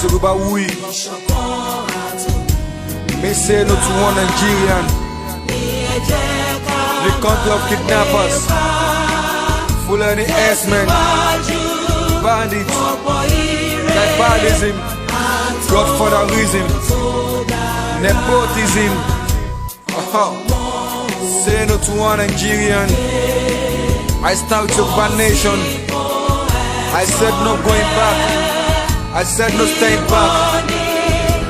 It's Yorubawuyi. Me say no to one Nigerian. The country of kidnappers, Fulani herdsmen, bandits, tribalism, godfatherism, nepotism. Uh-huh. Say no to one Nigerian. I stand with Yoruba nation. I said no going back. I said no staying back.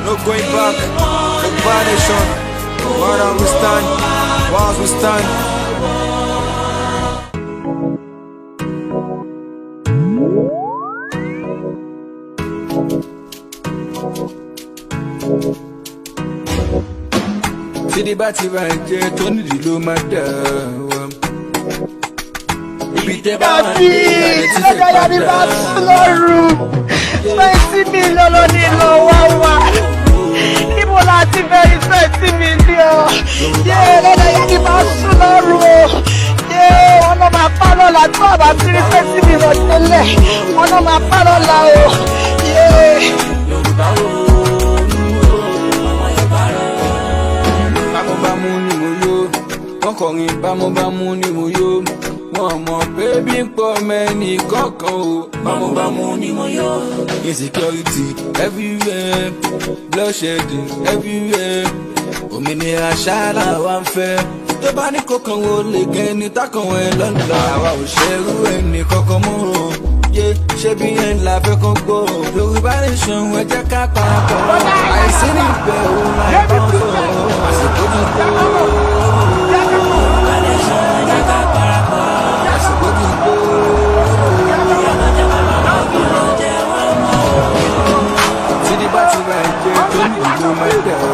No going back. Yoruba nation. Where we stand? While we stand. Tídí bá ti bá jẹ́ tó nídìí ló máa dà wá. Ibi tẹ́ bá wà ní ìlànà tí fẹ́ Lọ́jọ́ yá ni bá padà. sùn lọ́rùn. 20 million ló ní lọ wá wá. Níbo la ti fẹ́ rí 20 million? Yé, lọ́jọ́ yá ni bá sùn lọ́rùn o. Yé, wọn náà máa pa lọ́la tó àbá tí rí 20 million tẹ́lẹ̀. Wọn náà máa pa lọ́la o. Yé. Bámúbámú ni mo yó, wọ́n kọrin bámúbámú ni mo yó. Wọ́n mọ̀ pé bí ń pọ̀ mẹ́ni kọ̀ọ̀kan o. Bámúbámú ni mo yó. Insecurity everywhere, bloodshedding everywhere. Òmìnira ṣáàlà wa ń fẹ́. Tó bá ní kókan wo lè gẹ́ ní tákàn ẹ̀ lọ́nà. Àwa ò ṣerú ẹnì kankan mọ́ o. Yé, ṣé bí yẹn la fẹ́ kán gbọ́ o. Yorùbá nation, ẹ jẹ́ ká parapọ̀. Àìsí níbẹ̀ òun láì bá wọn sọ. Àsìkò ti tó. Àsìkò ti tó. Tídí bá ti ra ẹ̀jẹ̀ tó ní ìlú máa dẹ̀ ọ́.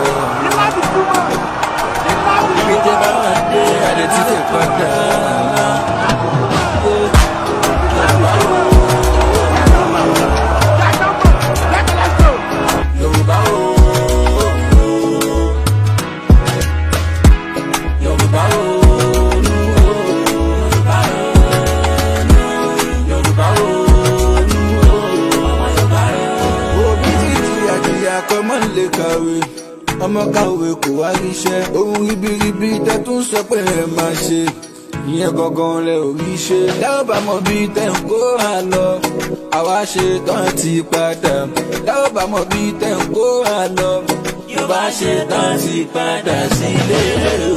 Ibi tẹ́ bá wà dé, àdé tí tẹ̀ padà. Yorùbá o. Yorùbá o. Yorùbá o. Òbí ti jìyà jìyà kọ́ mọ́ lè kàwé. Ọmọ kàwé kò wá ríṣẹ́. Ohun ribiribi tẹ́ tún sọ pé ẹ máa ṣe. Ìyẹn gangan lẹ ò rí ṣe. Tẹ́ ò bá mọ bí tẹ́ ń kó wa lọ. Àwa ṣe tán ti padà. Tẹ́ ò bá mọ bí tẹ́ ń kó wa lọ. Yorùbá ṣe tán ti padà sílé o.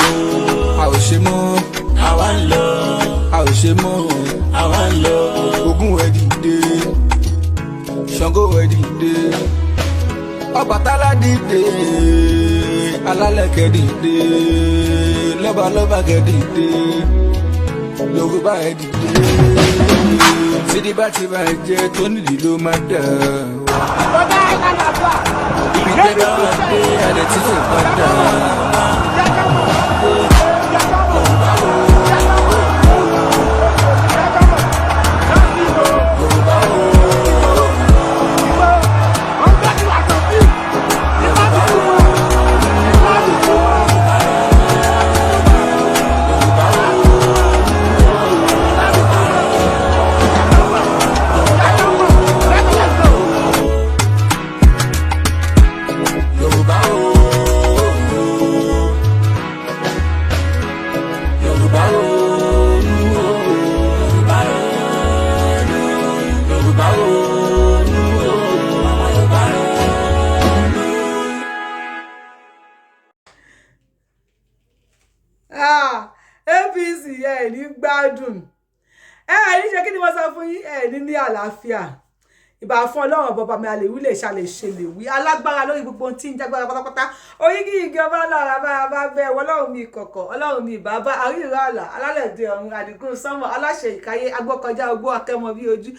A ò ṣe mọ́. Àwa ń lọ. A ò ṣe mọ́. Àwa ń lọ. Ogun ẹ̀ dìde. Ṣàngó ẹ̀ dìde. Ọbàtálá dìde. Alálẹ̀kẹ̀ dìde. Lọ́balọ́ba kẹ̀ dìde. Yorùbá ẹ̀ dìde. Sídìí bá ti bá ẹ jẹ́ tó nídìí ló máa dà wá. Ibi tẹ́ bá wà dé, àdẹ tí kò padà. Yorùbá o. Yorùbá o. Yorùbá o. Yorùbá o. Ah, APC, ẹ ní gbádùn, ẹ ní ṣe. Kí ni wọ́n sọ fún yín? Ẹ ní àlàáfíà. Ìbà fún Ọlọ́run bàbá mi, àlèwí lè ṣàlè ṣe lè wí, alágbára lórí gbogbo ohun tí ń jágbára pátápátá. Oyígí igi ọba lára bára bá bẹ́ẹ̀ wọ Ọlọ́run mi ìkọ̀kọ̀, Ọlọ́run mi ìbábá àríyìnrán àlà alálẹ̀dẹ ọ̀run, àdìgún sánmọ̀, aláṣẹ ìkáyé, agbọ́kọjá ogbó, akẹ́mọ bí ojú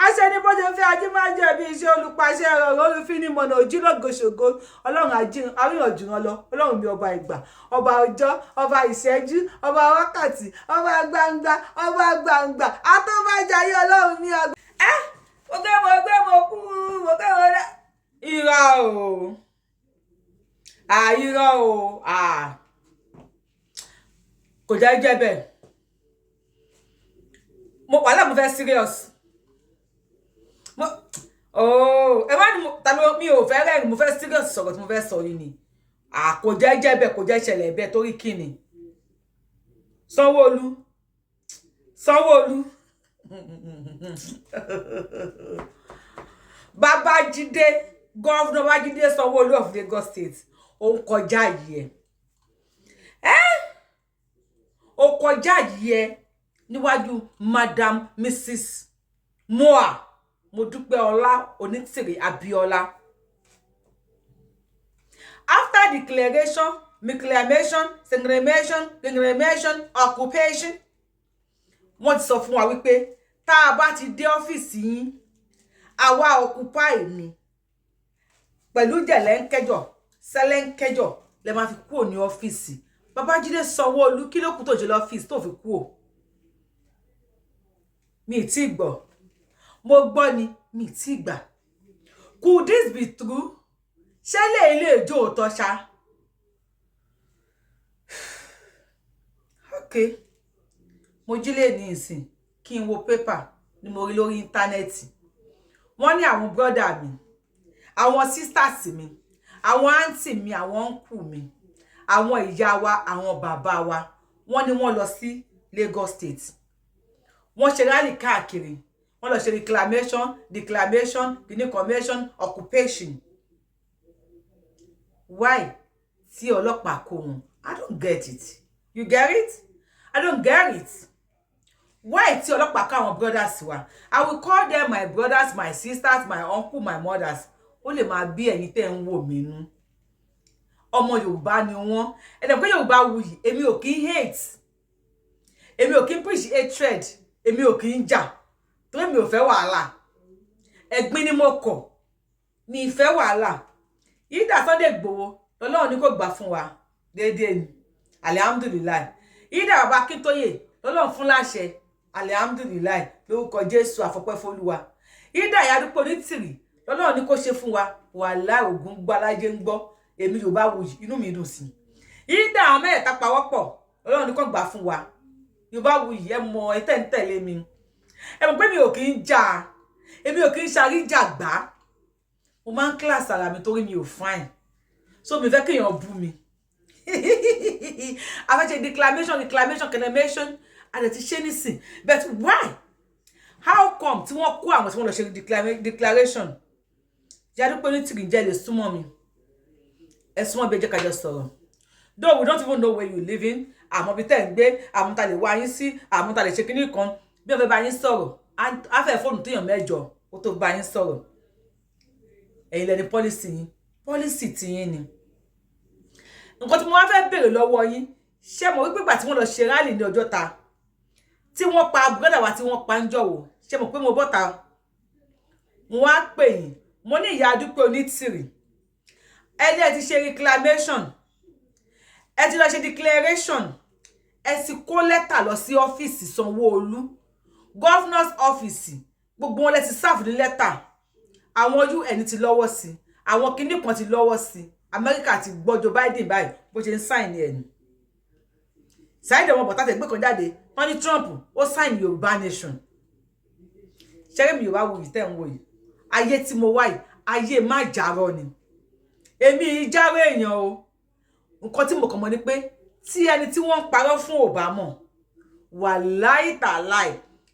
aṣẹ ní bó ṣe fẹ́ ajé máa jẹ́ bí iṣẹ́ olùpàṣẹ ọ̀rọ̀ olùfinimọ̀nà ojúlógoṣògo. Ọlọ́run àríyànjúran lọ. Ọlọ́run mi, ọba ìgbà, ọba ọjọ́, ọba ìṣẹ́jú, ọba wákàtí, ọba gbangba, ọba gbangba atọ́bàjáyé. Ọlọ́run mi àgbà. Ẹ mo gbé, mo gbé, mo kú, mo gbé, mo dá. Irọ́ o, irọ́ o, kò jẹ́ jẹ́ bẹ́ẹ̀. Mo wàhálà, mo fẹ́ serious. Mo Oh, ẹ má ní ta ló mi ò fẹ́ rẹ́rìn. Mo fẹ́ serious sọ̀rọ̀ tí mo fẹ́ sọ yìí ni. Kò jẹ́ jẹ́ bẹ́ẹ̀, kò jẹ́ ṣẹlẹ̀ bẹ́ẹ̀. Torí kíni? Sanwó-Olú, Sanwó-Olú, Babájídé, Governor Babájídé Sanwó-Olú of Lagos State, ó ń kọjá yìí ẹ, ó kọjá yìí ẹ níwájú Madam Mrs Moa Modúpẹ́ọlá Onítìrì Abíọ́lá. After declaration, reclamation, segregation, reclamation, occupation, wọ́n ti sọ fún wa wípé tá a bá ti dé ọ́fíìsì yín, àwa occupy ni pẹ̀lú jẹ̀lẹ́ńkẹ́jọ sẹ́lẹ́ńkẹ́jọ lẹ máa fi kúrò ní ọ́fíìsì. Babájídé Sanwó-Olú, kí ló kù tó ṣe lọ́fíìsì tó fi kúrò? Mi ì tí gbọ́. Mo gbọ́ ni, mi ì tí gbà. Could this be true? Ṣé lè ilé ìjó òótọ́ ṣá? Ok, mo jí lè ní ìsìn kí n wo pépà ni mo rí lórí íńtánẹ́ẹ̀tì. Wọ́n ní àwọn brọ́dà mi, àwọn sisters mi, àwọn àǹtí mi, àwọn uncle mi, àwọn ìyá wa, àwọn bàbá wa, wọ́n ní wọ́n lọ sí Lagos State, wọ́n ṣe rally káàkiri, wọ́n lọ ṣe reclamation, declamation, reclamation, occupation. Why tí ọlọ́pàá kó wọn? I don't get it. You get it? I don't get it. Why tí ọlọ́pàá kó àwọn brothers wa? I will call them my brothers, my sisters, my uncle, my mothers. Ó lè máa bí ẹ̀yin tẹ́ ń wò mí nú. Ọmọ Yorùbá ni wọ́n. Ẹ̀dẹ̀ pé Yorùbá wuyì. Èmi ò kí ń hate, èmi ò kí ń preach hatred, èmi ò kí ń jà, torí mi ò fẹ́ wàhálà. Ẹ̀gbin ni mo kọ̀, mi ì fẹ́ wàhálà. Ìdá Sunday Igboho lọ́lọ́run ní kò gbà fún wa déédéé ni, alihamudulilayi. Ìdá bàbá Akíntóyè lọ́lọ́run fún láṣẹ, alihamudulilayi, lórúkọ Jésù, àfọpẹ́fọ́lúwa. Ìdá Ìyá Dúpẹ́ Onítìrì lọ́lọ́run ní kó ṣe fún wa, wàhálà ògùn gbálájé ń gbọ́. Èmi Yorùbá wuyì, inú mi dùn sí i. Ìdá àwọn mẹ́ẹ̀ẹ́ta pawọ́pọ̀ lọ́lọ́run ní kó gbà fún wa. Yorùbá wuyì, ẹ mọ ẹ tẹ́ ń tẹ̀lé mi, ẹ mọ̀ pé mi ò kí ń jà, èmi ò kí ń ṣàríjà gbá. Mo máa ń class ara mi torí mi ò fine, so mi fẹ́ kéèyàn bú mi. A fẹ́ ṣe declamation, reclamation, reclamation, a lè ti ṣe nísìn. But why, how come tí wọ́n kó àwọn tí wọ́n lọ ṣe declaration? Ìyá Dúpẹ́ Onítìrì, jẹ́ lè súnmọ́ mi? Ẹ súnmọ́ bí, ẹ jẹ́ ká jọ sọ̀rọ̀. Though we don't even know where you live in, àmọ́ bí tẹ́ ń gbé, àmọ́ ta lè wá yín sí, àmọ́ ta lè ṣe kinní kan bí wọ́n fẹ́ bá yín sọ̀rọ̀, á fẹ́ fóònù téèyàn mẹ́jọ ó tó bá yín sọ̀rọ̀. Ẹ̀yin lẹni policy yín, policy tiyín ni. Nǹkan tí mo wá fẹ́ béèrè lọ́wọ́ yín, ṣé mo wípé ìgbà tí wọ́n lọ ṣe rally ní Ọjọ́ta, tí wọ́n pa brother wa, tí wọ́n pa ń jọ̀wọ́, ṣé mo pé mo bọ́ta, mo wá pè yín, mo ní Ìyá Dúpẹ́ Onítìrì, ẹni ẹ ti ṣe reclamation, ẹ ti lọ ṣe declaration, ẹ ti kó lẹ́tà lọ sí ọ́fíìsì Sanwó-Olú, governor's office, gbogbo wọn lẹ ti serve ní lẹ́tà. Àwọn UN ti lọ́wọ́ sí, àwọn kinní kan ti lọ́wọ́ sí, Amẹ́ríkà ti gbọ́. Joe Biden báyìí bó ṣe ń sign ẹ̀ ní Saheed ọmọ bọ̀tá tẹ̀ gbé kan jáde, wọ́n ní Trump ó sign Yorùbá nation. Ṣẹ́rẹ́ mi, Yorùbá wuyì tẹ́ ń wò yìí, ayé tí mo wá yìí, ayé má jàrọ ni. Èmi ìjáró èèyàn o. Nǹkan tí mo kàn mọ̀ ni pé tí ẹni tí wọ́n ń parọ́ fún ò bá mọ̀, wàláì tàláì,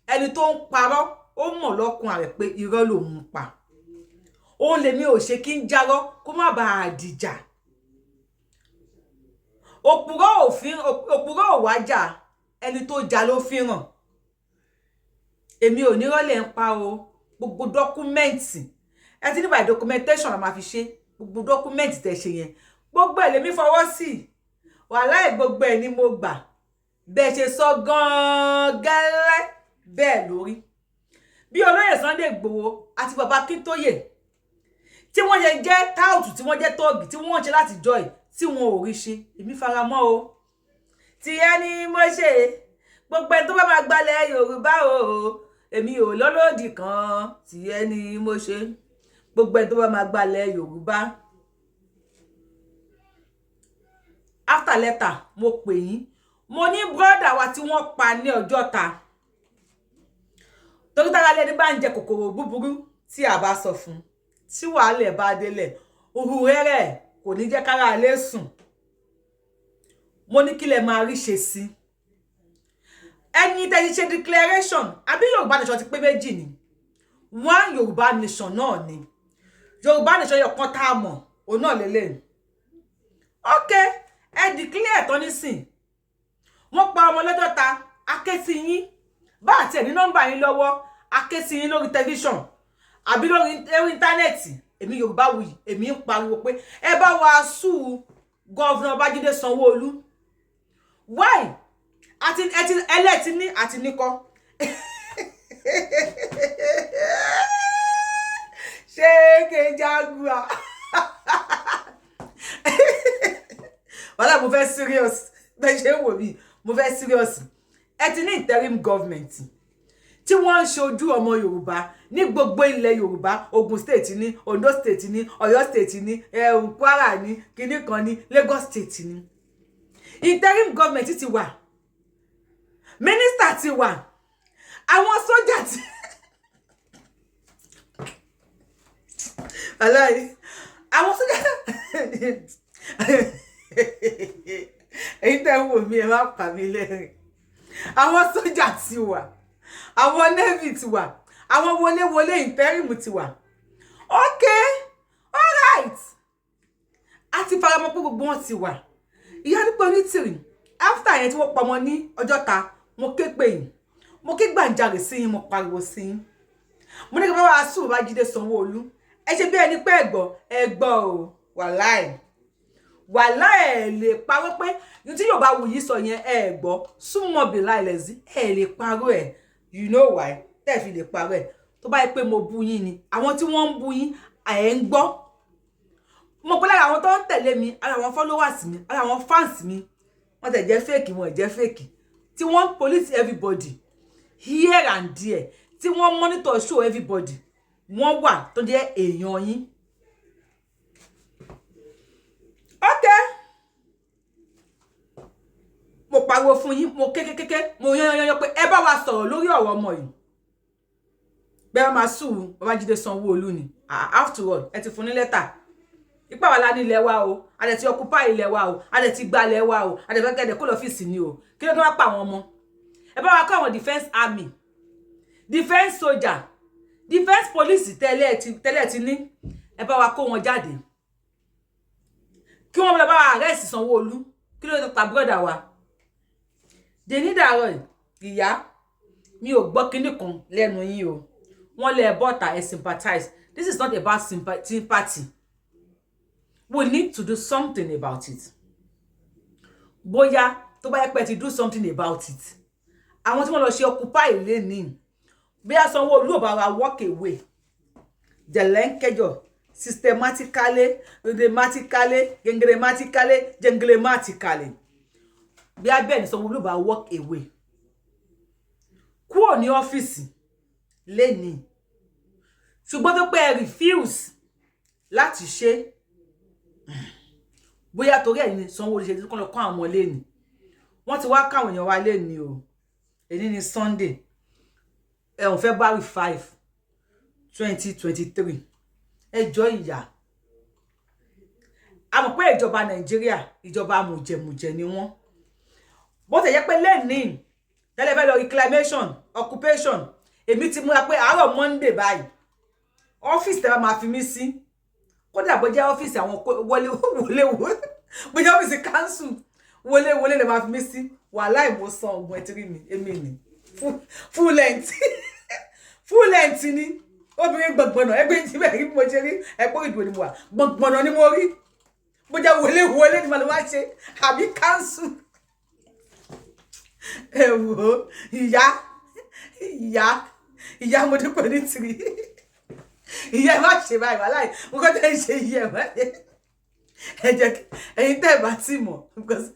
ẹni tó ń parọ́ ó mọ̀ lọ́kùn rẹ̀ pé irọ́ lòun ń pa. Òun lèmi ò ṣe kí ń járọ́ kó má bàa dìjà. Òpùrọ́ òfin, òpùrọ́ ò wájà, ẹni tó jà ló fi hàn. Èmi ò ní rọ́lẹ̀ ń pa o. Gbogbo document ẹ ti ní by documentation la máa fi ṣe. Gbogbo document tẹ̀ ṣe yẹn, gbogbo ẹ̀ lèmi fọwọ́ sí. Wàláì, gbogbo ẹ̀ ni mo gbà. Bẹ́ẹ̀ ṣe sọ gan-an gẹ́lẹ́ bẹ́ẹ̀ lórí bí olóyè Sunday Igboho àti bàbá Akíntóyè tí wọ́n ṣe jẹ́ táùtù, tí wọ́n jẹ́ tọ́ọ̀gì, tí wọ́n ṣe láti jọ ẹ̀ tí wọn ò rí ṣe, èmi fara mọ́ o. Tí ẹni mo ṣe gbogbo ẹni tó bá máa gbalẹ̀ Yorùbá o, èmi ò lọ́lọ́dì kan. Tí ẹni mo ṣe gbogbo ẹni tó bá máa gbalẹ̀ Yorùbá. After letter, mo pè yín, mo ní brother wa tí wọ́n pa ní Ọjọ́ta, torí tára lẹni bá ń jẹ kòkòrò búburú tí Tí a bá sọ fún, tí wàhálà ẹ̀ bá délẹ̀, òhù rẹ́rẹ́ kò ní jẹ́ kára lè sùn. Mo ní kí lẹ máa rí ṣe sí ẹni tẹ́ ti ṣe declaration, àbí Yorùbá Nation ti pé méjì ni? One Yorùbá Nation náà ni. Yorùbá Nation yọ kan tá a mọ̀, òun náà lélẹ̀. Ok, ẹ declare tán nísìn, wọ́n pa ọmọ lọ́jọ́ ta aké sí yín, bá àti ẹ̀ ní nọ́mbà yín lọ́wọ́, aké sí yín lórí tẹlifíṣàn àbí lórí internet. Èmi Yorùbá Wuyì, èmi ń pariwo pé ẹ bá wa sue Governor Babájídé Sanwó-Olú. Why? Àti ẹ ti ẹlẹ́ẹ̀tì ní àti níkọ́ ṣé kejagua wàhálà. Mo fẹ́ serious, bẹ́ẹ̀ ṣe ń wò mí, mo fẹ́ serious. Ẹ ti ní interim government tí wọ́n ń ṣojú ọmọ Yorùbá ní gbogbo ilẹ̀ Yorùbá: Ogun State ní, Ondo State ní, Ọ̀yọ́ State ní, Kwara ní, kinní kan ní, Lagos State ní. Interim government ti wà, mínísítà ti wà, àwọn sójà ti aláì, àwọn sójà. Èyí tẹ́ ń wò mí, ẹ má pa mí lẹ́rìn. Àwọn sójà ti wà, àwọn navy ti wà, àwọn wọléwọlé interim ti wà. Okay, alright, a ti faramọ́ pé gbogbo wọn ti wà. Ìyá Dúpẹ́ Onítìrì, after yẹn tí wọ́n pamọ́ ní Ọjọ́ta, mo ké pè yín, mo ké gbàǹjarè sí yín, mo pariwo sí yín, mo ní kí wọ́n wá sùn Babájídé Sanwó-Olú. Ẹ ṣe bí ẹni pé ẹ̀gbọ́ ẹ̀gbọ́ o. Wàláì, wàláì, ẹ̀ lè parọ́ pé ní tí Yorùbá Wuyì sọ yẹn, ẹ gbọ́. Súnmọ́ bí láìlẹ̀sí, ẹ lè parọ́ ẹ̀. You know why tẹ́ ẹ fi lè parọ́ ẹ̀? Tó bá yẹ pé mo bú yín ni, àwọn tí wọ́n ń bú yín, ẹ̀ ń gbọ́. Mo pẹ́ lára àwọn tó ń tẹ̀lé mi, ara àwọn followers mi, ara àwọn fans mi, wọ́n tẹ̀ jẹ́ fake, wọ́n jẹ́ fake, tí wọ́n police everybody here and there, tí wọ́n monitor show everybody, wọ́n wà tó jẹ́ èèyàn yín. Ok, mo pariwo fún yín, mo kékékéké, mo yányányán pé ẹ bá wa sọ̀rọ̀ lórí ọ̀rọ̀ ọmọ yìí, bẹ́ẹ̀ máa sue Babájídé Sanwó-Olú ni. After all, ẹ ti fún ní lẹ́tà ipa wà lá ní ilẹ̀ wa o, a dẹ̀ ti occupy ilẹ̀ wa o, a dẹ̀ ti gba ilẹ̀ wa o, a dẹ̀ fẹ́ kẹ́dẹ̀ kó lọ́fíìsì ni o. Kí ló tó wá pa àwọn ọmọ? Ẹ bá wa kọ́ àwọn defence army, defence soldier, defence police tẹ́lẹ̀ ti ní, ẹ bá wa kó wọn jáde kí wọ́n lọ bá wa arrest Sanwó-Olú. Kí ló tó pa brother wa dèní dàárọ̀? Ìyá mi ò gbọ́ kinní kan lẹ́nu yín o. Wọ́n lẹ bọ́ta, ẹ sympathize. This is not about sympathy. We need to do something about it. Bóyá tó bá yẹ pé ti do something about it, àwọn tí wọ́n lọ ṣe occupy lẹ́nìí, bí a Sanwó-Olú ò bá wa walk away jẹ̀lẹ́ńkẹjọ, systematically, rhythmatically, gengrematically, jenglematically, bí a bẹ́ẹ̀ ni Sanwó-Olú bá walk away kúrò ní ọ́fíìsì lẹ́nìí. Ṣùgbọ́n tó pé ẹ refuse láti ṣe, bóyá torí ẹ̀ ní Sanwó-Olú ṣe kọ́ lọ kọ́ àwọn lẹ́nìí. Wọ́n ti wá káwọn èèyàn wa lẹ́nìí o. Èní ni Sunday, ẹ̀hún, February 5, 2023. Ẹjọ́ ìyá, a mọ̀ pé ìjọba Nàìjíríà, ìjọba mùjẹ̀mùjẹ̀ ni wọ́n. Bó ti jẹ́ pé lẹ́nìí tẹ́lẹ̀ fẹ́ lọ reclamation occupation, èmi ti múra pé àárọ̀ Monday báyìí, ọ́fíìsì tẹ́ bá máa fi mí sí, kódà bó jẹ́ ọ́fíìsì àwọn wọlé wọlé, bó jẹ́ ọ́fíìsì council wọlé wọlé lè máa fi mí sí. Wàhálà, ìmọ̀sán ogun ẹ̀ tí rí mi, èmi ni full length, full length ni obìnrin gbọ̀ngbọ̀nà ẹgbẹ́ tí bẹ́ẹ̀ rí bí mo ṣe rí ẹ̀pọ̀ ìdúró ni mo wà, gbọ̀ngbọ̀nà ni mo rí. Bó jẹ́ wọlé wọlé ni mo lè wá ṣe àbí council. Ẹ wò ó, ìyá, ìyá, ìyá, mo dúpẹ́ ní tìrì. Ìyá, ẹ má ṣe báyìí. Wàhálà yìí mo kọ́ tẹ́ ń ṣe ìyá, ẹ má ṣe. Ẹ jẹ́ ẹ̀yin tẹ́ ẹ bá tí mọ̀, because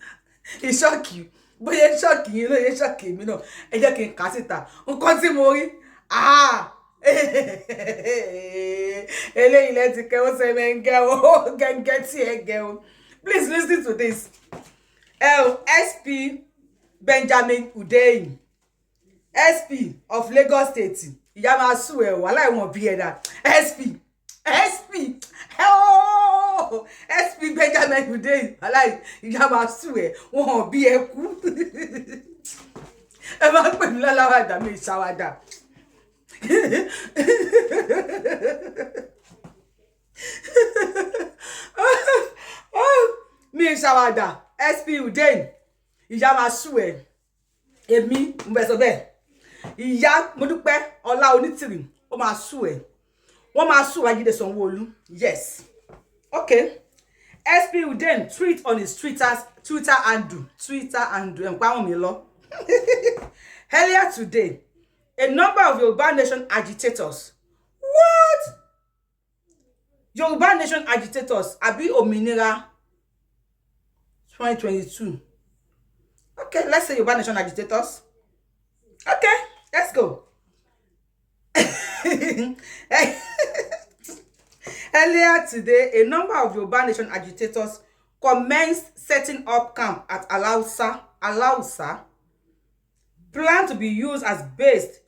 ìṣọ́ọ̀kì bóyá ṣọ́ọ̀kì yín lóye ṣọ́ọ̀kì mi náà. Ẹ jẹ́ kí n kà á síta nǹkan tí mo rí. Eléyìí lẹ ti kẹ́ ó sẹ́mẹ̀ǹgẹ́ o, gẹ́gẹ́ tí ẹ gẹ́ o. Please listen to this. SP Benjamin Hundeyin, SP of Lagos State, Ìyá máa sùn ẹ̀ wà láì wọ̀n bí ẹ̀dá. SP, SP, ooo, SP Benjamin Hundeyin, aláì ìyá máa sùn ẹ̀ wọ́n bí ẹ kú. Ẹ máa ń pè mí láláwàdà, mi ìṣàwàdà. Mi ìṣàwàdà. SP Hundeyin, ìyá máa sùn ẹ̀. Èmi mo fẹ́ sọ bẹ́ẹ̀. Ìyá Modúpẹ́ Ọlá Onítìrì, ó máa sùn ẹ̀. Wọ́n máa sùn Babájídé Sanwó-Olú. Yes, okay. SP Hundeyin tweet on his Twitter handle ẹ̀ ń pa àwọn mi lọ. Earlier today, a number of Yoruba Nation agitators, what? Yoruba Nation agitators àbí òmìnira 2022? Okay, let's say Yoruba Nation agitators. Okay, let's go. Earlier today, a number of Yoruba Nation agitators commenced setting up camp at Alausa, planned to be used as base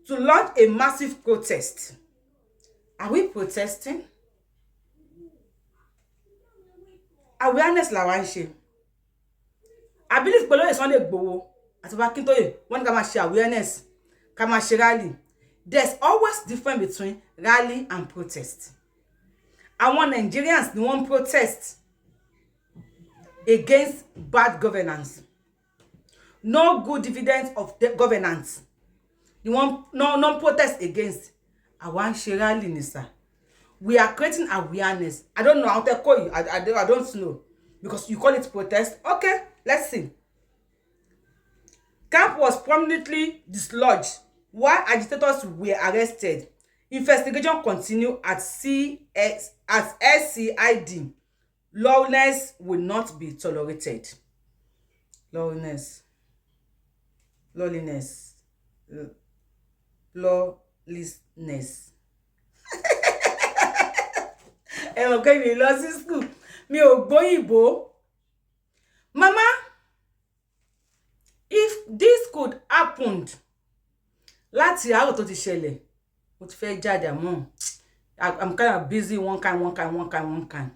to launch a massive protest. Are we protesting? Awareness la wá ń ṣe. I believe pé lóye Sunday Igboho àti Baba Akintoye, wọ́n ní ká máa ṣe awareness, ká máa ṣe rally. There's always difference between rally and protest. Àwọn Nigerians ni wọ́n protest against bad governance, no good dividends of the governance ni wọ́n no protest against. Àwa ń ṣe rally ni sir. We are creating awareness. I don't know àwọn tẹ kó yìí. I don't know, because you call it protest. Okay, let's see. Camp was prominently dislodged while agitators were arrested. Investigation continue at CS at SCID. Lawlessness will not be tolerated. Lawlessness, lawlessness, lawlessness. Ẹ mọ̀ pé mi lọ sí school, mi ò gbóyìnbó. Mama, if this could happen láti àárọ̀ tó ti ṣẹlẹ̀, mo ti fẹ́ jáde, àmọ́ I'm kind of busy, one kind, one kind, one kind, one kind.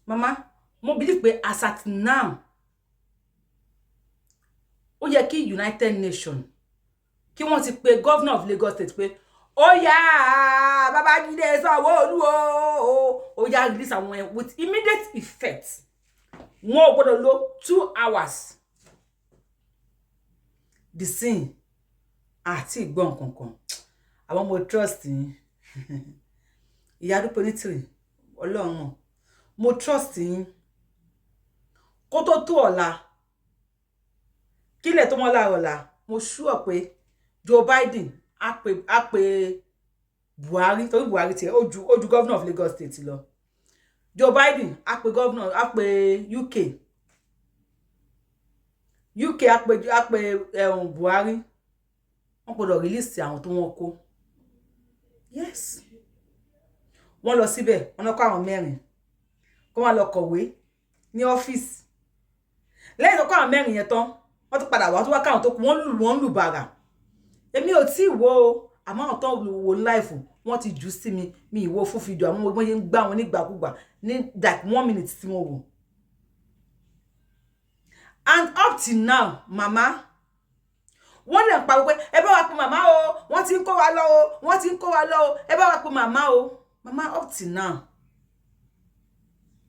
Mama, mo believe pé as at now, ó yẹ kí United Nations, kí wọ́n ti pe governor of Lagos State pé ó yá, Babájídé Sanwó-Olú o, ó yá, release àwọn yẹn with immediate effect. Wọn ò gbọ́dọ̀ lo 2 hours. The scene àti ìgbọ́n kankan. Àwọn mo trust yín, Ìyá Dúpẹ́ Onítìrì, Ọlọ́run mọ̀, mo trust yín. Kó tó tó ọ̀la, kílẹ̀ tó mọ́ láàárọ̀ ọ̀la, mo sure pé Joe Biden á pe Buhari, torí Buhari tiẹ̀ ó ju governor of Lagos State lọ. Joe Biden á pe governor, á pe UK, UK á pe Buhari. Wọ́n gbọ́dọ̀ release àwọn tó wọ́n kó. Yes, wọ́n lọ síbẹ̀, wọ́n lọ kó àwọn mẹ́rin kó wọ́n lọ kọ̀wé ní ọ́fíìsì. Lẹ́yìn tó kó àwọn mẹ́rin yẹn tán, wọ́n tún padà wá tó wá káwọn tó kù. Wọ́n lù wọ́n lù bàrà. Èmi ò tí ì wo o, àmọ́ àwọn tó ń wo live, wọ́n ti jù sí mi. Mi ì wo fún fídíò, àmọ́ wọ́n yẹn ń gbá wọn nígbàkúgbà ní like one minute tí wọ́n wò. And up till now, mama, wọ́n lè pariwo pé ẹ bá wa pe màmá o, wọ́n ti ń kó wa lọ o, wọ́n ti ń kó wa lọ o, ẹ bá wa pe màmá o. Màmá, up till now,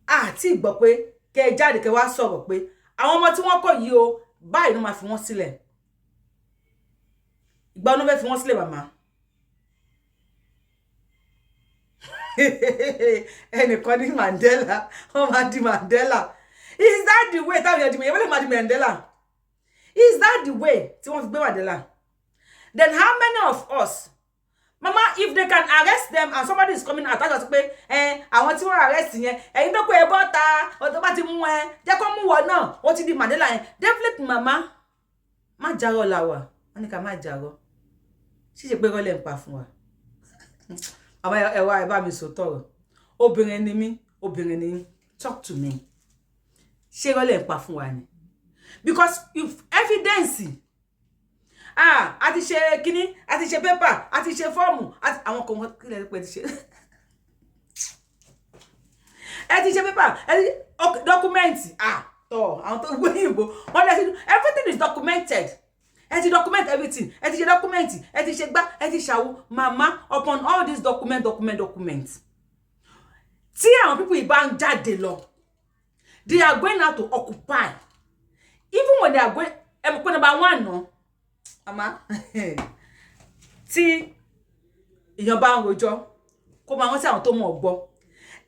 àti ìgbọ́ pé kẹ́ ẹ jáde, kẹ́ wá sọ̀rọ̀ pé àwọn ọmọ tí wọ́n kọ̀ yìí o, báyìí ló máa fi wọ́n sílẹ̀. Ìgbà wọn fẹ́ fi wọ́n sílẹ̀, màmá? Ẹnìkan ní Mandela, wọ́n máa di Mandela. Is that the way táwọn èèyàn di? Wọ́n lè máa di Mandela. Is that the way tí wọ́n fi gbé Mandela? Then how many of us, mama? If they can arrest them and somebody is coming out us pé ẹ àwọn tí wọ́n arrest yẹn, ẹ̀yin tó pé ẹ bọ́ ta ọ̀tọ̀ bá ti mú ẹ, jẹ́ kó mú wọ náà, ó ti di Mandela yẹn definitely. Mama, má jarọ́ la wà. Wọ́n ní ká má jarọ́. Ṣíṣe pé rọ́lẹ̀ ń pa fún wa? Àmọ́ ẹ wá, ẹ bá mi sọ tọrọ. Obìnrin ni mí, obìnrin ni. Talk to me. Ṣé rọ́lẹ̀ ń pa fún wa ni? Because if evidence Ah, a ti ṣe kínní, a ti ṣe paper, a ti ṣe fọ́ọ̀mù, àwọn kan wọ́n kílẹ̀ pẹ́ ti ṣe. Ẹ ti ṣe paper, ẹ ti document. Ah, tọ àwọn tó gbé òyìnbó wọn lè ṣe, everything is documented. Ẹ ti document everything, ẹ ti ṣe document, ẹ ti ṣe gbá, ẹ ti ṣàwo. Mama, upon all this document, document, document tí àwọn people yìí bá ń jáde lọ, they are going out to occupy. Even when they are going, ẹ mọ̀ pé number one náà, mama, tí èèyàn bá ń rojọ́, kó máa rántí àwọn tó mọ̀ gbọ́.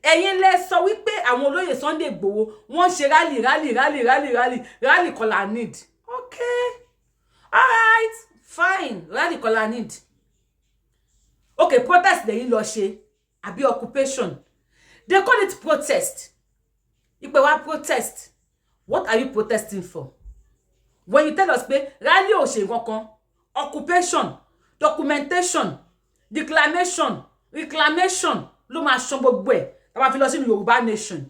Ẹ̀yin lẹ sọ wípé àwọn olóyè Sunday Igboho, wọ́n ṣe rally, rally, rally, rally, rally. Rally kọ́ la need. Okay, alright, fine, rally kọ́ la need. Okay, protest lẹ́yìn lọ ṣe àbí occupation? They call it protest. Ìpè wá protest. What are you protesting for when you tell us pé rally ò ṣe nǹkan kan? Occupation, documentation, declamation, reclamation ló máa ṣan gbogbo ẹ̀ tá a bá fi lọ sínú Yorùbá nation.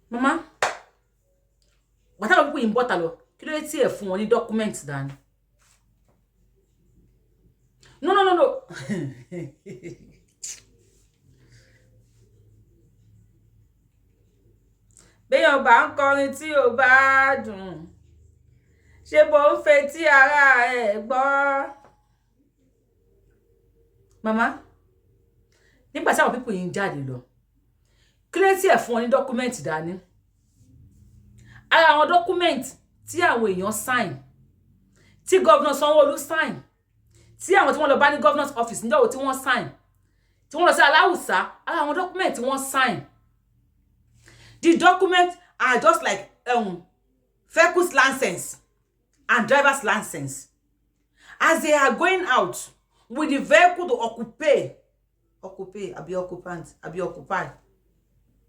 Mama, bàtà lọ pípé yìí ń bọ́ta lọ, kí ló dé tí ẹ̀ fún wọn ní document dání? No, no, no, no. Béèyàn bá ń kọrin tí ò bá dùn, ṣé bó ń fetí ara ẹ̀ gbọ́? Màmá, nígbà tí àwọn people yìí ń jáde lọ, kí ló tí ẹ̀ fún wọn ní document dání? Ara àwọn document tí àwọn èèyàn sign, tí Governor Sanwó-Olú sign, tí àwọn tí wọ́n lọ bá ní governor's office níjọ́ tí wọ́n sign, tí wọ́n lọ sí Aláùsá, ara àwọn document tí wọ́n sign, the document are just like vehicles license and driver's license. As they are going out with the vehicle to occupy, occupy abi occupant abi occupy,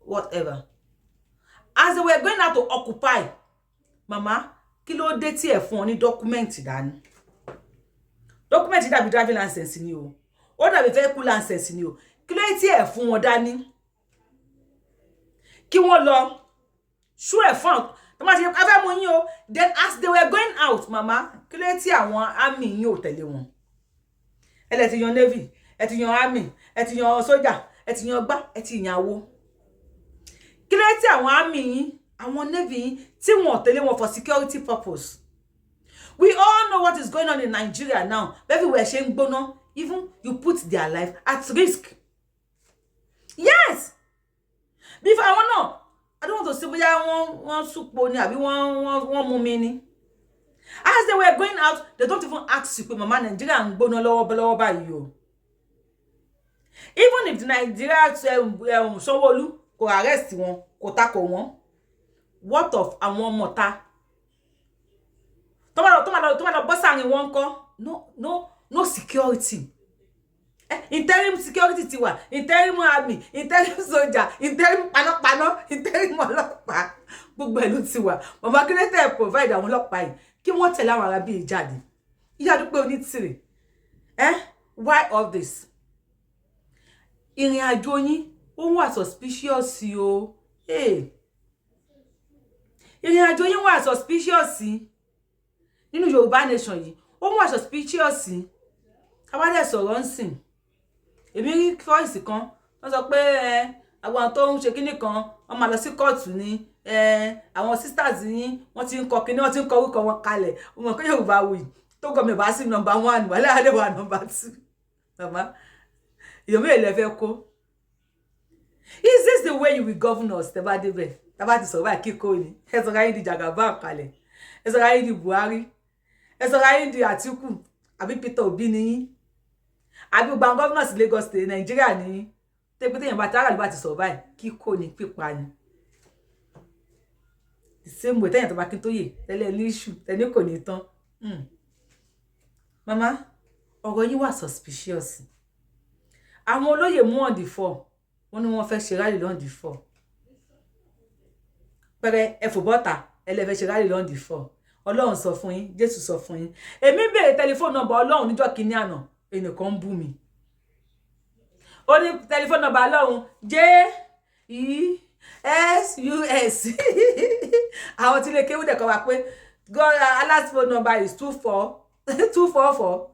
whatever, as they were going out to occupy, mama, kí ló dé tí ẹ fún wọn ní document dání? Document dàbí driving license ni o, ó dàbí vehicle license ni o. Kí ló dé tí ẹ fún wọn dání kí wọ́n lọ ṣú ẹ̀ fún àwọn tó máa ṣe afẹ́ mú yín o? Then as they were going out, mama, kí ló dé tí àwọn army yín ò tẹ̀lé wọn? Ẹ lẹ ti yan navy, ẹ ti yan army, ẹ ti yan sójà, ẹ ti yan gbá, ẹ ti yan àwo. Kí ló dé tí àwọn army yín, àwọn navy yín, tí wọn ò tẹ̀lé wọn for security purpose? We all know what is going on in Nigeria now. Everywhere ṣe ń gbóná. Even you put their life at risk. Yes, before àwọn náà, I don't want to say bóyá wọ́n súpo ni àbí wọ́n mú mi ni. As they were going out, they don't even ask you pé, mama, Nigeria ń gbóná lọ́wọ́ lọ́wọ́ báyìí o. Even if the Nigeria Sanwó-Olú kò arrest wọn, kò takò wọn, what of àwọn ọmọ ta tó máa lọ bọ́ sáàrin wọn kọ́? No, no, no security. Interim security ti wà, interim army, interim soldier, interim panápaná, interim ọlọ́pàá, gbogbo ẹ̀ ló ti wà. Màmá, kí ló tẹ̀ provide àwọn ọlọ́pàá yìí kí wọ́n tẹ̀lé àwọn arábí yìí jáde? Ìyá Dúpẹ́ Onítìrì, why all this? Ìrìn àjò yín, ó wà suspicious o. Ìrìn àjò yín wà suspicious nínú Yorùbá nation yìí, ó wà suspicious. Kábàdẹ̀ sọ̀rọ̀ ń sìn, èmi rí voice kan, wọ́n sọ pé ẹ àwọn tó ń ṣe kinní kan, wọ́n máa lọ sí kóòtù ni. Àwọn sisters yín, wọ́n ti ń kọ kinní, wọ́n ti ń kọ orúkọ wọn kalẹ̀. Wọ́n mọ̀ pé Yorùbá wuyì tó gọ̀mí bá sí number one, wàhálà adé wà number two. Màmá, èèyàn mélòó lẹ fẹ́ kó? Is this the way you will govern us? Tẹ́ bá débẹ̀, tá bá ti sọ̀rọ̀ báyìí, kíkó ni. Ẹ sọ̀rọ̀ ayé di Jagaban kalẹ̀, ẹ sọ̀rọ̀ ayé di Buhari, ẹ sọ̀rọ̀ ayé di Àtíkù àbí Peter Obi nìyí, àbí gbogbo àwọn governors Lagos State, Nàìjíríà nìyí, tẹ́pẹ́ téèyàn bá tára ló bá ti sọ̀rọ̀ báyìí, kíkó ni, pípa ni. The same way téèyàn tó bá kí tó yè tẹ́lẹ̀ ní issue tẹ́ni kò ní tán. Mama, ọ̀rọ̀ yín wà suspicious. Àwọn olóyè mú on the 4, wọ́n ní wọ́n fẹ́ ṣe rally on the 4. Pẹrẹ ẹfò bọ́ta, ẹlẹ́fẹ́ ṣe rally on the 4. Ọlọ́run sọ fún yín, Jésù sọ fún yín. Èmi béèrè telephone number Ọlọ́run níjọ́ kínní àná, ẹnìkan ń bú mi. Ó ní telephone number Ọlọ́run, Jesus. Àwọn tí ilé kéwú dẹ̀ kọ́ wa pé God, Allah's phone number is 24. 244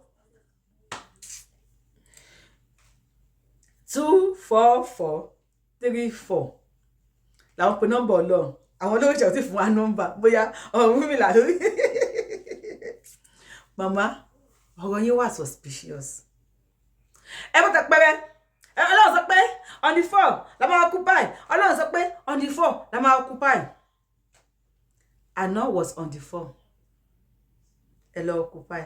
244 34 làwọn pe nọ́mbà Ọlọ́run. Àwọn olóòṣà ò tí fún wa nọ́mbà, bóyá Ọ̀rúnmìlà lórí. Màmá, ọ̀rọ̀ yín wà suspicious. Ẹ bá tẹ pẹrẹ, Ọlọ́run sọ pé on the 4 la máa occupy. Ọlọ́run sọ pé on the 4 la máa occupy. Àná was on the 4, ẹ lọ occupy.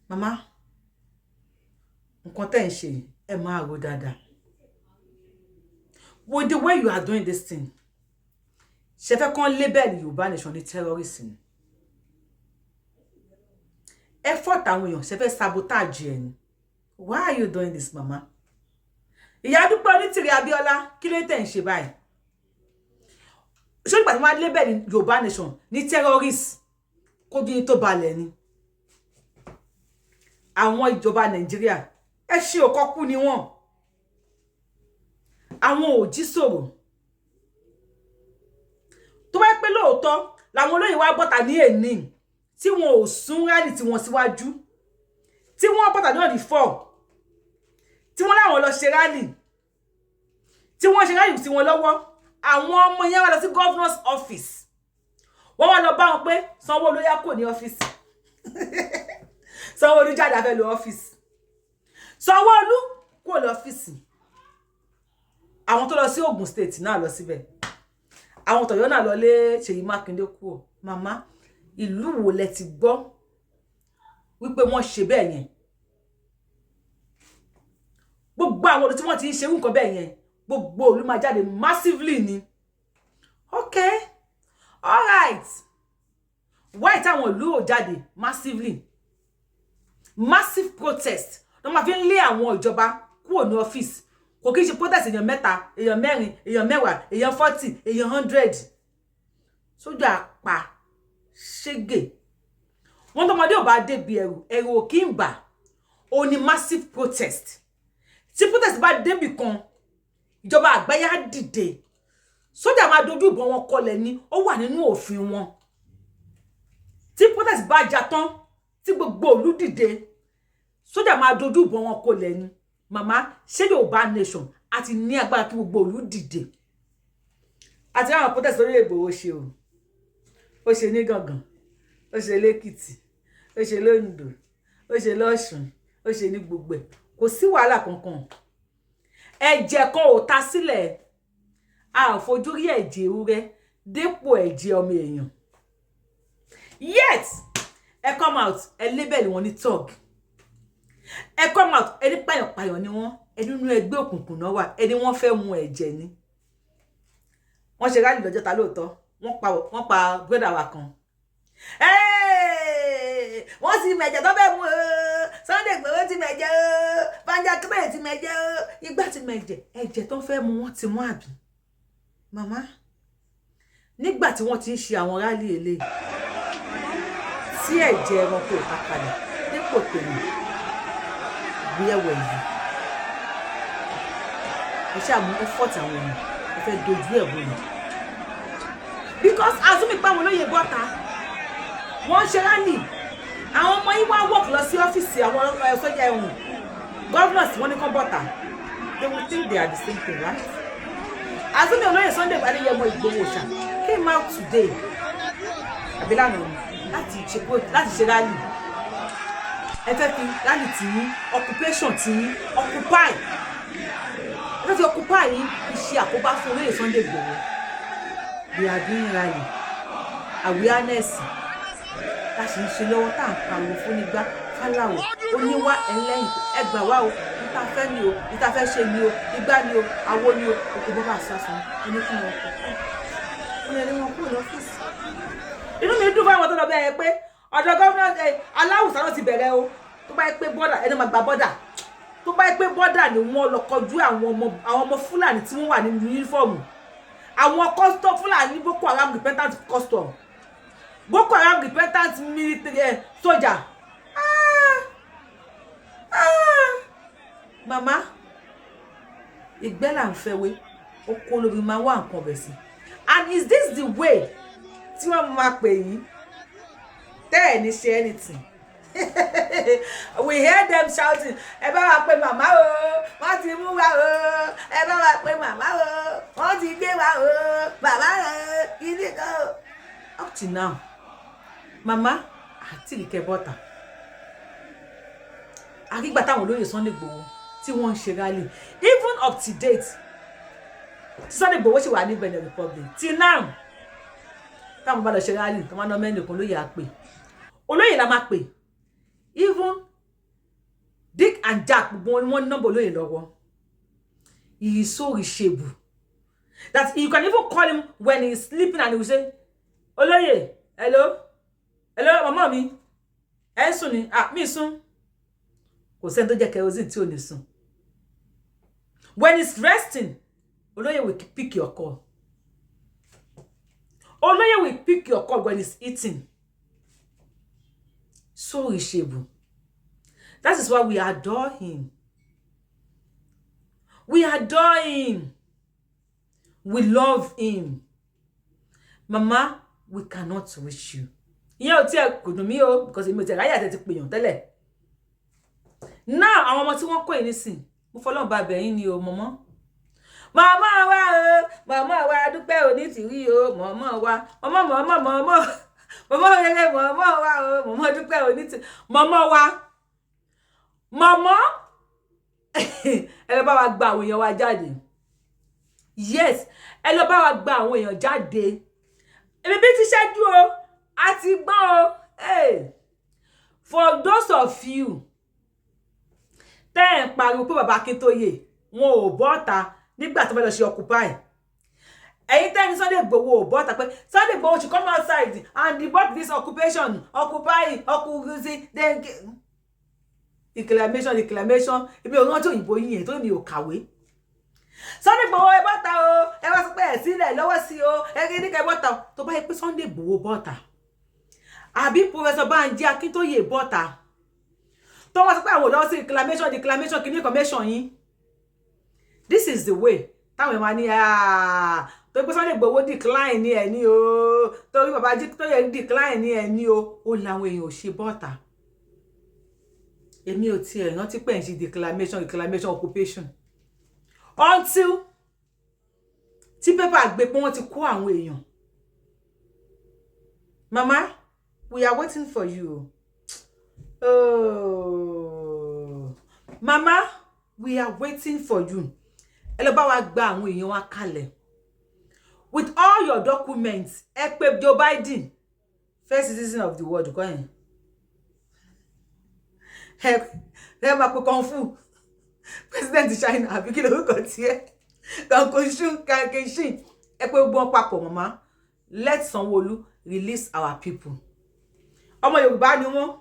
Màmá, nǹkan tẹ́ ń ṣe, ẹ máa ro dáadáa. With the way you are doing this thing, ṣe fẹ́ kàn label Yorùbá Nation ní terrorist ni? Effort àwọn èèyàn, ṣe fẹ́ sabotage ẹ ni? Why are you doing this, mama? Ìyá Dúpẹ́ Onítìrí Abíọ́lá, kí ló tẹ̀ ń ṣe báyìí? Ṣé nígbà tí wọ́n á label Yorùbá Nation ní terrorist, kójú yín tó balẹ̀ ni? Àwọn ìjọba Nàìjíríà, ẹ ṣe òkọkú ni wọ́n, àwọn ò jí sọ̀rọ̀. Tó bá pẹ́ lóòótọ́ làwọn olóyè wa bọ́ta ní èní, tí wọn ò sún rally tí wọn síwájú, tí wọ́n bọ́ta ní on the 4, tí wọ́n láwọn lọ ṣe rally, tí wọ́n ṣe rally sí wọn lọ́wọ́, àwọn ọmọ yẹn wá lọ sí governor's office, wọ́n wá lọ bá wọn pé Sanwó-Olú yá kò ní ọ́fíìsì. Sanwó-Olú jáde, afẹ́ lọ ọ́fíìsì. Sanwó-Olú kò lọ ọ́fíìsì. Àwọn tó lọ sí Ogun State náà lọ síbẹ̀, àwọn tọ̀yọ́ náà lọ lé Ṣèyí Mákindé kúrò. Màmá, ìlú wo lẹ ti gbọ́ wípé wọ́n ṣe bẹ́ẹ̀ yẹn? Gbogbo àwọn olú tí wọ́n ti ń ṣerú nǹkan bẹ́ẹ̀ yẹn, gbogbo olú máa jáde massively ni. Okay, alright, why táwọn ìlú ò jáde massively? Massive protest ló máa fi ń lé àwọn ìjọba kúrò ní ọ́fíìsì. Kò kí n ṣe protest èèyàn mẹ́ta, èèyàn mẹ́rin, èèyàn 10, èèyàn 40, èèyàn 100. Sójú àpá ṣégè wọn, tọmọdé ò bá débi ẹrù, ẹrù ò kí ń bà. Ó ní massive protest. Tí protest bá débì kan, ìjọba àgbáyé á dìde, sójà máa dojú ìbọn wọn kọlẹ̀ ní. Ó wà nínú òfin wọn. Tí protest bá jà tán, tí gbogbo ìlú dìde, sójà máa dojú ìbọn wọn kọlẹ̀ ní. Màmá, ṣé Yorùbá Nation àti ní agbára kí gbogbo ìlú dìde? Àti àwọn protest lórí Ìgbòho ṣe o, ó ṣe ní Gàngàn, ó ṣe lẹ́kìtì, ó ṣe lóńdó, ó ṣe lọ́ṣùn, ó ṣe ní gbogbo ẹ̀. Kò sí wàhálà kankan, ẹ̀jẹ̀ kan ò ta sílẹ̀. A ò fojú rí ẹ̀jẹ̀ ewúrẹ́ dépò ẹ̀jẹ̀ ọmọ èèyàn. Yet ẹ come out, ẹ label wọn ní thug. Ẹ come out, ẹ ní pàyànpàyàn ni wọ́n, ẹ nínú ẹgbẹ́ òkùnkùn náà wà, ẹni wọ́n fẹ́ mu ẹ̀jẹ̀ ni. Wọ́n ṣe rally lọ́jọ́ ta lóòótọ́, wọ́n pa brother wa kan. Wọ́n sì mẹ̀jẹ̀ tó fẹ́ mú o. Sunday Igboho ti mẹ̀jẹ̀ o, Banji Akíntóyè ti mẹ̀jẹ̀ o, igbá ti mẹ̀jẹ̀. Ẹ̀jẹ̀ tó fẹ́ mu, wọ́n ti mú àbí? Màmá, nígbà tí wọ́n ti ń ṣe àwọn rally eléyìí, tí ẹ̀jẹ̀ ẹranko ò ta kalẹ̀ dépò tèmi, where were you? Ẹ ṣáà mú effort àwọn èèyàn, ẹ fẹ́ dojú ẹ̀ bolẹ̀, because assuming pé àwọn olóyè bọ́ta, wọ́n ń ṣe rally, àwọn ọmọ yín wá work lọ sí ọ́fíìsì àwọn sọ́jà ẹ̀hún governors, wọ́n ní kán bọ́ta. They will think they are the same thing, right? Assuming olóyè Sunday Adéyẹmọ Ìgbòho ṣá came out today àbí lánàá láti ṣe rally, ẹ fẹ́ fi rally tì yín, occupation tì yín, occupy, ẹ fẹ́ fi occupy yín fi ṣe àkóbá fún olóyè Sunday Ìgbòho. They are doing rally awareness tá a sì ń ṣe lọ́wọ́, tá à ń pariwo fún nígbà fáláwọ̀ oníwà ẹlẹ́yìn, ẹ gbà wá o, níta fẹ́ ni o, níta fẹ́ ṣe ni o, igbá ni o, àwo ni o, òkú bọ́bá sásán. Ẹni kí wọn kọ wọn lè rí wọn kúrò lọ́fíìsì. Inú mi dùn fáwọn tó lọ bẹ́ẹ̀ pé ọ̀dọ̀ gómìnà Aláwùsá náà ti bẹ̀rẹ̀ o. Tó bá yẹ pé border, ẹni máa gba border, tó bá yẹ pé border ni wọ́n lọ kọjú àwọn ọmọ Fúlàní tí wọ́n wà nínú uniform, àwọn custom Fúlàní, Boko Haram repentant custom, Boko Haram repentant military soldier. Ah, ah, màmá, ìgbẹ́ là ń fẹ́ wé oko lórí máa wá nǹkan ọbẹ̀ sí. And is this the way tí wọ́n máa pè yín? Tẹ́ ẹ̀ ní ṣe anything. We hear them shouting, "Ẹ bá wa pe màmá o, wọ́n ti mú wa o. Ẹ bá wa pe màmá o, wọ́n ti gbé wa o, bàbá o, kíní kan o." Up till now, màmá àti ìkẹ́ bọ́ta àrígbà táwọn olóyè Sunday Igboho tí wọ́n ń ṣe rally, even up to date tí Sunday Igboho ṣì wà ní Benin Republic till now, táwọn bá lọ ṣe rally tó máa ná mẹ́rin kan, lóye àpè olóyè la máa pè. Even Dick and Jack, gbogbo wọn ni wọ́n nọ́mbà olóyè lọ́wọ́. He is so reachable that you can even call him when he is sleeping and he will say, "Olóyè, hello, hello, màmá mi, ẹ ń sùn ni?" "Ah, mi sùn." Kò sẹ́ni tó jẹ́ kerosene tí ò ní sùn. When he's resting, olóyè will pick your call. Olóyè will pick your call when he's eating. So reachable. That is why we adore him. We adore him. We love him. Mama, we cannot reach you. Ìyẹn ò tiẹ̀ kò dùn mí o, because èmi ò tiẹ̀ ráyè àti ti pèèyàn tẹ́lẹ̀. Now, àwọn ọmọ tí wọ́n kọ́ yìí nísìn, mo fọlọ́run bá bẹ̀ yín ni o, mọ̀mọ́. Màmá wa o, màmá wa, dúpẹ́ òní tìrí o, màmá wa, màmá, màmá, màmá, màmá rere, màmá wa o, màmá dúpẹ́ òní tìrí, màmá wa, màmá, ẹ lọ bá wa gba àwọn èèyàn wa jáde. Yes, ẹ lọ bá wa gba àwọn èèyàn jáde. Èmi bí ti ṣẹ́jú o, a ti gbọ́n o. Hey. For those of you tẹ́ ẹ̀ ń pariwo pé bàbá Akíntóyè wọn ò bọ́ta nígbà tó fẹ́ lọ ṣe occupy, ẹ̀yin tẹ́ ní Sunday Igboho ò bọ́ta, pé Sunday Igboho should come outside and debunk this occupation, occupy, occupy, then reclamation, reclamation. Èmi ò rántí òyìnbó yín yẹn tó mi ò kàwé. Sunday Igboho, ẹ bọ́ta o, ẹ wá sọ pé ẹ sílẹ̀ lọ́wọ́ sí o, ẹ rí ní ká ẹ bọ́ta o. Tó bá yẹ pé Sunday Igboho bọ́ta àbí Professor Banji Akíntóyè bọ́ta, tó wọ́n sọ pé àwọn ò lọ́wọ́ sí reclamation, reclamation kìíní commission yín, this is the way táwọn èèyàn máa ní tó pé Sunday Igboho decline ní ẹ̀ ní o, torí bàbá Akíntóyè decline ní ẹ̀ ní o. Ó làwọn èèyàn ò ṣe bọ́ta. Èmi ò tiẹ̀ rántí pé ń ṣe declamation, reclamation, occupation until tí pépà gbé pé wọ́n ti kó àwọn èèyàn. Mama, we are waiting for you. Oh. Mama, we are waiting for you. Ẹ lọ bá wa gba àwọn èèyàn wa kalẹ̀ with all your documents. Ẹ pé Joe Biden, first citizen of the world kọ́ yẹn, ẹ máa pe kung fu president China, àbí kí lorúkọ tiẹ̀, kankoṣu kankeshin, ẹ pé gbogbo wọn papọ̀. Mama, let Sanwó-Olú release our people. Ọmọ Yorùbá ni wọ́n.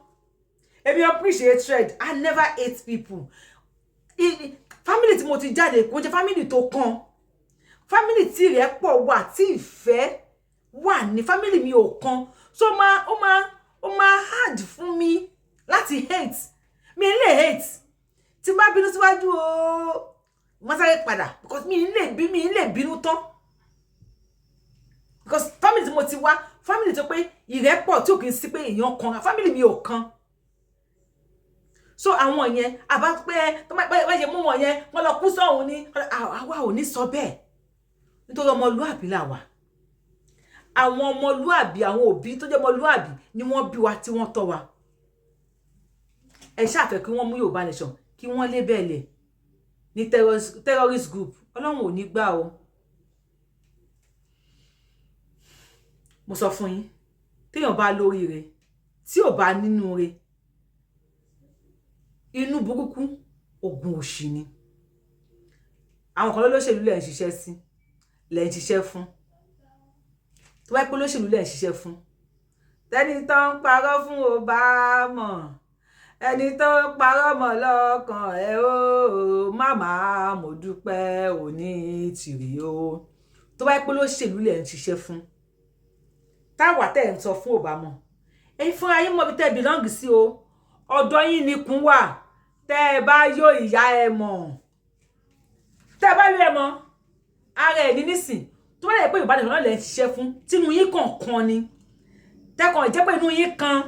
Èmi appreciate hatred. I never hate people. Family tí mo ti jáde kò jẹ́ family tó kan, family tí ìrẹ́pọ̀ wà, tí ìfẹ́ wà ní family mi ò kan. So máa ó máa hard fún mi láti hate. Mi lè hate. Tí n bá bínú síwájú o, mo sáré padà, because mi lè bínú tán, because family tí mo ti wá, family tó pé ìrẹ́pọ̀ tí ò kì í sí pé èèyàn kan, family mi ò kan. So àwọn yẹn àbá pé tó bá ṣe mú wọn yẹn, wọn lọ kú sọ́hun ni. Àwa ò ní sọ bẹ́ẹ̀ nítorí ọmọlúàbí là wà. Àwọn ọmọlúàbí, àwọn òbí tó jẹ́ ọmọlúàbí ni wọ́n bí wa tí wọ́n tọ́ wa. Ẹ ṣáàfẹ́ kí wọ́n mú Yorùbá Nation, kí wọ́n lé bẹ́ẹ̀lẹ̀ ní terrorist group. Ọlọ́run ò ní gbà o. Mo sọ fún yín, téèyàn bá lóríire, tí ò bá nínú re, inú burúkú ogun òṣì ni. Àwọn kan lólóṣèlú lẹ̀ ń ṣiṣẹ́ sí, lẹ̀ ń ṣiṣẹ́ fún. Tó bá pẹ́ lóṣèlú lẹ̀ ń ṣiṣẹ́ fún, tẹ́ni tó ń parọ́ fún ò bá mọ̀, ẹni tó ń parọ́ mọ́ lọ́kàn ẹ̀ ó má mo dúpẹ́ òní tìrì o. Tó bá pẹ́ lóṣèlú lẹ̀ ń ṣiṣẹ́ fún, táwa tẹ̀ ń sọ fún ò bá mọ̀, èyí fúnra yín mọ̀ bí tẹ́ belong sí o. Ọ̀dọ̀ yín nìkún wà. Tẹ́ ẹ bá yó ìyá ẹ mọ̀, tẹ́ ẹ bá yó ẹ mọ̀ ara ẹ̀ ní nísìn. Tó bá yẹ pé Yorùbá nìkan náà lẹ̀ ń ṣiṣẹ́ fún, tínú yín kọ̀ọ̀kan ni tẹ́kàn jẹ́ pé inú yín kan.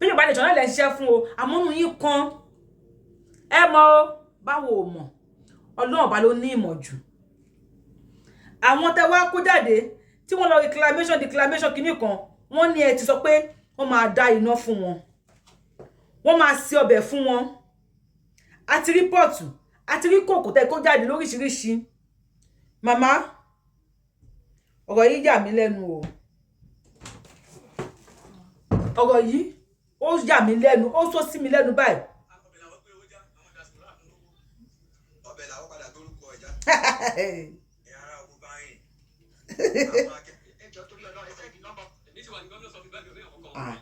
Bí Yorùbá Nation náà lè ṣiṣẹ́ fún o, àmọ́ inú yín kan ẹ mọ̀ o. Báwo ò mọ̀, Ọlọ́run ọba ló ní ìmọ̀ jù. Àwọn tẹ wá kó jáde tí wọ́n lọ reclamation, declamation kìíní kan, wọ́n ní ẹ ti sọ pé wọ́n máa dá iná fún wọn, wọ́n máa ṣe ọbẹ̀ fún wọn. Àti rí pot, àti rí kòkò tẹ kó jáde lóríṣiríṣi. Màmá, ọ̀rọ̀ yìí yà mí lẹ́nu o. Ọ̀rọ̀ yìí, ó yà mí lẹ́nu, ó sọ sí mi lẹ́nu báyìí. Ọbẹ̀ làwọn padà gbórúkọ ẹ̀já ẹ̀yà ara ogun báyìí. Àwọn akẹ́kọ̀ọ́ Ẹjọ́, torí Ọlọ́run, ẹ send nọ́mbà. Ah.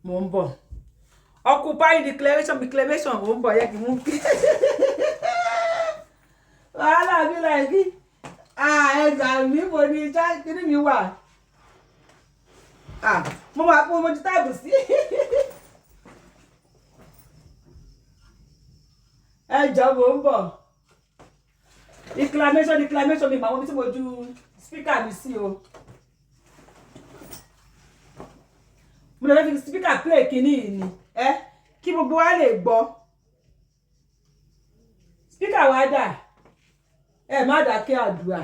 Mo ń bọ̀. Occupy declaration, declaration, mo ń bọ̀. Yẹ kí n mú kí wàhálà mi láì kí ẹ gbà mí. Mo ní kíní mi wà. Mo máa pọ́n mo ti type sí. Ẹ jọ, mo ń bọ̀. Reclamation, declamation mi, màá mọ bí tí mo ju speaker mi sí o. Mo lè fẹ́ fi speaker play kínní yìí ni ẹ kí gbogbo wa lè gbọ́. Speaker wa dà? Ẹ má dákẹ́ àdúrà.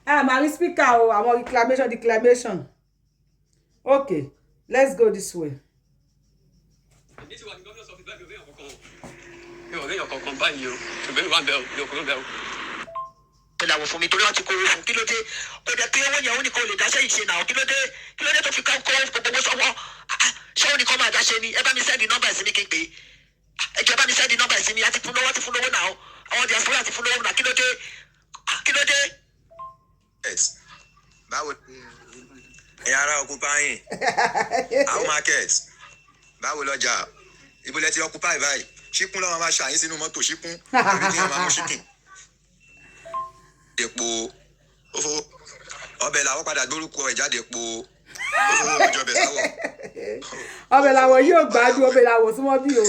Ẹ máa rí speaker o. Àwọn reclamation, declamation. Okay, let's go this way. Èmi ti wà ní governor's office báyìí, mi ò rí èèyàn kankan o. Mi ò rí èèyàn kankan báyìí o. Ṣùgbọ́n mi wà ń bẹ̀ o, mi ò kúrò ń bẹ̀ o. Ìlàwọ̀ fún mi torí wọ́n ti kó owó fún. Kí ló dé? Ó dẹ̀ pé owó yẹn, ó ní kó lè dáṣẹ́ ìṣe náà. Kí ló dé? Kí ló dé tó fi ká kó gbogbo sọ́wọ́? Ah, ah, ṣé ó ní kó máa dáṣe ni? Ẹ bá mi send nọ́mbà sí mi kí n pè é. Ẹ jọ̀ọ́, ẹ bá mi send nọ́mbà sí mi. A ti fún lówó, ti fún lówó náà. Àwọn diaspora ti fún lówó náà. Kí ló dé? Ah, kí ló dé? Báwo ẹ̀yin ará occupying how market? Báwo lọ́jà? Ibo lẹ ti occupy báyìí? Ṣíkún lọ́wọ́ máa ṣàyín sínú mọ́tò, ṣíkún torí kí wọ́n máa mú ṣíkìn. Epo ó fowó ọbẹ̀ làwọn padà gbórúkọ ẹ̀ jáde po, ó fowó ojú ọbẹ̀ sáwọ̀. Ọbẹ̀ làwọ̀ yóò gbádùn, ọbẹ̀ làwọ̀ súnmọ́ bí o.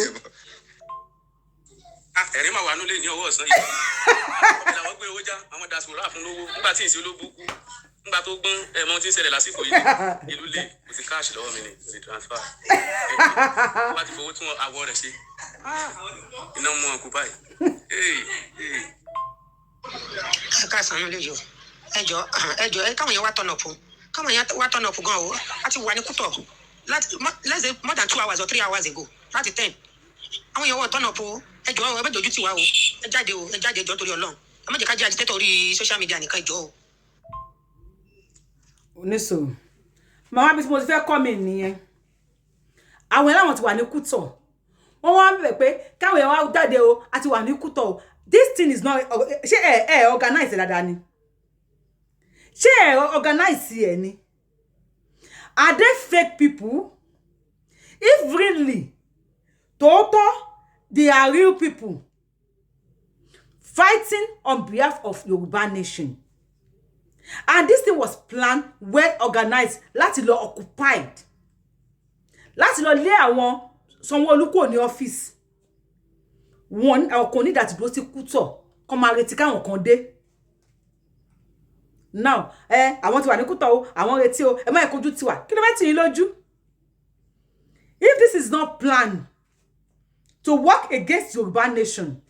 Ah, ẹ̀rín máa wà nílé ní ọwọ́ ọ̀sán yìí. Ọbẹ̀ làwọn gbé owó já, àwọn diaspora fún lówó. Nígbà tí ìṣe olóbùkú, nígbà tó gbọ́n, ẹ̀ mọ ohun tí ń ṣẹlẹ̀ lásìkò yìí. Ìlú le, kò sí cash lọ́wọ́ mi ni, kò sí transfer. Wọ́n bá ti fowó tún àwọ̀ rẹ̀ ṣe. Iná mú ọkọ̀ báyìí. Hey, hey. Ẹ káàsán nílé yìí o. Ẹ jọ, ẹ jọ, ẹ káwọn yẹn wá turn up o, káwọn yẹn wá turn up gan o. A ti wà ní Kútọ̀ láti let's say more than 2 hours or 3 hours ago, láti 10. Àwọn yẹn wọ́n turn up o. Ẹ jọ, ẹ má dojú tì wá o. Ẹ jáde o, ẹ jáde. Ẹ jọ, torí Ọlọ́run, ẹ má jẹ́ ká jẹ́ agitator orí social media nìkan. Ẹ jọ o. Oníṣòwò màmá, bí mo ti fẹ́ kọ́ mi nìyẹn. Àwọn ẹlẹ́wọ̀n ti wà ní Kútọ̀, wọ́n wá ń bẹ̀ pé káwọn èèyàn wá jáde o. A ti wà ní Kútọ̀ o. This thing is not, ṣé ẹ organize dáadáa ni? Ṣé ẹ organize ẹ ni? Are they fake people? If really tòótọ́ they are real people fighting on behalf of Yoruba nation, and this thing was planned, well organized, láti lọ occupied, láti lọ lé àwọn Sanwó-Olú kúrò ní ọ́fíìsì wọn, àwọn kò ní ìdàtí dúró sí Kútọ̀ kọ́ máa retí káwọn kan dé now. Ẹ àwọn ti wà ní Kútọ̀ o, àwọn retí o. Ẹ má yẹ kojú tiwa. Kí ló fẹ́ tì yín lójú? If this is not planned to work against Yorùbá nation,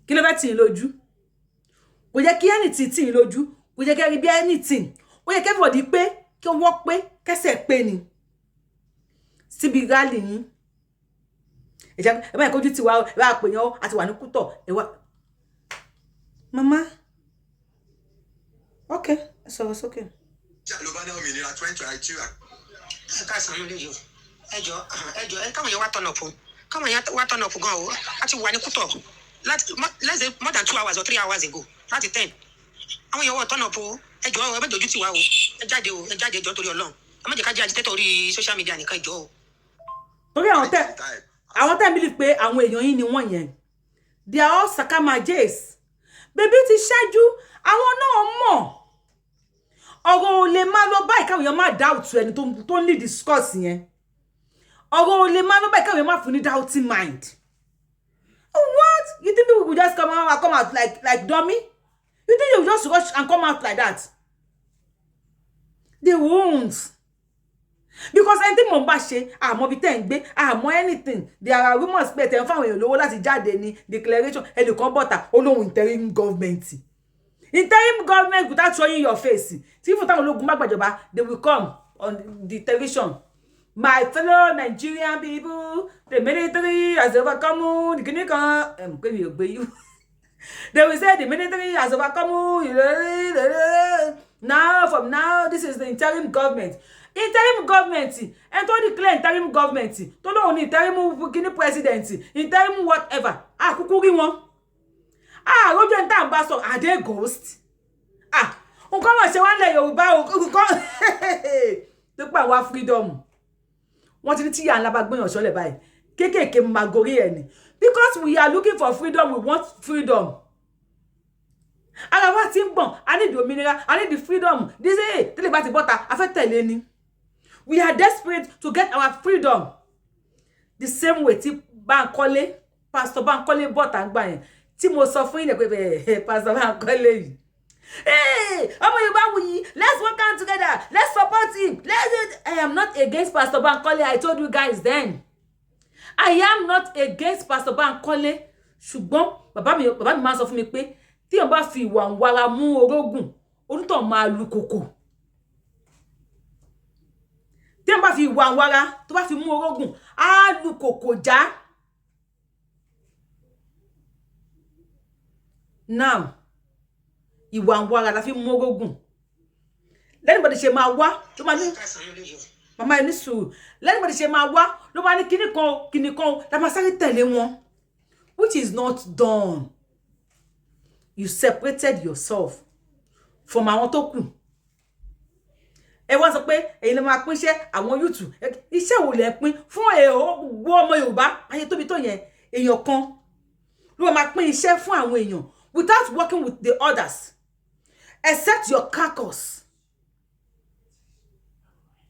kí ló fẹ́ tì yín lójú? Kò yẹ kí anything tì yín lójú. Kò yẹ kí ẹ rí bí anything. Ó yẹ kí everybody pé kí wọ́n pé kẹsẹ̀ pé ni síbi rally yín. Ẹ jẹ́ ẹ bá yẹ kójú tiwa, ẹ bá pè yẹn o. Àti wà ní Kútọ̀, ẹ wá. Mama, ok, ẹ sọ̀rọ̀ sókè. Ló bá ní òmìnira 2022. Ẹ káàsán nílé yìí o. Ẹ jọ, ẹ jọ, ẹ káwọn yẹn wá turn up o, káwọn yẹn wá turn up gan o. A ti wà ní Kútọ̀ láti let's say more than 2 hours or 3 hours ago, láti 10. Àwọn yẹn wọ́n turn up o. Ẹ jọ, ẹ má dojú tì wá o. Ẹ jáde o, ẹ jáde. Ẹ jọ, torí Ọlọ́run, ẹ má jẹ́ ká jẹ́ agitator orí social media nìkan. Ẹ jọ o. Torí àwọn tẹ believe pé àwọn èèyàn yín ni wọ́n yẹn, they are all sakamajes. Bèbí ti ṣẹ́jú, àwọn náà mọ̀ ọ̀rọ̀ ò lè máa lọ báyìí káwọn èèyàn máa doubt ẹni tó ń lead discourse yẹn. Ọ̀rọ̀ ò lè máa lọ báyìí káwọn èèyàn máa fún ní doubting mind. What you think, people will just come out like dummy? You think you just rush and come out like that? They won't, because ẹni tí mò ń bá ṣe, àmọ́ ibi tẹ́ ń gbé, àmọ́ anything. There are rumours pé tẹ̀ ń fáwọn èèyàn lówó láti jáde ní declaration. Ẹnìkan bọ̀tà, ó lóun interim government, interim government without showing your face. Tí fún táwọn ológun bá gbàjọba, they will come on the television: "My fellow Nigerian people, the military has overcome the kìnnì kan." Ẹ̀ mọ̀ pé mi ò gbé yìí. They will say the military has overcome now. From now, this is the interim government. Interim government, ẹni tó declare interim government, tó lóun ní interim kìnnì president, interim whatever, àkúkú rí wọn, àròjọ ní tá à ń bá sọ. Are they ghost? Ah, nǹkan mọ̀ ṣe wá ń lẹ̀ Yorùbá o. Nǹkan tó pà wá freedom, wọ́n ti ní tíyà ńlá bá gbéyàn sọ́lẹ̀ báyìí, kéékèèké máa gorí ẹ̀ ni, because we are looking for freedom. We want freedom. Ara wa ti ń gbọ̀n. A need òmìnira, a need the freedom. This is tẹ́lẹ̀ bá ti bọ́ta, a fẹ́ tẹ̀lé ni. We are desperate to get our freedom. The same way tí Bánkọ́lé, Pastor Bánkọ́lé bọ́ta ń gbà yẹn, tí mo sọ fún yín pé Pastor Bánkọ́lé yìí, ọmọ Yorùbá wuyì, let's work out together, let's support him, let's. I am not against Pastor Bankole. I told you guys then, I am not against Pastor Bankole. Ṣùgbọ́n bàbá mi máa ń sọ fún mi pé tí èèyàn bá fi ìwà ń wara mú orógùn, onítọ̀ máa lu kòkò. Tí èèyàn bá fi ìwà ń wara, tó bá fi mú orógùn, á lu kòkò já. Now, ìwà ń wara la fi mú orógùn. Lẹ́nìbọ̀dì ṣe máa wá ló máa ní, màmá ẹ ní sùúrù. Lẹ́nìbọ̀dì ṣe máa wá ló máa ní kíní kan kíní kan la máa sáré tẹ̀lé wọn, which is not done. You separated yourself from àwọn tó kù. Ẹ wá sọ pé èyí lè máa pín iṣẹ́ àwọn youth. Iṣẹ́ wo lẹ pín fún èrò gbogbo ọmọ Yorùbá ayé tóbi tó yẹn? Èèyàn kan ló máa pín iṣẹ́ fún àwọn èèyàn without working with the others except your caucus.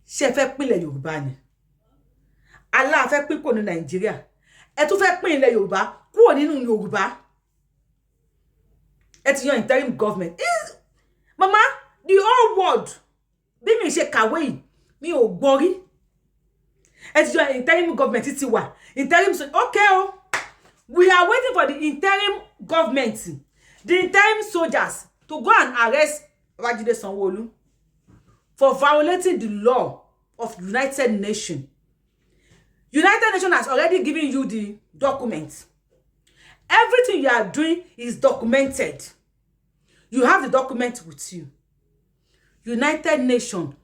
Ṣé ẹ fẹ́ pínlẹ̀ Yorùbá ni? Aláàfẹ́ pín kò ní Nàìjíríà, ẹ tún fẹ́ pín ilẹ̀ Yorùbá kúrò nínú Yorùbá. Ẹ ti yan interim government. Mama, the whole world, bí mi ṣe kàwé yìí, mi ò gbọ́ rí. Ẹ ti yan interim government, ti wà interim. Okay o, we are waiting for the interim government, the interim soldiers, to go and arrest Babajide Sanwo-Olu for violating the law of United Nations. United Nations has already given you the document. Everything you are doing is documented. You have the document with you. United Nations,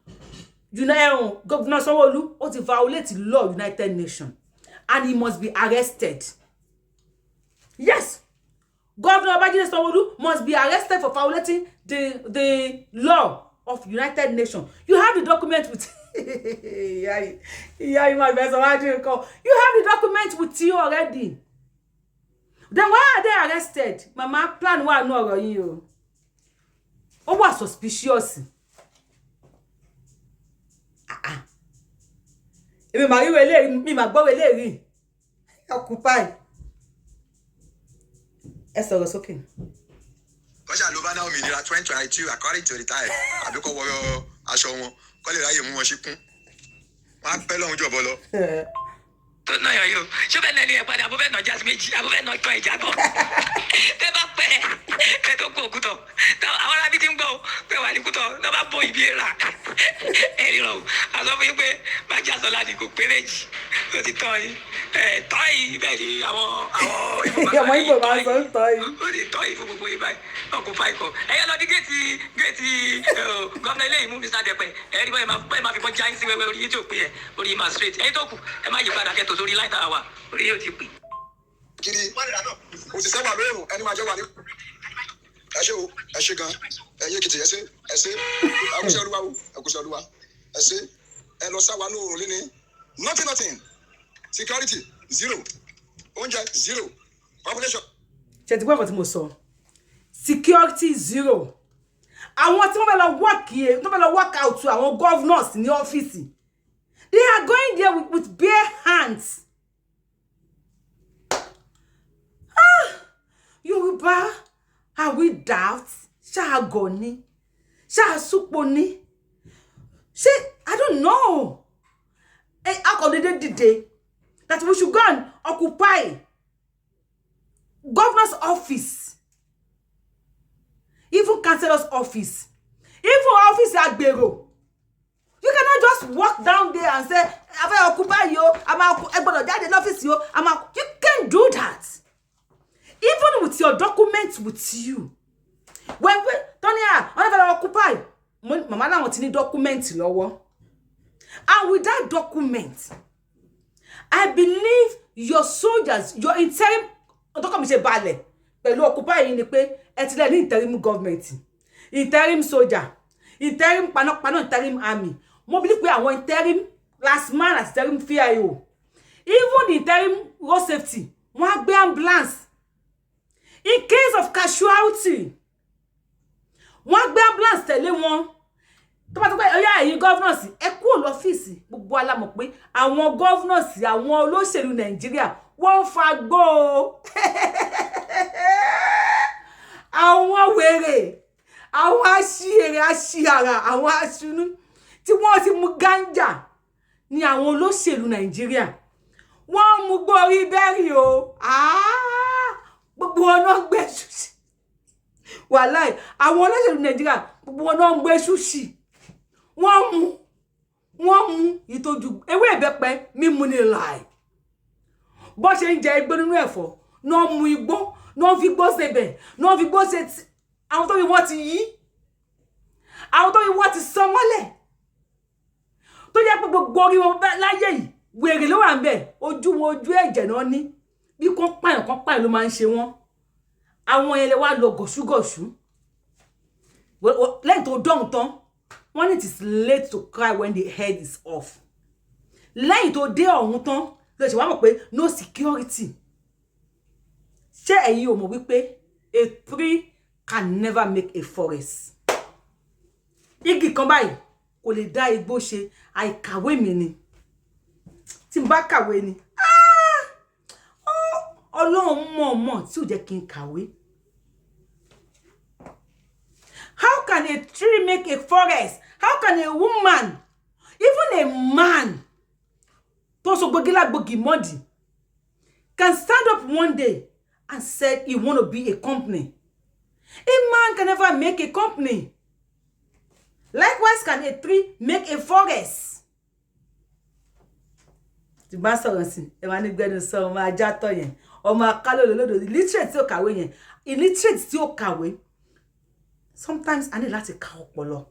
United, Governor Sanwo-Olu ó ti violate the law of United Nations and he must be arrested. Yes, Governor Babajide Sanwo-Olu must be arrested for violating the law of United Nations. You have the document with ìyá yìí máa fẹ́ sọ wájú nǹkan. You have the document with you already. Then why are they arrested? Mama, plan wà nù ọ̀rọ̀ yìí o. Ó wà suspicious. Ah, ah. Èmi màá ríro eléyìí, mi màá gbọ́rọ̀ eléyìí. Occupy, ẹ sọ̀rọ̀ sókè. Kọ́ṣà ló bá náà òmìnira 2022 according to the time, àbí kọ́ wọ aṣọ wọn kọ́ lè ráyè mú wọn ṣíkún, wọn á pẹ́ lọ́hún jọ̀bọ lọ. Tó náà yọ yóò ṣó fẹ́ nà ní ẹ̀ padà, àbó fẹ́ nà jásí méjì, àbó fẹ́ nà tán ìjà bọ̀. Tẹ́ bá pẹ́ kẹ́ tó kó òkútọ̀, àwọn arábí ti ń gbọ́ pé wà ní kútọ̀ lọ́ bá bọ́ ìbí rà ẹ̀ ríran o. Àsọ fún yín pé májàsọ láti kò pé méjì, ó ti tọ́ yín ẹ̀ tọ́ yìí. Bẹ́ẹ̀ ni àwọn Ọmọ Ìgbò máa ń sọ ń tọ́ yìí. Ó ti tọ́ yìí fún gbogbo yìí báyìí. Ọkùnrin fa ikọ̀ ẹ̀yẹ lọ di géètì gómìnà ilé ìmú Mr. Dẹ̀pẹ̀. Ẹ̀rí báyìí máa fi bọ́ jáyín sí wẹ́wẹ́. Orí yìí tí ò pé ẹ̀, orí yìí máa straight. Ẹ̀yin tó kù, ẹ má yí padà kẹ́tò sórí láì tàwa, orí yìí ò ti pè. Kiri òṣìṣẹ́ wà lóòrùn, ẹni máa jẹ́ wà ní. Ẹ ṣé o, ẹ ṣé gan. Ẹ̀yin Èkìtì, ẹ ṣé, ẹ ṣé. Ẹ kúṣẹ́ Olúwa o, ẹ kúṣẹ́ Olúwa, ẹ ṣé. Ẹ lọ sáwa lóòrùn lé ní nothing, nothing. Security zero, oúnjẹ zero, population. Ṣe ti gbọ́ nǹkan tí mo sọ? Security zero. Àwọn tí wọ́n fẹ́ lọ work yẹ, tó fẹ́ lọ work out àwọn governors ní ọ́fíìsì, they are going there with bare hands. Ah, Yorùbá, are we daft? Ṣáàgọ̀ ni, ṣáàsúpọ̀ ni. Ṣé, I don't know, ẹ akọ̀dédé dìde that we should go and occupy governor's office, even councillor's office, even office agbèrò. You cannot just walk down there and say, "A fẹ́ occupy yìí o, a máa ẹ gbọ́dọ̀ jáde lọ́fíìsì o, a máa." You can't do that, even with your document with you. When we tọ́ni à wọ́n fẹ́ lọ occupy, màmá làwọn ti ní document lọ́wọ́, and with that document, I believe your soldiers, your interim, ọtọ́kọ̀ mi ṣe balẹ̀ pẹ̀lú occupy yìí ni pé ẹ ti lẹ̀ ní interim government, interim soldier, interim panápaná, interim army. Mo believe pé àwọn interim last man àti interim VIO, even the interim road safety, wọ́n á gbé ambulance in case of casualty. Wọ́n á gbé ambulance tẹ̀lé wọn tó bá tó pé ọyá ẹ̀yin governors, ẹ kúrò lọ́fíìsì. Gbogbo wa la mọ̀ pé àwọn governors, àwọn olóṣèlú Nàìjíríà, wọ́n ń fagbó o. Àwọn wèrè, àwọn aṣièrè, aṣiàrà, àwọn aṣunú tí wọ́n ti mú gánjà ní àwọn olóṣèlú Nàìjíríà. Wọ́n mú gbórí bẹ́rì o. Gbogbo wọn náà gbé ṣùṣì. Wàláì, àwọn olóṣèlú Nàìjíríà, gbogbo wọn náà ń gbé ṣùṣì. Wọ́n mú ìtọ́jú ewé ìbẹ́pẹ mímu ní láì bó ṣe ń jẹ igbó nínú ẹ̀fọ́ náà, mú igbó náà, fi igbó ṣebẹ̀ náà, fi igbó ṣe. Àwọn tó fi wọ́n ti yí, àwọn tó fi wọ́n ti sọ mọ́lẹ̀, tó jẹ́ pé gbogbo orí wọn láyé yìí, wèrè ló wà ń bẹ̀. Ojú wọn, ojú ẹ̀jẹ̀ náà ní bí kán pààyàn, kán pààyàn ló máa ń ṣe wọ́n. Àwọn yẹn lè wá lọ gọ̀ṣúgọ̀ṣú lẹ́yìn tó dọ̀hún tán. Wọ́n ní it is late to cry when the head is off. Lẹ́yìn tó dé ọ̀hún tán lè ṣe wá mọ̀ pé no security. Ṣé ẹ̀yin ò mọ̀ wípé a tree can never make a forest? Igi kan báyìí kò lè dá igbó ṣe. Àìkàwé mi ni. Tí n bá kàwé ni, Ọlọ́run mọ̀ọ́mọ̀ tí ò jẹ́ kí n kàwé. How can a tree make a forest? How can a woman, even a man tó so gbogbo lágbògì mọ́dì, can stand up one day and said he want to be a company? A man can never make a company. Likewise can a tree make a forest. Tí bá sọ̀rọ̀ sí ẹ máa ní gbẹ́nu sọ, ọmọ ajá tọ̀ yẹn, ọmọ akálò lòlòdò, illiterate tí ó kàwé yẹn, illiterate tí ó kàwé. Sometimes I need láti ka ọpọlọ.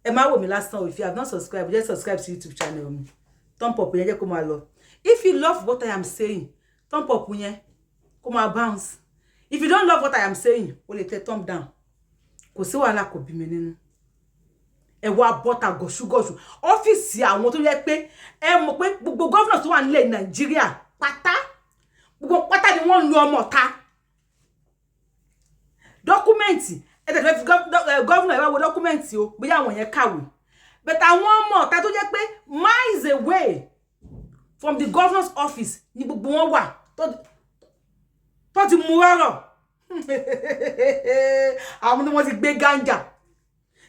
Ẹ má wò mí lásán o. If you have not subscribed, just subscribe to YouTube channel mi. Thumb up yẹn, jẹ́ kó máa lọ. If you love what I am saying, thumb up yẹn kó máa bounce. If you don't love what I am saying, o lè tẹ thumb down. Kò sí wàhálà, kò bí mi nínú. Ẹ wá bọ́tà gọ̀ṣúgọ̀ṣù ọ́fíìsì àwọn tó yẹ pé ẹ mọ̀ pé gbogbo governor tó wà nílẹ̀ Nàìjíríà pátá, gbogbo pátá ni wọ́n ń lu ọmọ ta document. Ẹ tẹ̀lé fi governor, ẹ wá wo document o, bóyá àwọn yẹn kàwé. But àwọn ọmọ ọ̀tá tó jẹ́ pé miles away from the governor's office ni gbogbo wọn wà tó ti mú rọ́rọ̀, àwọn tí wọ́n ti gbé ganja,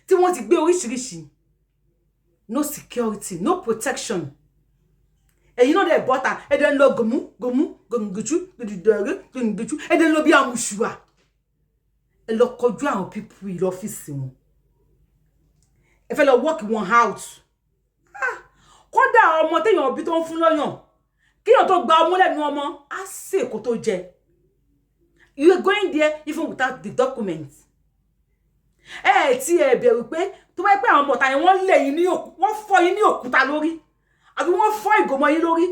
tí wọ́n ti gbé oríṣiríṣi. No security, no protection. Ẹ̀yin náà dẹ̀ bọ́ta, ẹ̀ dẹ̀ ń lọ gòmú gòmú gòmùgùchú gòdìdọ̀rẹ́ gòmùgùchú, ẹ̀ dẹ̀ ń lọ bí àmùṣùà. Ẹ lọ kọjú àwọn people yìí lọ́fíìsì wọn, ẹ fẹ́ lọ work wọn out. Kódà ọmọ téèyàn bí tó ń fún lọ́yàn, kéèyàn tó gba ọmú lẹ́nu ọmọ á sè kó tó jẹ. You are going there even without the document. Ẹ ẹ tí ẹ bẹ̀rù pé tó bá yẹ pé àwọn ọmọ ọ̀tá yẹn, wọ́n lé yín ní òkú, wọ́n fọ́ yín ní òkúta lórí, àbí wọ́n fọ́ ìgò mọ́ yín lórí,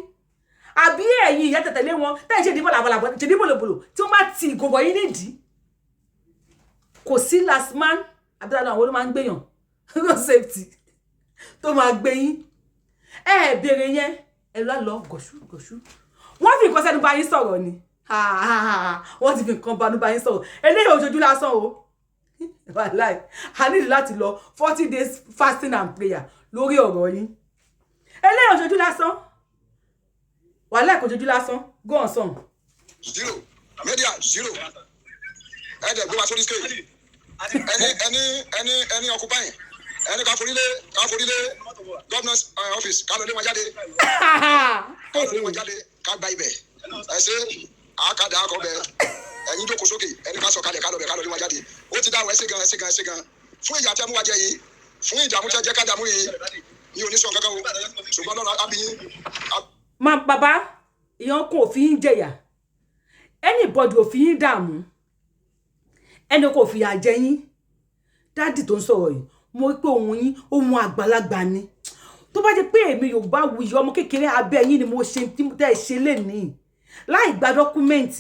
àbí ẹ̀yin ìyá tẹ̀tẹ̀lé wọn tẹ́yìn ṣe ìdìbò làbàlàbà, ṣe ìdìbò lòbòlò, tí wọ́n bá ti ìgò bọ̀ yín nídìí? Kò sí last man àbílẹ̀ àwọn ló máa ń gbéyàn, road safety tó máa gbé yín. Ẹ ẹ béèrè yẹn, ẹ lọ lọ gọ̀ṣú gọ̀ṣú. Wọ́n fi nǹkan sẹ́nu bá yín sọ̀rọ̀ ni. Wọ́n ti fi nǹkan banú bá yín sọ̀rọ̀. Eléyìí òjòjú lásán o. Wàláì, a nílò láti lọ 40 days fasting and prayer lórí ọ̀rọ̀ yín. Eléyìí òjòjú lásán, wàláì, kò jojú lásán. Go on song. Zero media zero. Ẹ dẹ̀ gbé wa sórí scale. Ẹni ẹni ẹni ẹni occupying. Ẹni ká forílé governor's office, ká lọ lé wọn jáde, ká lọ lé wọn jáde, ká gba ibẹ̀. Ẹ ṣe àkàdà akọbẹ, ẹ̀yin jókòó sókè, ẹni ká sọ̀kalẹ̀, ká lọ bẹ̀, ká lọ lé wọn jáde. Ó ti dáhùn. Ẹ ṣe gan, ẹ ṣe gan, ẹ ṣe gan fún ìyà tí a mú wa jẹ yìí, fún ìdààmú tí a jẹ́ ká dààmú yìí. Mi ò ní sọ kankan o, ṣùgbọ́n lọ́nà abiyin. Ma bàbá, ìyẹn kò fi yín jẹyà, anybody ò fi yín dààmú, ẹni kò fìyà jẹ yín. Daddy tó ń sọ̀rọ̀ yìí, mo rí pé ohun yín, ohun àgbàlagbà ni. Tó bá jẹ́ pé èmi Yorùbá wuyì, ọmọ kékeré abẹ́ yín ni mo ṣe tí tẹ́ ẹ ṣe lénìí láì gba document,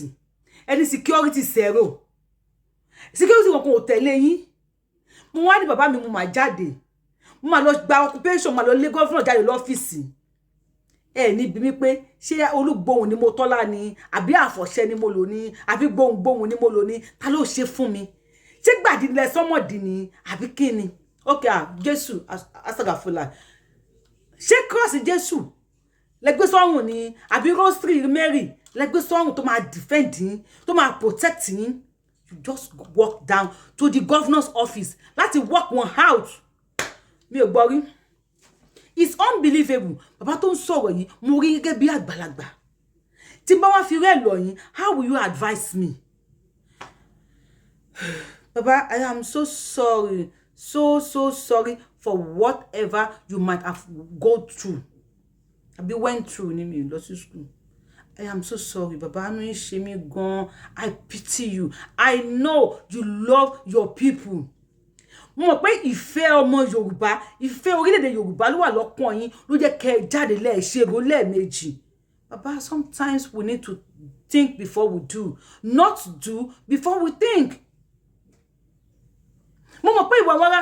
ẹni security zero, security kankan ò tẹ̀lé yín. Mo wá ní bàbá mi, mo máa jáde, mo máa lọ gba occupation, máa lọ lé governor jáde lọ́fíìsì. Ẹ ní bí mi pé ṣé olúgbòhùn ni mo tọ́lá ni, àbí àfọ̀ṣẹ ni mo lò ní, àbí gbohùngbohùn ni mo lò ní? Ta ló ṣe fún mi? Ṣé gbàdílẹ̀ sọ́mọ̀dì ni, àbí kí ni? Ok, ah, Jésù asagafula, ṣé cross Jésù lẹgbẹ́ sọ́run ni, àbí rosary Mary lẹgbẹ́ sọ́run tó máa defend yín, tó máa protect yín? You just walk down to the governor's office láti work one out. Mi ò gbọ́ rí. It's unbelievable. Bàbá tó ń sọ̀rọ̀ yìí, mo rí gẹ́gẹ́ bí àgbàlagbà. Tí n bá wá fi rẹ́ lọ yín, how will you advise me? Baba, I am so sorry, so so sorry for whatever you might have go through àbí went through ní mi lọ sí school. I am so sorry, baba. Àánú yín ṣe mí gan. I pity you. I know you love your people. Mo mọ̀ pé ìfẹ́ ọmọ Yorùbá, ìfẹ́ orílẹ̀-èdè Yorùbá ló wà lọ́kàn yín, ló jẹ́ kẹ́ ẹ jáde lẹ́ẹ̀ṣẹ̀rò lẹ́ẹ̀mejì. Baba, sometimes we need to think before we do, not do before we think. Mo mọ̀ pé ìwà wàrà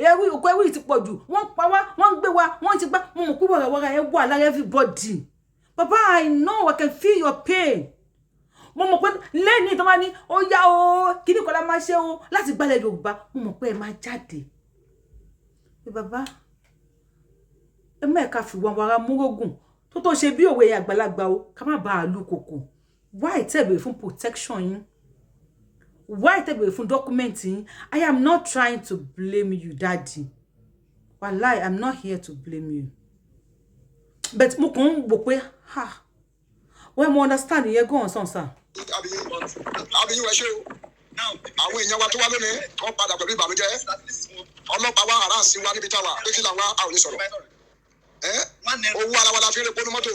ẹrú òkú ẹrú yìí ti pọ̀ jù. Wọ́n pa wá, wọ́n ń gbé wa, wọ́n ti gbá. Mo mọ̀ pé wàràwàrà ẹ wà lára everybody. Baba, I know, I can feel your pain. Mo mọ̀ pé lẹ́ni tó máa ní ó yá o, kíní kan la máa ṣe o láti gbalẹ̀ Yorùbá, mo mọ̀ pé ẹ máa jáde pé bàbá, ẹ má ẹ̀ka fi wọn wàrà múrógùn tó tó ṣe bí òwe àgbàlagbà o, ká má bàa lu kòkò. Why tẹ́ bèrè fún protection yín? Why tẹ́ bèrè fún document yín? I am not trying to blame you, daddy. Wallahi, I'm not here to blame you, but mo kàn ń wò pé, ha, well, mo understand ìyẹn. Go on sàn sàn. Abiyin, ẹ ṣé o. Àwọn èèyàn wa tó wá lónìí, wọ́n padà pẹ̀lú ìbànújẹ́. Ọlọ́pàá wa ará sí wa níbi táwa pé kí làwọn a ò lè sọ̀rọ̀ ẹ. Owó ara wa la fi ń repo ní mọ́tò.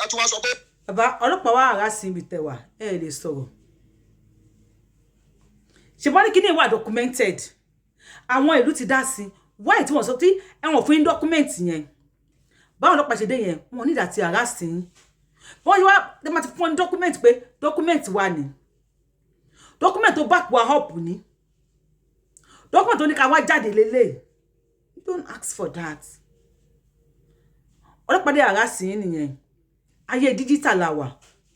Ẹ tún wá sọ pé. Bàbá, ọlọ́pàá wa ará sí ibi tẹ̀wà, ẹ lè sọ̀rọ̀. Ṣùgbọ́n ní kíní wà documented, àwọn ìlú ti dá sí. Why tí wọ́n sọ tí ẹ̀wọ̀n fún yín document yẹn? Báwọn ọlọ́pàá ṣe dé yẹn, wọn ní ìdàtí ará sí yín. Wọ́n yí wá ẹ máa ti fún ọ ní document pé document wà ní document tó back wa up ní document tó ní ká wá jáde lélẹ̀. You don't ask for that. Ọlọ́pàá dé ará sí yín nìyẹn. Ayé digital la wà,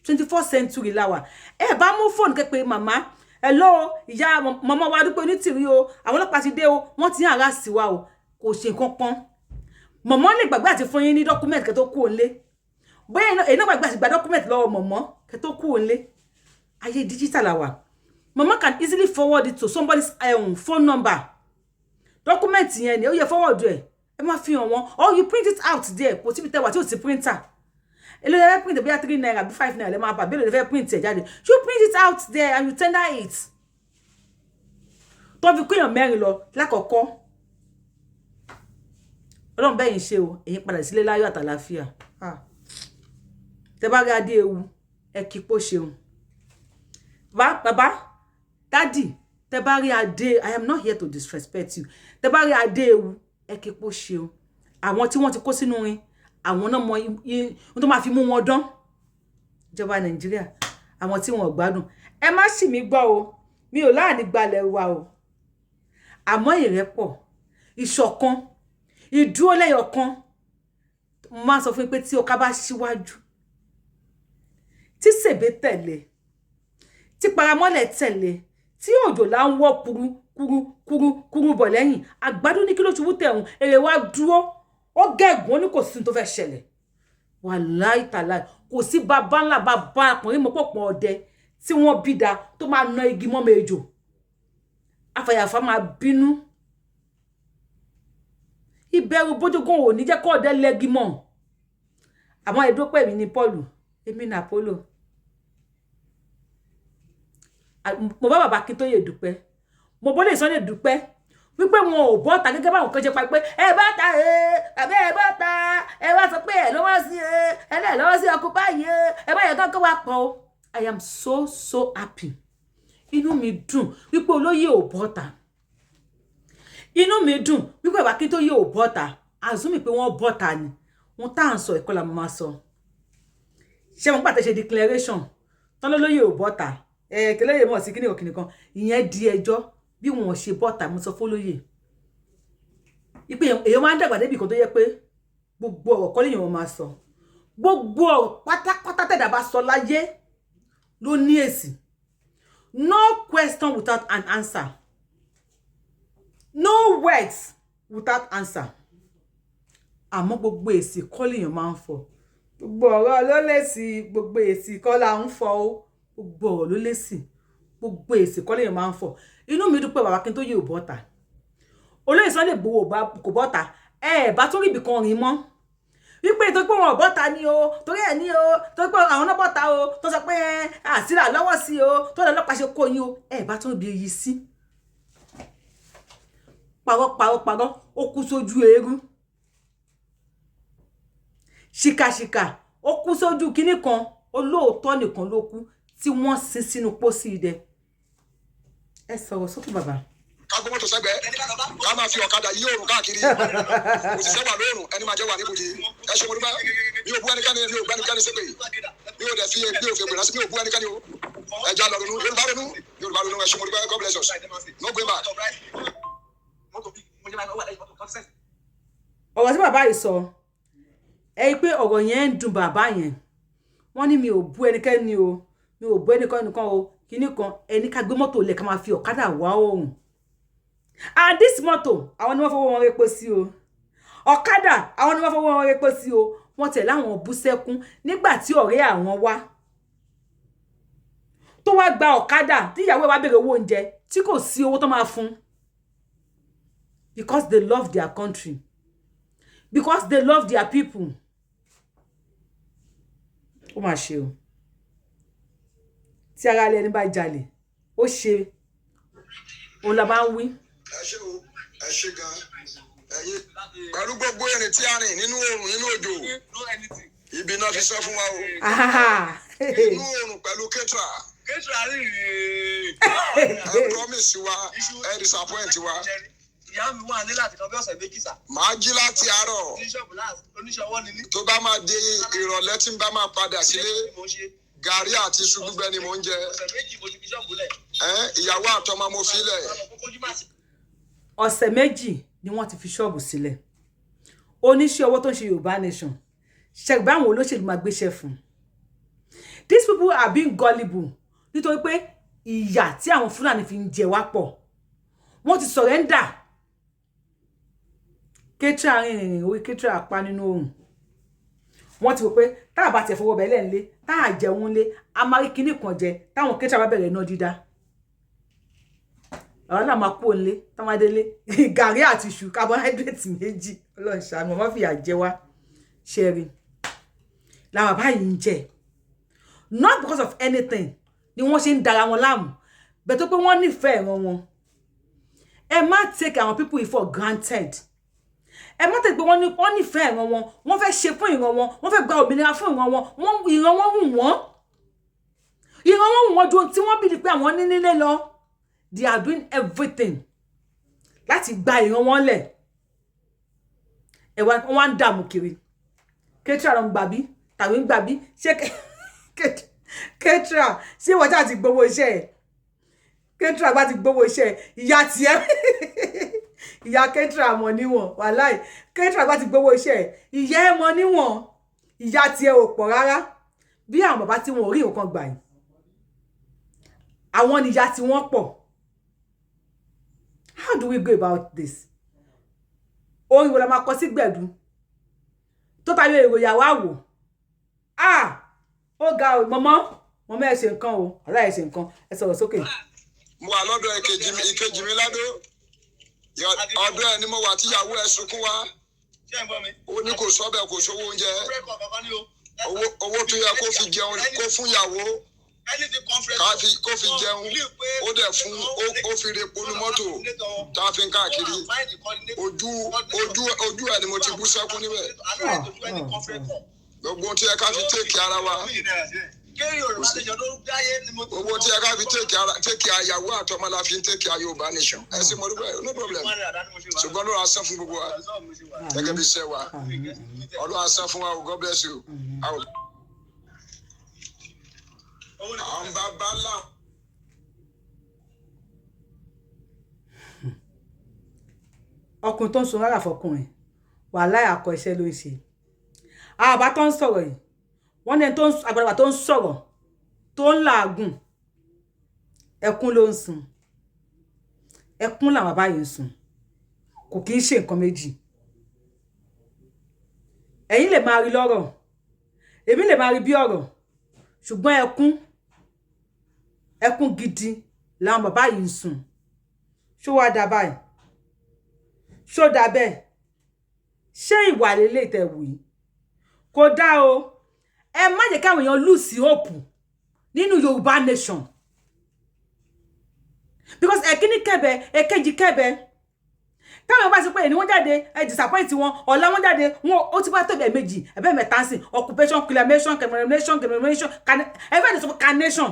24th century la wà. Ẹ bá mú fóònù kẹ́ pé màmá, hello, ìyá màmá wa dúpẹ́ onítìrí o, àwọn ọlọ́pàá ti dé o, wọ́n ti ń ará sí wa o. Kò ṣe nǹkan kan. Mọ̀mọ́ lè gbàgbé àti fún yín ní document kẹ́ tó kú òǹlé. Bóyá èyí náà gbàgbé àti gba document lọ́wọ́ mọ̀mọ́ kẹ́ tó kú òǹlé. Ayé digital la wà. Mọ̀mọ́ can easily forward it to somebody's phone number. Document yẹn ni ó yẹ forward ẹ̀, ẹ má fi hàn wọ́n, or you print it out there. Kò síbi tẹ́wà tí ò sí printer. Èló lẹ fẹ́ print? Bóyá 3 naira bí 5 naira lẹ máa bà bí. Èló lẹ fẹ́ print ẹ̀ jáde? You print it out there and you tender it. Tó fi kóyàn mẹ́rin lọ lákọ̀ọ́kọ́, Ọlọ́run bẹ́yìn ṣe o, èyí padà sílé láyọ̀ àtàlàáfíà. Tẹ bá rí adé ewu, ẹ kí pó ṣeun. Bàbá, daddy, tẹ bá rí adé, I am not here to disrespect you. Tẹ bá rí adé ewu, ẹ kí pó ṣeun. Àwọn tí wọ́n ti kó sínú rin, àwọn náà mọ ohun tó máa fi mú wọn dán. Ìjọba Nàìjíríà, àwọn tí wọn ò gbádùn, ẹ má sì mí gbọ́ o. Mi ò láàní gbalẹ̀ wa o, àmọ́ ìrẹ́pọ̀, ìṣọ̀kan, ìdúró lẹ́yọ̀kan, mo máa ń sọ fún yín pé tí ọká bá síwájú, tí sèbé tẹ̀lé, tí paramọ́lẹ̀ tẹ̀lé, tí òjòlá ń wọ́ kuru kuru kuru kuru bọ̀ lẹ́yìn, àgbàdo ní kí ló ṣubú tẹ̀hún, èrè wa dúró, ó gẹ̀gùn, ó ní kò sí ní tó fẹ́ ṣẹlẹ̀. Wàláì tàláì, kò sí bàbá ńlá bàbá ọkùnrin mọ́pọ̀pọ̀ ọdẹ tí wọ́n bí da tó máa na igi mọ́mọ ejò. Afàyàfà máa bínú. Ìbẹ̀rù bójógún ò ní jẹ́ kó ọ̀dẹ́ lẹ́gí mọ́. Àmọ́ ẹ dúpẹ́, mi ní Paul, èmi ní Apollo. Mo bá bàbá Akíntóyè dúpẹ́, mo bó lè Sunday dúpẹ́ wípé wọn ò bọ́ ta gẹ́gẹ́ báwọn kan ṣe pa pé ẹ bá ta, ẹ àbẹ́ ẹ bá ta, ẹ wá sọ pé ẹ lọ́wọ́ sí, ẹ lẹ́ lọ́wọ́ sí ọkọ̀ báyìí, ẹ bá yẹ kán wá pọ̀ o. I am so so happy. Inú mi dùn wípé olóyè ò bọ́ ta. Inú mi dùn wípé bàbá Akíntóyè ò bọ́ ta. Azumi pé wọ́n bọ́ ta ni wọn tá à ń sọ ìkọlà máa sọ. Ṣé wọn pàtẹ ṣe declaration tán lólóyè ò bọ́ ta, ẹ kẹlẹ́yè mọ̀ sí kíní òkìní kan, ìyẹn di ẹjọ́. Bí wọn ṣe bọ́ta, mo sọ fólóyè ìpè èèyàn máa ń dàgbà débi kan tó yẹ pé gbogbo ọ̀rọ̀ kọ́ lèèyàn máa sọ. Gbogbo ọ̀rọ̀ pátápátá tẹ̀dá bá sọ láyé ló ní èsì. No question without an answer, no words without answer. Àmọ́ gbogbo èsì kọ́ lèèyàn máa ń fọ. Gbogbo ọ̀rọ̀ ló lèsì, gbogbo èsì kọ́ la ń fọ o. Gbogbo ọ̀rọ̀ ló lèsì, gbogbo èsì kọ́ lèèyàn máa ń fọ. Inú mi dúpẹ́, bàbá Akíntóyè ò bọ́ta, olóyè Sunday Igboho kò bọ́ta. Ẹ bá tún rí ibì kan rìn mọ́ wípé tó pé wọn ò bọ́ta ni o, torí ẹ̀ ní o, tó pé àwọn náà bọ́ta o, tó sọ pé àsílà lọ́wọ́ sí o, tó lọ lọ́pàá ṣe kó yín o. Ẹ bá tún bí yí sí parọ́ parọ́ parọ́, ó kú sójú eérú. Ṣìkàṣìkà, ó kú sójú kinní kan. Olóòótọ́ nìkan ló kú tí wọ́n sin sínú pósí idẹ. Ẹ sọ̀rọ̀ sókè, bàbá. Ká gbé mọ́tò sẹ́gbẹ̀ẹ́, ká máa fi ọ̀kadà yí òòrùn káàkiri. Òṣìṣẹ́ wà lóòrùn, ẹni máa jẹ́ wà níbojì. Ẹ ṣe, mo dúpẹ́. Mi ò bú ẹnikẹ́ni, mi ò bú ẹnikẹ́ni ṣépè, mi ò dẹ̀ fi mi ò fi èpè ránṣẹ́, mi ò bú ẹnikẹ́ni o. Ẹ já lọ ronú. Yorùbá ronú, Yorùbá ronú. Ẹ ṣe, mo dúpẹ́. God bless us. No going back. Ọ̀rọ̀ tí bàbá yìí sọ, ẹ rí i pé ọ̀rọ̀ yẹn ń dùn bàbá yẹn. Wọ́n ní mi ò bú ẹnikẹ́ni o, mi ò bú ẹnikẹ́ni kan o. Kíní kan ẹni ká gbé mọ́tò lẹ̀, ká máa fi ọ̀kadà wá oòrùn. And this mọ́tò, àwọn ni wọ́n fọwọ́ wọn repo sí o. Ọ̀kadà, àwọn ni wọ́n fọwọ́ wọn repo sí o. Wọ́n tẹ̀ láwọn bú sẹ́kún nígbà tí ọ̀rẹ́ àwọn wá tó wá gba ọ̀kadà, tí ìyàwó ẹ̀ wá béèrè owó oúnjẹ tí kò sí owó tó máa fún, because they love their country, because they love their people. Ó mà ṣe o. Tí ara ilé ẹni bá jalè, ó ṣe òun la máa ń wí. Ẹ ṣé o, ẹ ṣé gan. Ẹ̀yin pẹ̀lú gbogbo ìrìn tí a rìn nínú oòrùn, nínú òjò, ibi náà fi sọ fún wa o, inú oòrùn pẹ̀lú ketra. Ẹ promise wa, ẹ disappoint wa. Ìyá mi wà ní láti kan bí ọ̀sẹ̀ 2 sà. Màá jí láti àárọ̀. Oníṣọ́ọ̀bù láti oníṣòwò ni mí. Tó bá máa di ìrọ̀lẹ́ tí n bá máa padà sílé, Mo ń ṣe gàrí àti iṣu gbígbẹ ni mò ń jẹ. Ọ̀sẹ̀ 2 mo ti fi ṣọ́ọ̀bù lẹ̀. Ẹ ìyàwó àtọmọ mo fi lẹ̀. Kójú má sí. Ọ̀sẹ̀ 2 ni wọ́n ti fi ṣọ́ọ̀bù sílẹ̀. Oníṣẹ́ ọwọ́ tó ń ṣe Yorùbá Nation, ṣẹ̀gbẹ́ àwọn olóṣèlú máa gbéṣẹ́ fún. These people are being gullible nítorí pé ìyà tí àwọn Fúlàní fi ń jẹ wá pọ̀. Wọ́n ti surrender. Kétra rìnrìn orí kétra apá nínú oòrùn. Wọ́n ti rò pé tá a bá tiẹ̀ fọwọ́ bẹ̀lẹ̀ ńlé, tá a jẹun ńlé, a máa rí kinní kan jẹ. Táwọn kétra bá bẹ̀rẹ̀ iná dídá, àwọn náà máa kú òǹlé. Táwọn adélé, gàrí àti iṣu, carbohydrate méjì. Ọlọ́run ṣàánú, ọmọ fìyà jẹ wá. Ṣe rí làwọn báyìí ń jẹ? Not because of anything ni wọ́n ṣe ń dara wọn láàmú bẹ́ẹ̀, tó pé wọ́n nífẹ̀ẹ́ ìran wọn. Ẹ má take àwọn people yìí for granted. Ẹ má take pé wọ́n nífẹ̀ẹ́ ìran wọn, wọ́n fẹ́ ṣe fún ìran wọn, wọ́n fẹ́ gba òmìnira fún ìran wọn. Wọ́n ìran wọn wù wọ́n, ìran wọn wù wọ́n ju ohun tí wọ́n bìlì pé àwọn ní nílé lọ. They are doing everything láti gba ìran wọn lẹ̀. Ẹ wá, wọ́n wá ń dààmú kiri. Ketra ló ń gbàbí tàbí ń gbàbí. Ṣé Ketra, ṣé wọ́n ṣáà ti gbowó iṣẹ́ ẹ̀? Ketra bá ti gbowó iṣẹ́ ẹ̀, ìyá tiẹ̀, ìyá Ketra mọ̀ níwọ̀n. Wàláì, Ketra bá ti gbowó iṣẹ́ ẹ̀, ìyá ẹ̀ mọ̀ níwọ̀n. Ìyá tiẹ̀ ò pọ̀ rárá. Bí àwọn bàbá tí wọn ò rí nǹkan gbà yìí, àwọn nìyá tí wọ́n pọ̀. How do we go about this? Orin wo la máa kọ sí gbẹ̀du tó tayọ èrò ìyàwó àwò? Ah, ó ga o. Mọ̀mọ́, mọ̀mọ́, ẹ ṣe nǹkan o. Ọ̀la ẹ ṣe nǹkan. Ẹ sọ̀rọ̀ sókè. Mo wà lọ́dọ̀ ìkejì mi, ìkejì mi ládó. Ọ̀dọ̀ ẹ̀ ni mo wà tíyàwó ẹ̀ sunkún wá. Ṣé ẹ ń gbọ́ mi? Ó ní kò sọ́bẹ̀, kò sówó oúnjẹ. Record kankan ní o. Owó tó yẹ kó fi jẹun, kó fún ìyàwó, ká fi kó fi jẹun, ó dẹ̀ fún ó fi repo ní mọ́tò tá a fi ń káàkiri. Ojú ẹ̀ ni mo ti bú sẹ́kún níbẹ̀. Gbogbo ohun tí yẹ ká fi take ara wa, owó tí yẹ ká fi take care ìyàwó àtọmọ la fi ń take care Yorùbá nation. Ẹ sì mo dúpẹ́, no problem. Ṣùgbọ́n ló ra sán fún gbogbo wa gẹ́gẹ́ bí iṣẹ́ wa. Ọlọ́run á san fún wa o. God bless you. Àwọn bàbá ńlá. Ọkùnrin tó ń sun rárá fọkùnrin, wàhálà àkọ iṣẹ́ ló ń ṣe. Àwọn àbá tó ń sọ̀rọ̀ yìí, wọ́n ní ẹni tó ń àgbàlagbà tó ń sọ̀rọ̀ tó ń làágùn, ẹkún ló ń sun. Ẹkún làwọn bàbá yìí ń sun, kò kí ń ṣe nǹkan méjì. Ẹ̀yin lè máa rí lọ́rọ̀, èmi lè máa rí bí ọ̀rọ̀, ṣùgbọ́n ẹkún, ẹkún gidi làwọn bàbá yìí ń sun. Ṣó wá dá báyìí? Ṣó dá bẹ́ẹ̀? Ṣé ìwà lélẹ̀ tẹ̀ wù yìí? Kò dá o. Ẹ má jẹ́ káwọn èèyàn lose hope nínú Yorùbá nation, because ẹ̀kíní kẹ̀bẹ̀, ẹ̀kejì kẹ̀bẹ̀, táwọn èèyàn bá ti pé èní wọ́n jáde, ẹ disappoint wọn. Ọ̀la wọ́n jáde, wọn ó ti bá tóbi ẹ̀mejì, ẹ̀bẹ̀ mẹ́ta sí occupation, clamation, commemoration, commemoration, ẹ fẹ́ lè sọ carnation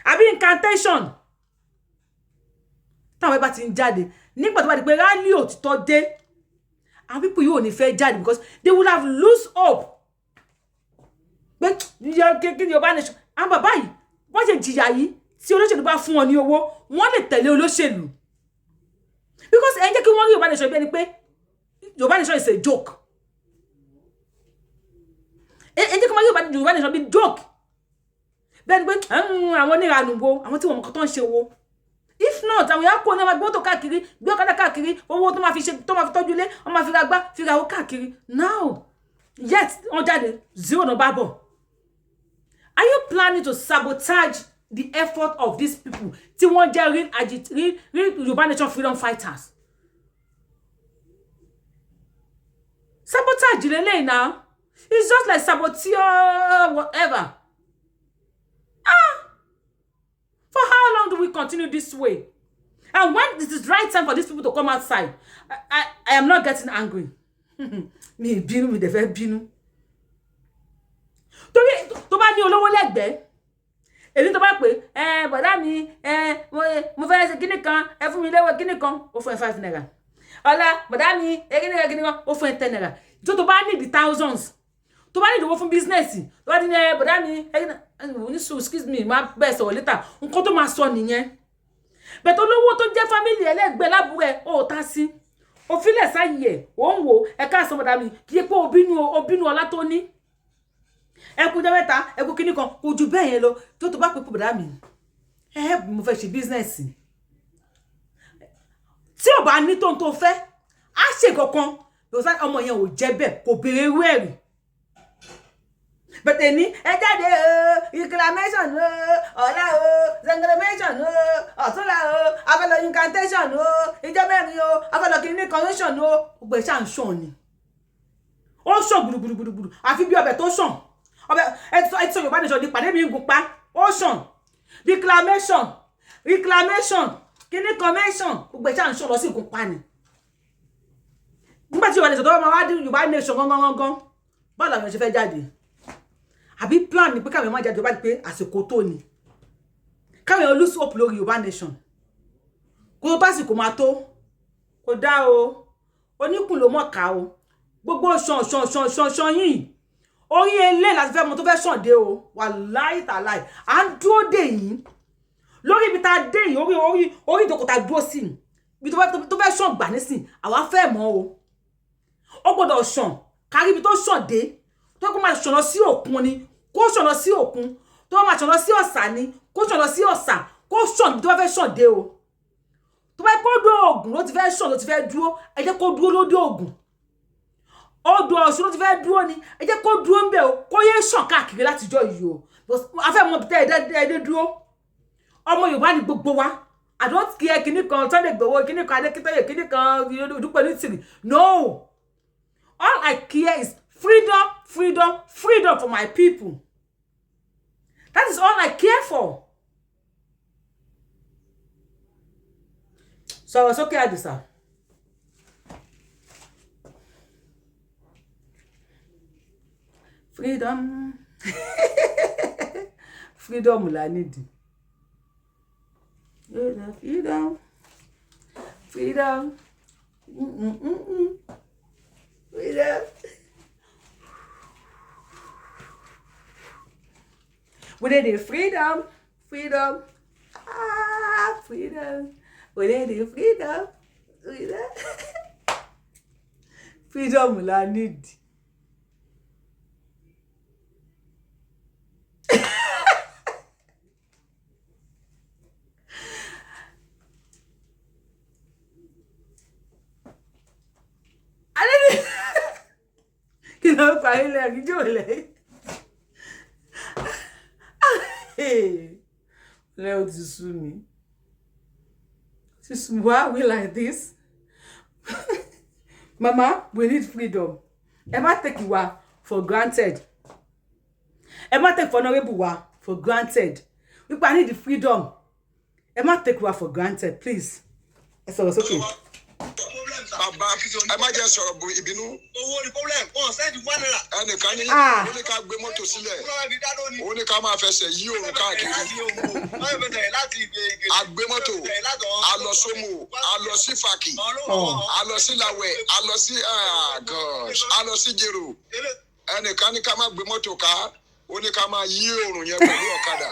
àbí incantation. Táwọn ẹ bá ti ń jáde, nígbà tó bá di pé rally òtítọ́ dé, àwọn people yóò ní fẹ́ jáde because they will have lose hope pé kí ni Yorùbá nation. Àwọn bàbá yìí, wọ́n ṣe jìyà yìí, tí olóṣèlú bá fún wọn ní owó, wọ́n lè tẹ̀lé olóṣèlú, because ẹ jẹ́ kí wọ́n rí Yorùbá nation bí ẹni pé Yorùbá nation is a joke. Ẹ jẹ́ kí wọ́n rí Yorùbá nation bí joke, bẹ́ẹ̀ ni pé àwọn oníranù wo, àwọn tí wọ́n mọ̀ kọ́ tó ń ṣe wo. If not, àwọn èèyàn kò ní ọmọ gbé mọ́tò káàkiri, gbé ọ̀kadà káàkiri, owó tó máa fi ṣe, tó máa fi tọ́jú ilé, wọ́n máa fi ra gbá, fi ra owó káàkiri. Now yet wọ́n jáde, zero náà bá bọ̀. Are you planning to sabotage the effort of these people tí wọ́n jẹ́ real Yorùbá nation freedom fighters? Sabotage lélẹ́yìn now. It's just like saboteur, whatever. Ah, for how long do we continue this way? And when it is right time for these people to come outside, I am not getting angry. Mi bínú, mi dẹ̀ fẹ́ bínú, torí tó bá ní olówó lẹ́gbẹ̀ẹ́ èyí tó bá pè ẹ, bọ̀dá mi, ẹ mo fẹ́ ṣe kíní kan, ẹ fún mi lẹ́wọ̀ kíní kan, ó fún ẹ 5 naira. Ọ̀la, bọ̀dá mi, ẹ kíní kan kíní kan, ó fún ẹ 10 naira. Tó bá need thousands, tó bá need owó fún business, tó bá ní ẹ bọ̀dá mi, ẹ kíní ní sùn, excuse me, máa bẹ́ẹ̀ sọ̀rọ̀ later. Nǹkan tó máa sọ nìyẹn. Bẹ̀tẹ̀ olówó tó jẹ́ family ẹlẹ́gbẹ̀ẹ́ lábúrẹ́ ó ta sí òfìlẹ̀ sáyé ẹ̀, ò ń wò ẹ káàsán bọ̀dá mi, kì í pé òbínú òbínú ọlá tó ní, ẹ kú jẹ́ mẹ́ta, ẹ kú kíní kan, kò ju bẹ́ẹ̀ yẹn lọ. Tó bá pè pé bọ̀dá mi, ẹ help, mo fẹ́ ṣe business, tí ò bá ní tóun tó fẹ́ á ṣe kankan, because ọmọ yẹn ò jẹ́ bẹ́ẹ̀, kò béèrè irú ẹ̀rí. Bẹ̀tẹ̀ ní ẹ jáde o, reclamation o, ọ̀la o, reclamation o, ọ̀túnla o, afẹ́lọ incantation o, ìjọ mẹ́rin o, afẹ́lọ kìíní convention o, gbogbo ẹ̀ ṣáà ń ṣàn ni. Ó ṣàn gbùdùgbùdùgbùdù, àfi bí ọbẹ̀ tó ṣàn. Ọbẹ̀ ẹ ti sọ Yorùbá nation di pàdé mi ń gun pa. Ó ṣàn, reclamation, reclamation, kìíní convention, gbogbo ẹ̀ ṣáà ń ṣàn lọ sí ìgún pa ni. Nígbà tí Yorùbá nation tó bá máa wá dé, Yorùbá nation gangan gangan, báwo làwọn ṣe fẹ́ jáde? Àbí plan ni pé káwọn èèyàn má jáde, bá di pé àsìkò tó ni káwọn èèyàn lose hope lórí Yorùbá nation, kó tó tásìkò máa tó? Kò dá o. Oníkùn ló mọ̀ ká o. Gbogbo ṣàn ṣàn ṣàn ṣàn ṣàn yìí, orí ilé láti fẹ́ mọ tó fẹ́ ṣàn dé o. Wàláì tàláì, à ń dúró dè yín lórí ibi tá a dé yìí. Orí ìjókòó tá a dúró sí, ibi tó fẹ́ ṣàn gbà nísìn, àwa fẹ́ mọ̀ o. Ó gbọ́dọ̀ ṣàn kárí ibi tó ṣàn dé. Tó kó máa ṣàn lọ sí òkun ni, kó ṣàn lọ sí òkun. Tó máa ṣàn lọ sí ọ̀sà ni, kó ṣàn lọ sí ọ̀sà. Kó ṣàn níbi tó bá fẹ́ ṣàn dé o. Tó bá kó dó Ògùn ló ti fẹ́ ṣàn, ló ti fẹ́ dúró, ẹ jẹ́ kó dúró lódò Ògùn. Odò Ọ̀ṣun ló ti fẹ́ dúró ni, ẹ jẹ́ kó dúró ń bẹ̀ o. Kó yé ṣàn káàkiri látijọ́ yìí o. A fẹ́ mọ tẹ́ ẹ dé dúró. Ọmọ Yorùbá ni gbogbo wa. I don't care kíní kan Sunday Igboho, kíní kan Adékíntóyè, kíní kan Dúpẹ́ Onítìrì. No, all I care is freedom, freedom, freedom for my people. That is all I care for. Sọ̀rọ̀ sókè, Àdìsá. Freedom, freedom la nídìí. Freedom, freedom, freedom. We need the freedom, freedom, ah, freedom. We need the freedom, freedom, freedom la need. Kí ló ń parí lẹ́rìí jò lẹ́yìn? Lẹ́ o ti sú mi. Ti sú mi. Why are we like this? Mama, we need freedom. Ẹ má take wa for granted. Ẹ má take honourable wa for granted. Wípé I need the freedom. Ẹ má take wa for granted, please. Ẹ sọ̀rọ̀ sókè. Bàbá, ẹ má jẹ́ sọ̀rọ̀ bu ìbínú. Owó ni problem, wọn send ₦1. Ẹnìkan ní Ah. ó ní ká gbé mọ́tò sílẹ̀, Kúrò fi dá lónìí. ó ní ká máa fẹsẹ̀ yí òrùn káàkiri. A gbé mọ́tò, a lọ sómù, a lọ sí Fàkì, a lọ sí Làwẹ̀, a lọ sí, ah gosh, a lọ sí Jèrò. Ẹnìkan ní ká má gbé mọ́tò ká, ó ní ká máa yí òrùn yẹn pẹ̀lú ọ̀kadà.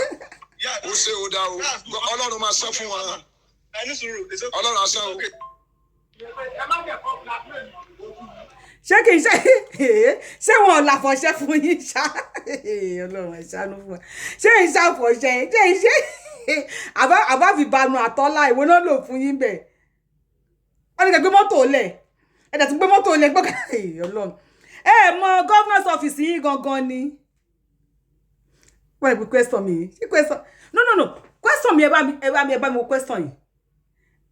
Ó ṣe ó dá o, Ọlọ́run máa san fún wọn, Ọlọ́run á san o. Ṣé kì í ṣe ṣé wọn ò làfọ̀ṣẹ fún yín ṣá? Ọlọ́run, ẹ ṣàánú fún wa. Ṣé ìṣàfọ̀ṣẹ, ṣé ìṣe àbáfìbanu àtọ́lá ìwé náà lò fún yín bẹ́ẹ̀? Wọ́n ní kẹ́ gbé mọ́tò lẹ̀, ẹ dẹ̀ tún gbé mọ́tò lẹ̀ gbọ́kàn. Ọlọ́run, ẹ mọ governor's office yín gangan ni. Wọ́n ẹ̀ pé question mi, ṣé question? No, no, no, question mi, ẹ bá mi, ẹ bá mi, ẹ bá mi wo question yìí.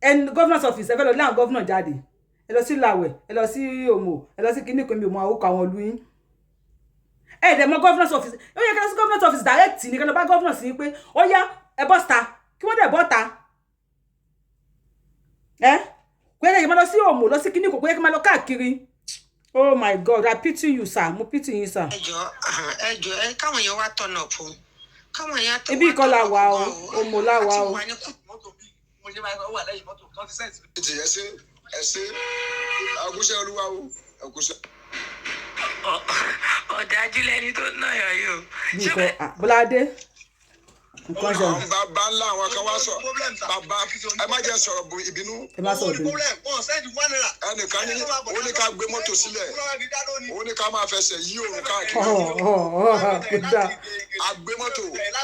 Ẹn governor's office, ẹ fẹ́ lọ lé àwọn governor jáde, ẹ lọ sí Làwẹ̀, ẹ lọ sí Òmò, ẹ lọ sí kíní kan, mi ò mọ àwòkọ àwọn ìlú yín. Ẹ dẹ̀ mọ governor's office. Ó yẹ kí ẹ lọ sí governor's office direct ní kí ẹ lọ bá governor sí pé ó yá, ẹ bọ́ síta, kí wọ́n dẹ̀ bọ́ ta. Ẹ kò yẹ kí ẹ máa lọ sí Òmò, lọ sí kíní kan, kò yẹ kí ẹ máa lọ káàkiri. Oh my God, I pity you, sir. Mo pity yín, sir. Ẹ jọ, ẹ jọ, ẹ káwọn èèyàn wá tọ̀nà fún káwọn èèyàn tó Ibi wá kọ́ la turn up wà o, gan. Òmò la wà Àti o. wà ní kù. Ẹ ṣe, ẹ ṣe, ẹ kúṣẹ́ olúwa o, ẹ kúṣẹ́. Ọ̀dájú lẹni tó ń náyà yìí o. Bí Ṣé nǹkan bẹ́ẹ̀ ah, Bọ́ládé, nǹkan ṣe. Àwọn bàbá ńlá, àwọn kan wá sọ, bàbá, ẹ má jẹ́ sọ̀rọ̀ bu ìbínú. Ẹ má sọ̀rọ̀ bínú. Ẹnìkan ní ó ní ká gbé mọ́tò sílẹ̀, ó ní ká máa fẹsẹ̀ yí òrùn káàkiri. Ọ̀ ọ̀ ọ̀, kò dáa. A gbé mọ́tò,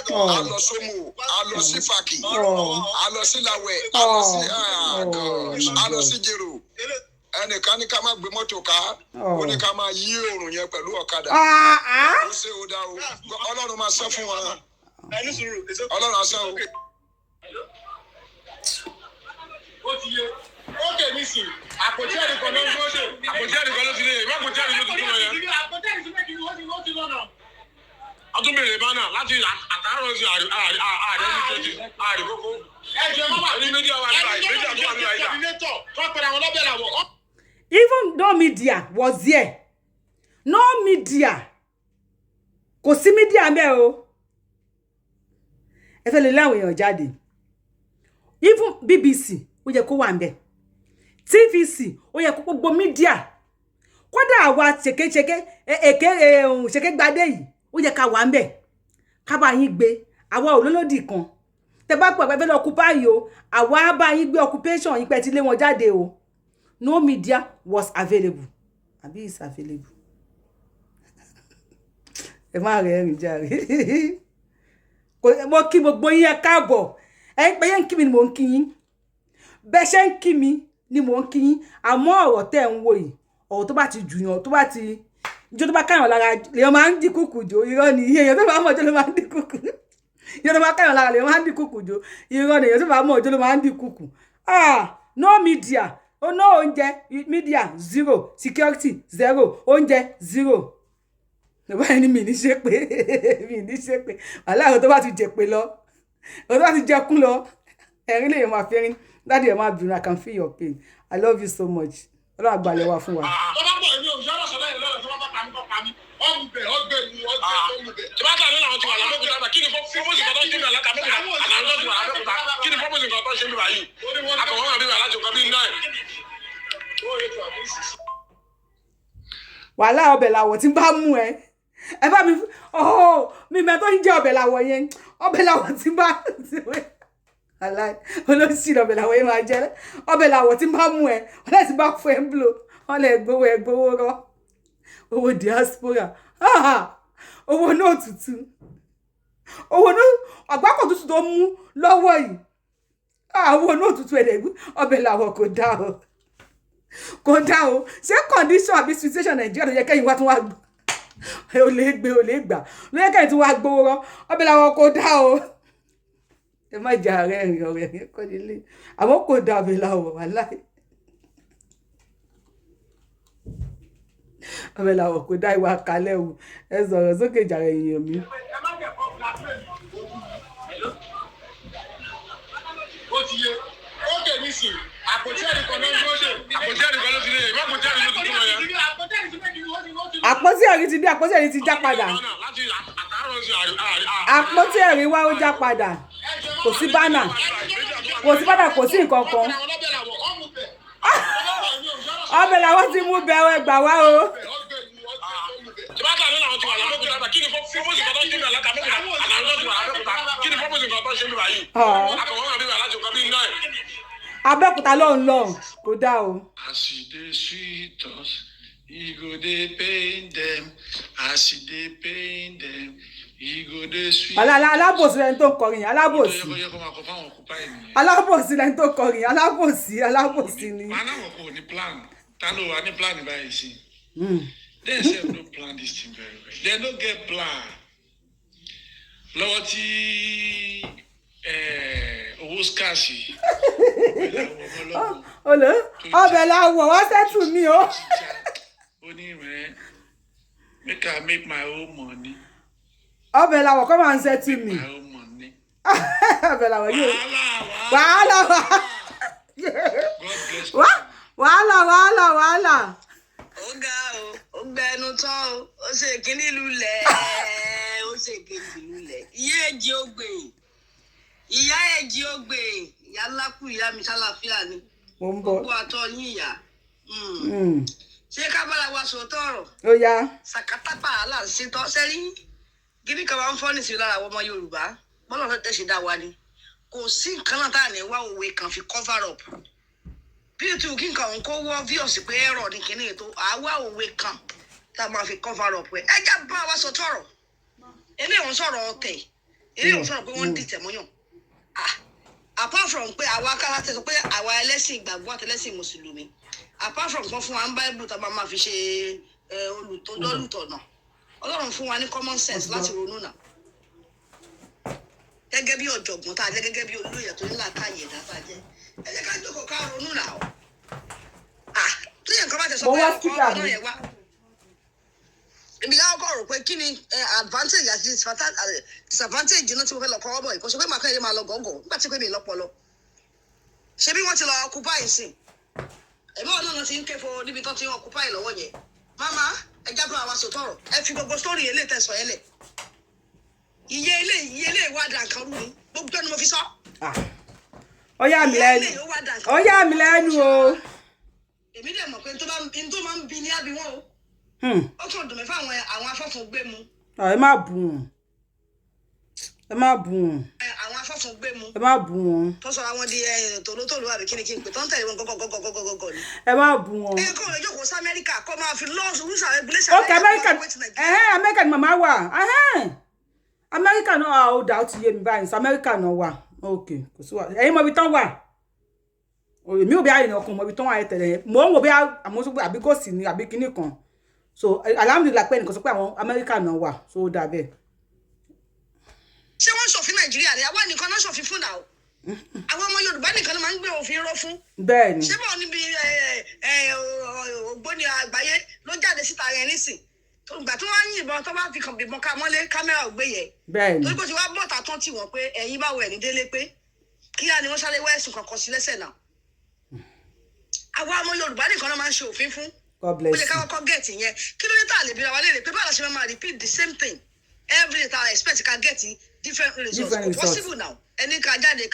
Ọ̀. a lọ sómù, a lọ sí Fàkì, Ọ̀. a lọ sí Làwẹ̀, a lọ sí, ah Ọ̀. gosh, a lọ sí Jèrò. Ẹnìkan ní ká má gbé mọ́tò ká, ó ní ká máa yí òrùn yẹn pẹ̀lú ọ̀kadà. Ah ah. Ó ṣe ó dá o, Ọlọ́run máa san fún wọn, Ọlọ́run á san o. Ó ti yé ókè nísìn, àpótí ẹ̀rí kan ló ń gbọ́dọ̀, àpótí ẹ̀rí kan ló ti lé, ìwé àpótí ẹ̀rí ló ti tún lọ yẹn. A tún bèrè bánà láti àtàárọ̀ sí ààrẹ ààrẹ ní kejì ààrẹ kókó. Ẹni media wà níbàyí, media tó wà níbàyí dà. Even no media was there, no media, kò sí media mẹ́ o. Ẹ fẹ́ lè lé àwọn èèyàn jáde. Even BBC, ó yẹ kó wà ń bẹ̀, TVC, ó yẹ kó gbogbo media, kódà àwa ṣèkéṣeké èké ṣèkégbadé yìí, ó yẹ ká wà ń bẹ̀, ká bá yín gbé. Àwa ò lólódì kan. Tẹ bá pọ̀ pé fẹ́ lọ occupy o, àwa á bá yín gbé occupation yín pẹ́ ti lé wọn jáde o. No media was available, àbí is available? Ẹ má rẹ̀ ẹ̀rìn jàre. Mo kí gbogbo yín, ẹ káàbọ̀. Ẹ pé yẹn ń kí mi ni mò ń kí yín, bẹ́ẹ̀ ṣe ń kí mi ni mò ń kí yín. Àmọ́ ọ̀rọ̀ tẹ́ ń wò yìí, ọ̀rọ̀ tó bá ti jùyàn, tó bá ti ijó, tó bá káyàn lára, lèèyàn máa ń dín kùkù jò. Irọ́ ni, èèyàn tó bá mọ̀ jọ ló máa ń dín kùkù. Ìjọ tó bá káyàn lára lè máa ń dín kùkù jó. Irọ́ nìyẹn, tó bá mọ̀ ọjọ́ ló máa ń dín kùkù. Ah, no media, oh, no oúnjẹ, media zero, security zero, oúnjẹ zero. Bàbá yẹn ní mi ní ṣe pé, mi ní ṣe pé wàhálà. Àwọn tó bá ti jẹ pé lọ, àwọn tó bá ti jẹkún lọ, ẹ̀rín lè máa fi rín. Daddy, ẹ̀ máa bínú. I can feel your pain. I love you so much. Ọlọ́run àgbàlẹ̀ wa fún wa. Tó bá pọ̀, èmi ò ṣe ọlọ́sọ̀ lẹ́yìn lọ́rọ̀. Tó bá bá pa mí, kọ́ pa mí. Ọ̀mù bẹ̀ ọgbẹ́ mi, ọgbẹ́ ọmú bẹ̀. Tí bá tà ní àwọn tí wà lábẹ́òkúta, kí ni purpose nǹkan tó ń ṣe mí àlákà mẹ́kúta àtàwọn tó ti wà lábẹ́òkúta? Kí ni purpose nǹkan tó ń ṣe mí báyìí? Akọ̀wé wà bíbà láti nǹkan bíi 9. Wàhálà, ọbẹ̀ làwọ̀ tí ń bá mú ẹ, ẹ bá mi ọ̀họ́ mi mẹ́ tó ń jẹ́ ọbẹ̀ làwọ̀ yẹn. Ọbẹ̀ làwọ̀ tí ń bá aláì olóṣì, ọbẹ̀ làwọ̀ yẹn máa jẹ́ ọbẹ̀ làwọ̀ tí ń bá mú ẹ. Wọ́n láti bá fún ẹ ń blo, wọ́n lè gbowó ẹ, gbowó rọ owó diaspora. Ah, owó náà tútù, owó náà àgbákò tútù tó mú lọ́wọ́ yìí. Ah, owó náà tútù ẹ̀dẹ̀. Ọbẹ̀ làwọ̀ kò dáa o, kò dáa o. Ṣé condition àbí situation Nàìjíríà ló yẹ kẹ́yìn wá tún wá ò lè gbé, ò lè gbà, ló yẹ kẹ́yìn tún wá gbowó rọ? Ọbẹ̀ làwọn kò dáa o. Ẹ má jẹ ààrẹ ẹ̀rìn ọ̀rẹ́ yẹn kọ́ nílé, àmọ́ kò dáa. Ọbẹ̀ làwọ̀, wàláì, ọbẹ̀ làwọ̀ kò dá. Ìwà kalẹ̀ o. Ẹ sọ̀rọ̀ sókè jàre, èèyàn mi. Ẹ má jẹ́ kó blackmail. Ó ti yé, ó kè nísìnyí. Àpótí ẹ̀rí kan ló ń dúró dè. Àpótí ẹ̀rí kan ló ti dé, ìwé àpótí ẹ̀rí ló ti dúró yẹn. Àpótí ẹ̀rí ti dé, àpótí ẹ̀rí ti já padà. Láti àtàárọ̀ sí àrí. Àpótí ẹ̀rí wá, ó já padà. Kò sí banner, kò sí banner, kò sí nǹkan kan. Ọbẹ̀ làwọn ti mú bẹ̀rẹ̀, ẹgbà wá o. Tí bá tà ní àwọn tí wà lábẹ́òkúta, kí ni purpose nǹkan tó ń ṣe mí àlákà mẹ́kúta àtàwọn tó ti wà lábẹ́òkúta? Kí ni purpose nǹkan tó ń ṣe mí báyìí? Akọ̀wé wà bíbà láti nǹkan bíi 9. Abẹ́òkúta lọ́hùn lọ́hùn, kò dáa o. As e dey sweet us, e go dey pain dem. As e dey pain dem, e go dey sweet. Alábòsí lẹni tó ń kọrin yẹn, alábòsí. Ó yẹ kó máa kọ fáwọn occupy nìyẹn. Alábòsí lẹni tó kọrin yẹn, alábòsí, alábòsí ni. Aláwọ̀ kò ní plan. Ta ló wà ní plan báyìí sí? They sef no plan this thing very well. They no get plan. Lọ́wọ́ tí owó scarce yìí, pẹ̀lú àwọn ọmọ ọlọ́mọ Olè ọbẹ̀ làwọ̀ wá sẹ́tù mi o. ó ní rẹ̀, make I make my own money. Ọbẹ̀ làwọ̀ kọ́ máa ń sẹ́tù mi. My own money. Ọbẹ̀ làwọ̀ yóò Wàhálà. Wàhálà. God bless. Wàhálà, wàhálà, wàhálà. Ó ga o, ó gbẹnu tán o, ó ṣe kínní lulẹ̀, ó ṣe kejì lulẹ̀. Ìyá ẹ̀jì ògbè, ìyá ẹ̀jì ògbè, ìyá ńlá kù, ìyá mi, ṣàlàfíà ni? Mo ń bọ̀. Gbogbo àtọ yín ìyá. Ṣé ká bára wa sòótọ́ ọ̀rọ̀? Ó yá. Sàkátàpà là ń ṣe tọ́ sẹ́rí gíní kan máa ń fọ́ nìsín lára àwọn ọmọ Yorùbá. Bọ́lá ọ̀sẹ̀ tẹ̀sí dá wa ni kò sí nǹkan náà tá à ní wá òwe kan fi cover up. Bí o ti wù kí nǹkan òun kó wọ́ obvious pé ẹ̀rọ ní kíní ètò àwa, òwe kan tá a máa fi cover up ẹ̀. Ẹ já bá wa sọ tọ̀rọ̀. Eléyìí òun sọ̀rọ̀ ọ̀tẹ̀, eléyìí òun sọ̀rọ̀ pé wọ́n ń dìtẹ̀ mọ́yàn. Ah, apart from pé àwa kára tẹ̀sán pé àwa ẹlẹ́sìn ìgbàgbọ́ àti ẹlẹ́sìn mùsùlùmí, apart from kan fún wa ń báíbù tá a máa fi ṣe olùtọ́jú, olùtọ̀nà, Ọlọ́run fún wa ní common sense láti ronú náà gẹ́gẹ́ bí ọ̀jọ̀gbọ́n tá a jẹ́, gẹ́gẹ́ bí olóyè tó ní làákàyè ẹ̀dá tá a jẹ́. Ẹ jẹ́ ká jókòó ká ronú náà. Ah, tí nǹkan bá ti sọ Mo pé wá ọkọ̀ speaker ọ̀nà mi. yẹn wá ibi káwọn kọ̀ rò pé kí ni advantage àti disadvantage náà tí mo fẹ́ lọ kọ́ ọ́ bọ̀ yìí. Kò ṣe pé màá kọ́ ẹ̀ máa lọ gọ́gọ́ nígbà tí pé mi lọ́pọlọ. Ṣé bí wọ́n ti lọ occupy sí ẹ̀mí ọ̀nà náà ti ń ké fo níbi tó ti ń occupy lọ́wọ́ yẹn? Mama, ẹ jábọ̀ àwa sòtọ̀rọ̀. Ẹ fi gbogbo story eléyìí tẹ̀sán yẹn lẹ̀. Iye ilé, iye ilé ìwà dànkan rú ni gbogbo ẹni mo fi sọ. Ah. Ó yà mí lẹ́nu, ó yà mí lẹ́nu o. Èmi dẹ̀ mọ̀ pé n tó máa ń bi ní àbí wọn o. Ó kàn dùn mí fáwọn àwọn afọ́fun gbé mu. Ah, ẹ má bù wọn, ẹ má bù wọn. Àwọn afọ́fun gbé mu. Ẹ má bù wọn. Tó sọ àwọn di tòlótòló àbí kíni kí n pè tó ń tẹ̀lé wọn gọ́gọ́gọ́gọ́gọ́gọ́ ni. Ẹ má bù wọn. Ẹ kọ́ lè jókòó sí Amẹ́ríkà kó máa fi laws, rules and regulations. Ok, Amẹ́ríkà, ẹ̀hẹ́n, Amẹ́ríkà ni màmá wà. Ẹ̀hẹ́n, Amẹ́ríkà náà. Ó dà, ó ti yé mi báyìí sọ. Amẹ́ríkà náà wà. Ok, kò sí wà. Ẹ̀yin mọ ibi tán wà. Èmi ò bí àyìnà ọkùnrin mọ ibi tán wà yẹn tẹ̀lé. Mò ń wò bí àmọ́ sọ pé àbí gòsì ni àbí kinní kan. So alhamdulillahi pé ẹnìkan sọ pé àwọn Amẹ́ríkà náà wà, so ó dà bẹ́ẹ̀. Ṣé wọ́n ń ṣòfin Nàìjíríà ni? Àwa nìkan náà ṣòfin fún náà. Àwọn ọmọ Yorùbá nìkan ló máa ń gbé òfin ró fún. Bẹ́ẹ̀ ni. Ṣé báwo níbi ògbóni àgbáyé ló jáde síta yẹn nísìn, tó gbà tí wọ́n á yìnbọn, tó bá fi kàn bìbọn ká mọ́lé, kámẹ́rà ò gbé yẹn? Bẹ́ẹ̀ ni. Torí pé tí wàá bọ̀tà tán tì wọ́n pé ẹ̀yin báwo ẹ̀ ní délé, pé kíá ni wọ́n sáré wá ẹ̀sùn kankan sí lẹ́sẹ̀ náà. Àwa ọmọ Yorùbá nìkan náà máa ń ṣe òfin fún. God Ó bless yẹ ká you. kọ́kọ́ get yẹn. Kí ló dé tá a lè bí ra wa léèrè pé báwo la ṣe máa repeat the same thing every day, tá a expect ká get different results? Different Kò results. possible now. Ẹni ká jáde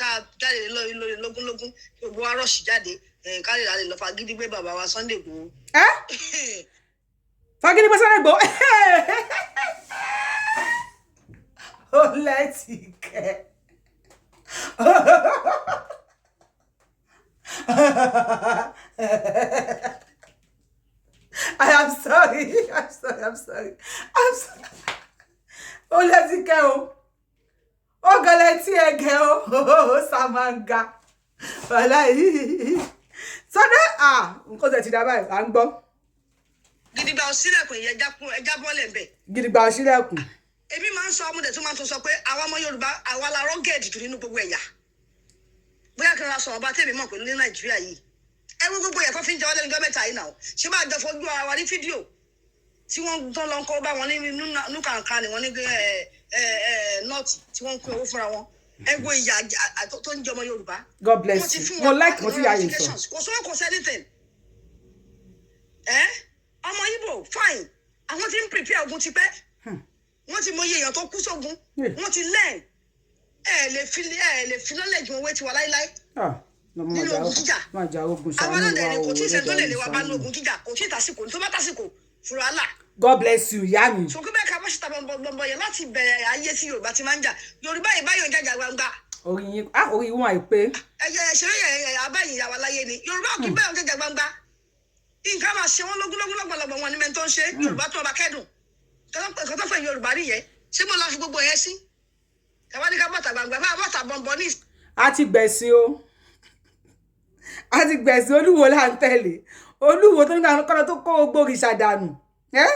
lórí lógúnlógún, gbogbo wa rush jáde, ká lè lọ fagídí gbé bàbá wa Sunday Igboho. Ẹ fagídí pé Sunday Igboho, ó lẹ́tì kẹ́. I am sorry, I'm sorry, I'm sorry, I'm sorry. Ó lẹ́tì kẹ́ o, ó gẹlẹ́ tí ẹ gẹ o, sàmàǹgà wàhálà yìí Sunday. Ah, nǹkan tẹ̀ ti dá báyìí, à ń gbọ́. Gidigba ò sílẹ̀kùn ìyẹn, ẹja bọ́ọ̀lẹ̀ ń bẹ̀. Gidigba ò sílẹ̀kùn. Èmi máa ń sọ, ọmọdé tó máa ń tún sọ pé àwa ọmọ Yorùbá, àwa la rugged jù nínú gbogbo ẹ̀yà. Bóyá kí n ra sọ̀rọ̀ bá tèmi mọ̀ pẹ̀lú ní Nàìjíríà yìí, ẹ wo gbogbo ẹ̀yà tó fi ń jẹ wọ́n lẹ́nu ọjọ́ mẹ́ta yìí náà. Ṣé máa jọ fojú ara wa ní fídíò tí wọ́n tán lọ ń kọ́ bá wọn ní nùkàǹkà ni wọ́n ní ẹ ẹ ẹ nọ́ọ̀tì tí wọ́n ń pín owó fúnra wọn? Ẹ wo ìyà tó ń jẹ ọmọ Yorùbá. God Wọ́n bless ti you. fún Mo wọn like mo ti yà yìí sọ. notifications. Kò sówó, kò sí anything. Ẹ ọmọ Igbo, fine, àwọn tí ń prepare ogun ti pẹ́, wọ́n ti mọ iye èèyàn tó kú sógun. Wọ́n ti learn. Ẹ lè fi knowledge wọn wé tiwa láíláí Ah, lọ́mọ nínú máa ogun jíjà. Máa jà ogun, Àwọn ṣàánú náà dẹ̀ wa ni o. kò tí ì sẹ́ni tó lè lé wa bá ní ṣàánú. ogun jíjà. Kò tí ì tásìkò, tó bá tásìkò fúra là. God bless you, ìyá mi. Sọ pé bẹ́ẹ̀ ká bọ́ síta bọ̀m̀bọ̀ yẹn láti bẹ̀rẹ̀ ayé tí Yorùbá ti máa ń jà. Yorùbá yìí báyọ̀ ń jàjà gbangba. Orí yín, ah, orí wọn àìpé. Ẹyẹ ìṣeré yẹn abáyìn ìyàwó aláyé ni. Yorùbá kì í báyọ̀ ń jàjà gbangba. Nǹkan máa ṣe wọ́n lógúnlógún, lọ́gbọ̀lọ́gbọ̀ wọn ní mẹ́ńtọ́ ń ṣe. Yorùbá tó ọba kẹ́dùn, nǹkan tó fẹ́ Yorùbá nìyẹn. Ṣé mo la fi gbogbo yẹn sí tàwa ní ká bàtà gbangba bá bàtà bọ̀m̀bọ̀ ní? A ti gbẹ̀sìn o, a ti gbẹ̀sìn. Olúwo là ń tẹ̀lé, olúwo tó ní kọ́nà tó kó gbogbo òrìṣà dànù. Ẹ́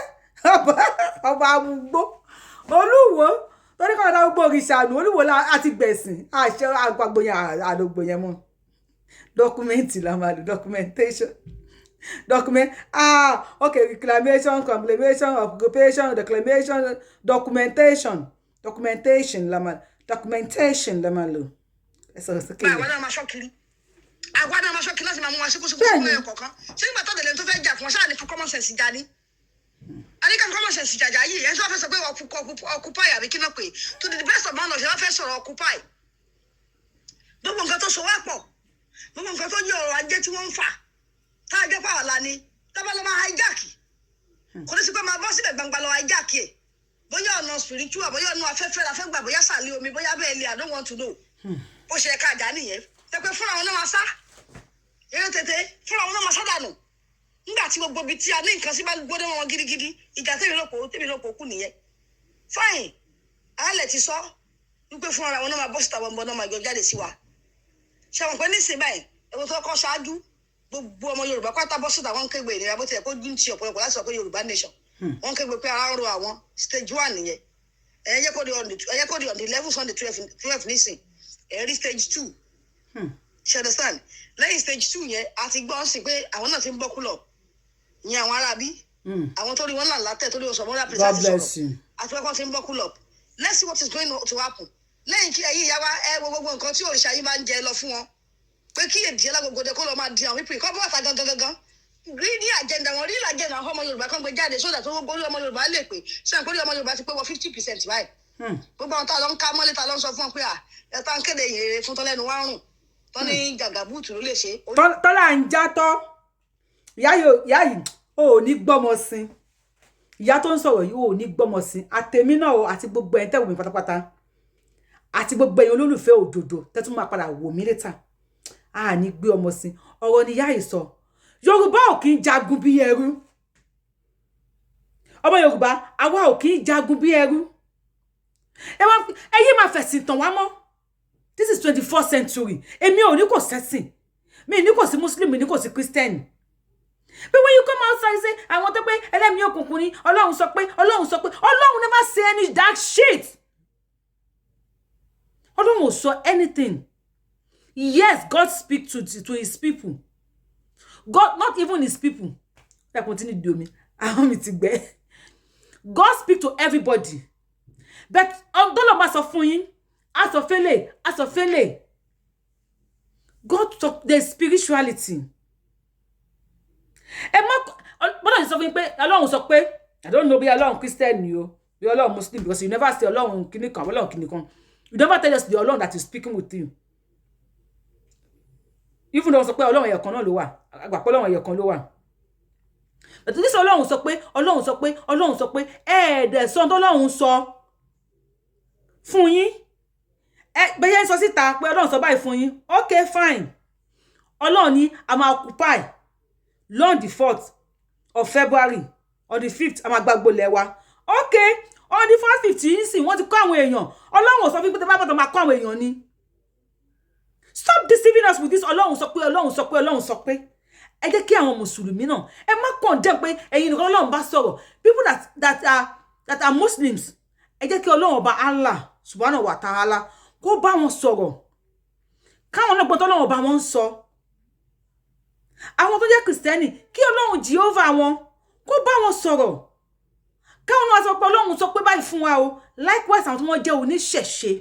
ọba amúgbó, olúwo tó ní kọ́nà tó gbogbo òrìṣà nù, olúwo la a ti gbẹ̀sìn. Àṣẹ àgbàgbò yẹn, àlògbò yẹn mọ́. Document la máa lò, documentation, document. Ah, okay, reclamation, conclamation, occupation, reclamation, documentation, documentation la máa, documentation la máa lò. Ẹ sọ̀rọ̀ sókè. Báyìí, àwa náà máa ṣọ́ kiri, àwa náà máa ṣọ́ kiri láti máa mú wa síkú síkú Bẹ́ẹ̀ni. síkú lẹ́yìn kọ̀ọ̀kan. Ṣé nígbà tó dẹ̀lẹ́ tó fẹ́ jà fún ọ ṣáà ní fún common sense jà ní àníkà common sense jàjà yìí? Ẹ̀ ń sọ fẹ́ sọ pé occupy àbí kí náà pé, to the best of my knowledge, wọ́n fẹ́ sọ̀rọ̀ occupy. Gbogbo nǹkan tó so wá pọ̀, gbogbo nǹkan tó jẹ́ ọrọ̀ ajé tí wọ́n ń fà tá a jẹ́ pàwọ́ la ni tábà lọ́ máa hijack. Kò ní sí pé máa bọ́ síbẹ̀ gbangba lọ hijack ẹ̀, bóyá ọ̀nà spiritual, bóyá ọ̀nà afẹ́fẹ́ la fẹ́ gbà, bóyá sàlẹ̀ omi, bóyá bẹ́ẹ̀ lè, I don't want to know. Bó ṣe ká àjà nìyẹn, pẹpẹ fúnra wọn náà máa sá eré tètè, fúnra wọn náà máa sá dànù nígbà tí gbogbo ibi tí a ní nǹkan sí bá gbóná wọn gidigidi. Ìjà tèmi lọ́pọ̀ kù nìyẹn. Fine, alẹ̀ ti sọ wípé fúnra wọn náà máa bọ́ síta bọ́nbọ́n náà máa yọ jáde sí wa. Ṣe àwọn pé nísìnyí báyìí, ẹ̀wọ̀n tó kọ́ ṣáájú, gbogbo ọmọ Yorùbá pátá bọ́ síta, wọ́n ń kégbe ìnira, bó tilẹ̀ kó dún ti ọ̀pọ̀lọpọ̀ láti sọ pé Yorùbá nation. Wọ́n ń kégbe pé ara ń ro àwọn. Stage one nìyẹn. Ẹ̀yẹ kó di on the 11, on the 12 nísìn, ẹ̀ rí stage two. Ṣe understand? Lẹ́yìn stage two yẹn, a ti gbọ́ sí pé àwọn náà ti ń bọ́ kúlọ̀ ìyẹn, àwọn aráabí, àwọn tó rí wọn là látẹ̀ tó rí wọn sọ wọn God bless you. Àti wọ́n ti ń bọ́ kúlọ̀. Let's see what is going to happen. Lẹ́yìn kí ẹ̀yin ìyá wa, ẹ wo gbogbo nǹkan tí òrìṣà yìí máa ń jẹ lọ fún wọn, pé kí èdè alágbogbo kó lọ máa di àwọn pípé kọ́ bọ́ gangan gangan. Real agenda wọn, real agenda àwọn ọmọ Yorùbá kan gbé jáde sódà tó gbogbo ọmọ Yorùbá lè pè sẹ́yìn pé ọmọ Yorùbá ti pé wọ 50% báyìí. Gbogbo àwọn tá a lọ ń ká mọ́lé, tá a lọ ń sọ fún wọn pé à ẹ tá ń kéde ìhìnrere fún tọ́lẹ́nu wá rùn tọ́ ní gàgàbúùtù ló lè ṣe. Tọ́lá ń játọ́. Ìyá yìí ò ní gbọ́mọ sin. Ìyá tó ń sọ̀rọ̀ yìí ò ní gbọ́mọ sin. Àtẹ̀mí náà o, àti gbogbo ẹ̀yin tẹ́ wò mí pátápátá, àti gbogbo ẹ̀yin olólùfẹ́ òdodo tẹ́tún máa padà wò mí létà, a ní gbé ọmọ sin. Ọ̀rọ̀ ni ìyá yìí sọ. Yorùbá ò kí ń jagun bí ẹrú. Ọmọ Yorùbá, àwa ò kí ń jagun bí ẹrú. Ẹ yé máa fẹ̀sìn tàn wá mọ́. This is 21st century. Èmi ò ní kò sẹ́sìn mi, ní kò sí Muslim, ní kò sí Christian, but when you come outside, say àwọn tó pé ẹlẹ́mìí òkùnkùn ni, Ọlọ́run sọ pé, Ọlọ́run sọ pé, Ọlọ́run never say any dark shit. Ọlọ́run ò sọ anything. Yes, God speak to his people. God, not even his people. Ẹ continue di omi, àwọn mi ti gbẹ. God speak to everybody, but ọdọ́lọ́ máa sọ fún yín, á sọ fẹ́lẹ̀, á sọ fẹ́lẹ̀. God talk, the spirituality. Ẹ má bọ́dọ̀ ṣe sọ fún yín pé Ọlọ́run sọ pé, I don't know bí Ọlọ́run Christian ni o, bí Ọlọ́run Muslim, because you never say Ọlọ́run kìnnì kan, Ọlọ́run kìnnì kan. You never tell us the Ọlọ́run that is speaking with you, even though sọ pé Ọlọ́run ẹ̀yọ̀ kan náà ló wà. Àgbà pé Ọlọ́run ẹ̀yọ̀ kan ló wà, but this Ọlọ́run sọ pé, Ọlọ́run sọ pé, Ọlọ́run sọ pé, ẹ̀ẹ́dẹ̀ sọ tó Ọlọ́run sọ fún yín. Ẹ bẹ́yẹn sọ síta pé Ọlọ́run sọ báyìí fún yín. Okay, fine. Ọlọ́run ní a máa occupy on the 4th of February, on the 5th, a máa gbàgbó lẹ́wà. Okay, on the 4th, 5th yìí sì wọ́n ti kọ́ àwọn èèyàn. Ọlọ́run ò sọ fún pé tẹ́ bá bàtà máa kọ́ àwọn èèyàn ni. Stop deceiving us with this Ọlọ́run sọ pé, Ọlọ́run sọ pé, Ọlọ́run sọ pé. Ẹ jẹ́ kí àwọn mùsùlùmí náà, ẹ má condemn pé ẹ̀yin nìkan Ọlọ́run bá sọ̀rọ̀. People that are Muslims, ẹ jẹ́ kí Ọlọ́run ọba Allah subhanahu wa ta'ala kó bá wọn sọ̀rọ̀, káwọn náà gbọ́dọ̀ Ọlọ́run ọba wọn ń sọ. Àwọn tó jẹ́ Kìrìsìtẹ́nì, kí Ọlọ́run Jehovah wọn kó bá wọn sọ̀rọ̀, káwọn náà sọ pé Ọlọ́run sọ pé báyìí fún wa o. Likewise, àwọn tí wọ́n jẹ́ oníṣẹ̀ṣe,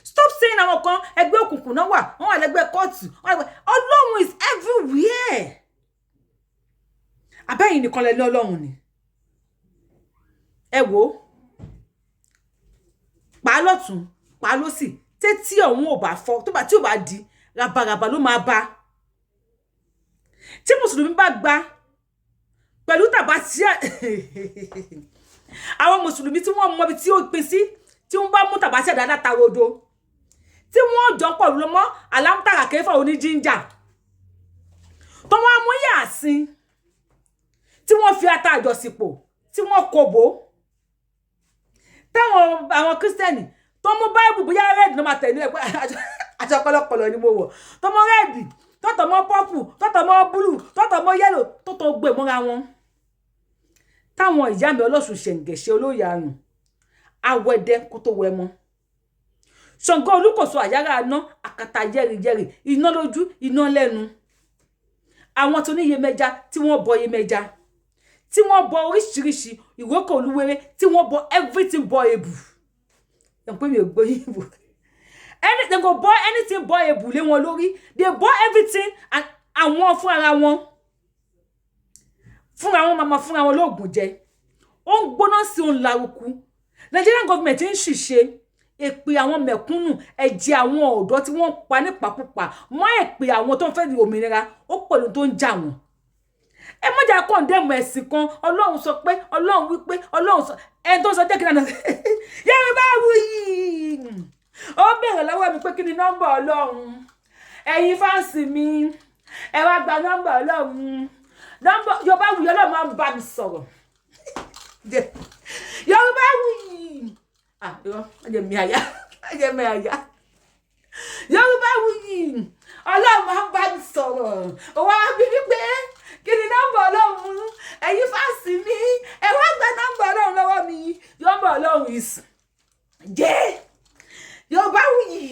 stop saying àwọn kan ẹgbẹ́ òkùnkùn náà wà, wọ́n wà lẹ́gbẹ́ kóòtù. Ọlọ́run is everywhere. Abẹ́yìn nìkan lẹ ní Ọlọ́run ni. Ẹ wò ó, pa á lọ́tún, pa á lọ́sì, tẹ́tí ọ̀hún ò bá fọ́, tó bá tí ò bá di rabaraba ló máa bá. Tí mùsùlùmí bá gba pẹ̀lú tàbá tí àwọn mùsùlùmí tí wọ́n mọ ibi tí ó pín sí, tí wọ́n bá mú tàbá sí àdá látarodo, tí wọ́n jọ pọ̀ lọ mọ́ alámútàrà kẹfà oníjíńjà, tó wọ́n á mú yàásín, tí wọ́n fi ata àjọsìpò, tí wọ́n kòbó, táwọn àwọn Kírísítẹ́nì tó mú Báìbù, bóyá red ló máa tẹ̀lé ẹ pé aṣọ kọlọkọlọ ni mo wọ̀, tó mú red, tọ́tọ̀ mọ́ purple, tọ́tọ̀ mọ́ blue, tọ́tọ̀ mọ́ yellow, tó tó gbé mọ́ra wọn, táwọn ìyá mi ọlọ́sùn ṣẹ̀ǹgẹ̀ṣẹ̀ olóyè àrùn awẹ́dẹ́ kó tó wẹ mọ́, Ṣàngó Olúkòso, àyàrá aná àkàtà yẹ́rìyẹ́rì, iná lójú, iná lẹ́nu, àwọn tó ní Yemẹja, tí wọ́n bọ Yemẹja, tí wọ́n bọ oríṣiríṣi ìrókò olúwere, tí wọ́n bọ everything bọ ebù ẹ̀ pé mi ò gbóyìnbó. They go bọ anything, bọ ebù lé wọn lórí. They bọ everything and àwọn fúnra wọn, fúnra wọn máa fúnra wọn lóògùn jẹ. Ó ń gbóná sí òun laruku. Nigerian government ń ṣìṣe èpè àwọn mẹ̀kúnnù, ẹ̀jẹ̀ àwọn ọ̀dọ́ tí wọ́n pa nípakúpa mọ́, èpè àwọn tó ń fẹ́ di òmìnira ó pẹ̀lú tó ń jà wọ́n. Ẹ má jà condemn ẹ̀sìn kan. Ọlọ́run sọ pé, Ọlọ́run wí pé, Ọlọ́run sọ, ẹni tó ń sọ jẹ́ kí n náà Yorùbá Wuyì. Ó bèrè lọ́wọ́ mi pé kí ni nọ́mbà Ọlọ́run. Ẹ̀yin fans mi, ẹ wá gba nọ́mbà Ọlọ́run. Nọ́mbà Yorùbá Wuyì, Ọlọ́run máa ń bá mi sọ̀rọ̀. Yorùbá Wuyì, ah, irọ́, má jẹ́ mi àyà, má jẹ́ mi àyà. Yorùbá Wuyì, Ọlọ́run máa ń bá mi sọ̀rọ̀. Òun á bí wípé kí ni nọ́mbà Ọlọ́run. Ẹ̀yin fans mi, ẹ wá gba nọ́mbà Ọlọ́run lọ́wọ́ mi. Nọ́mbà Ọlọ́run is jẹ́ Yorùbá Wuyì.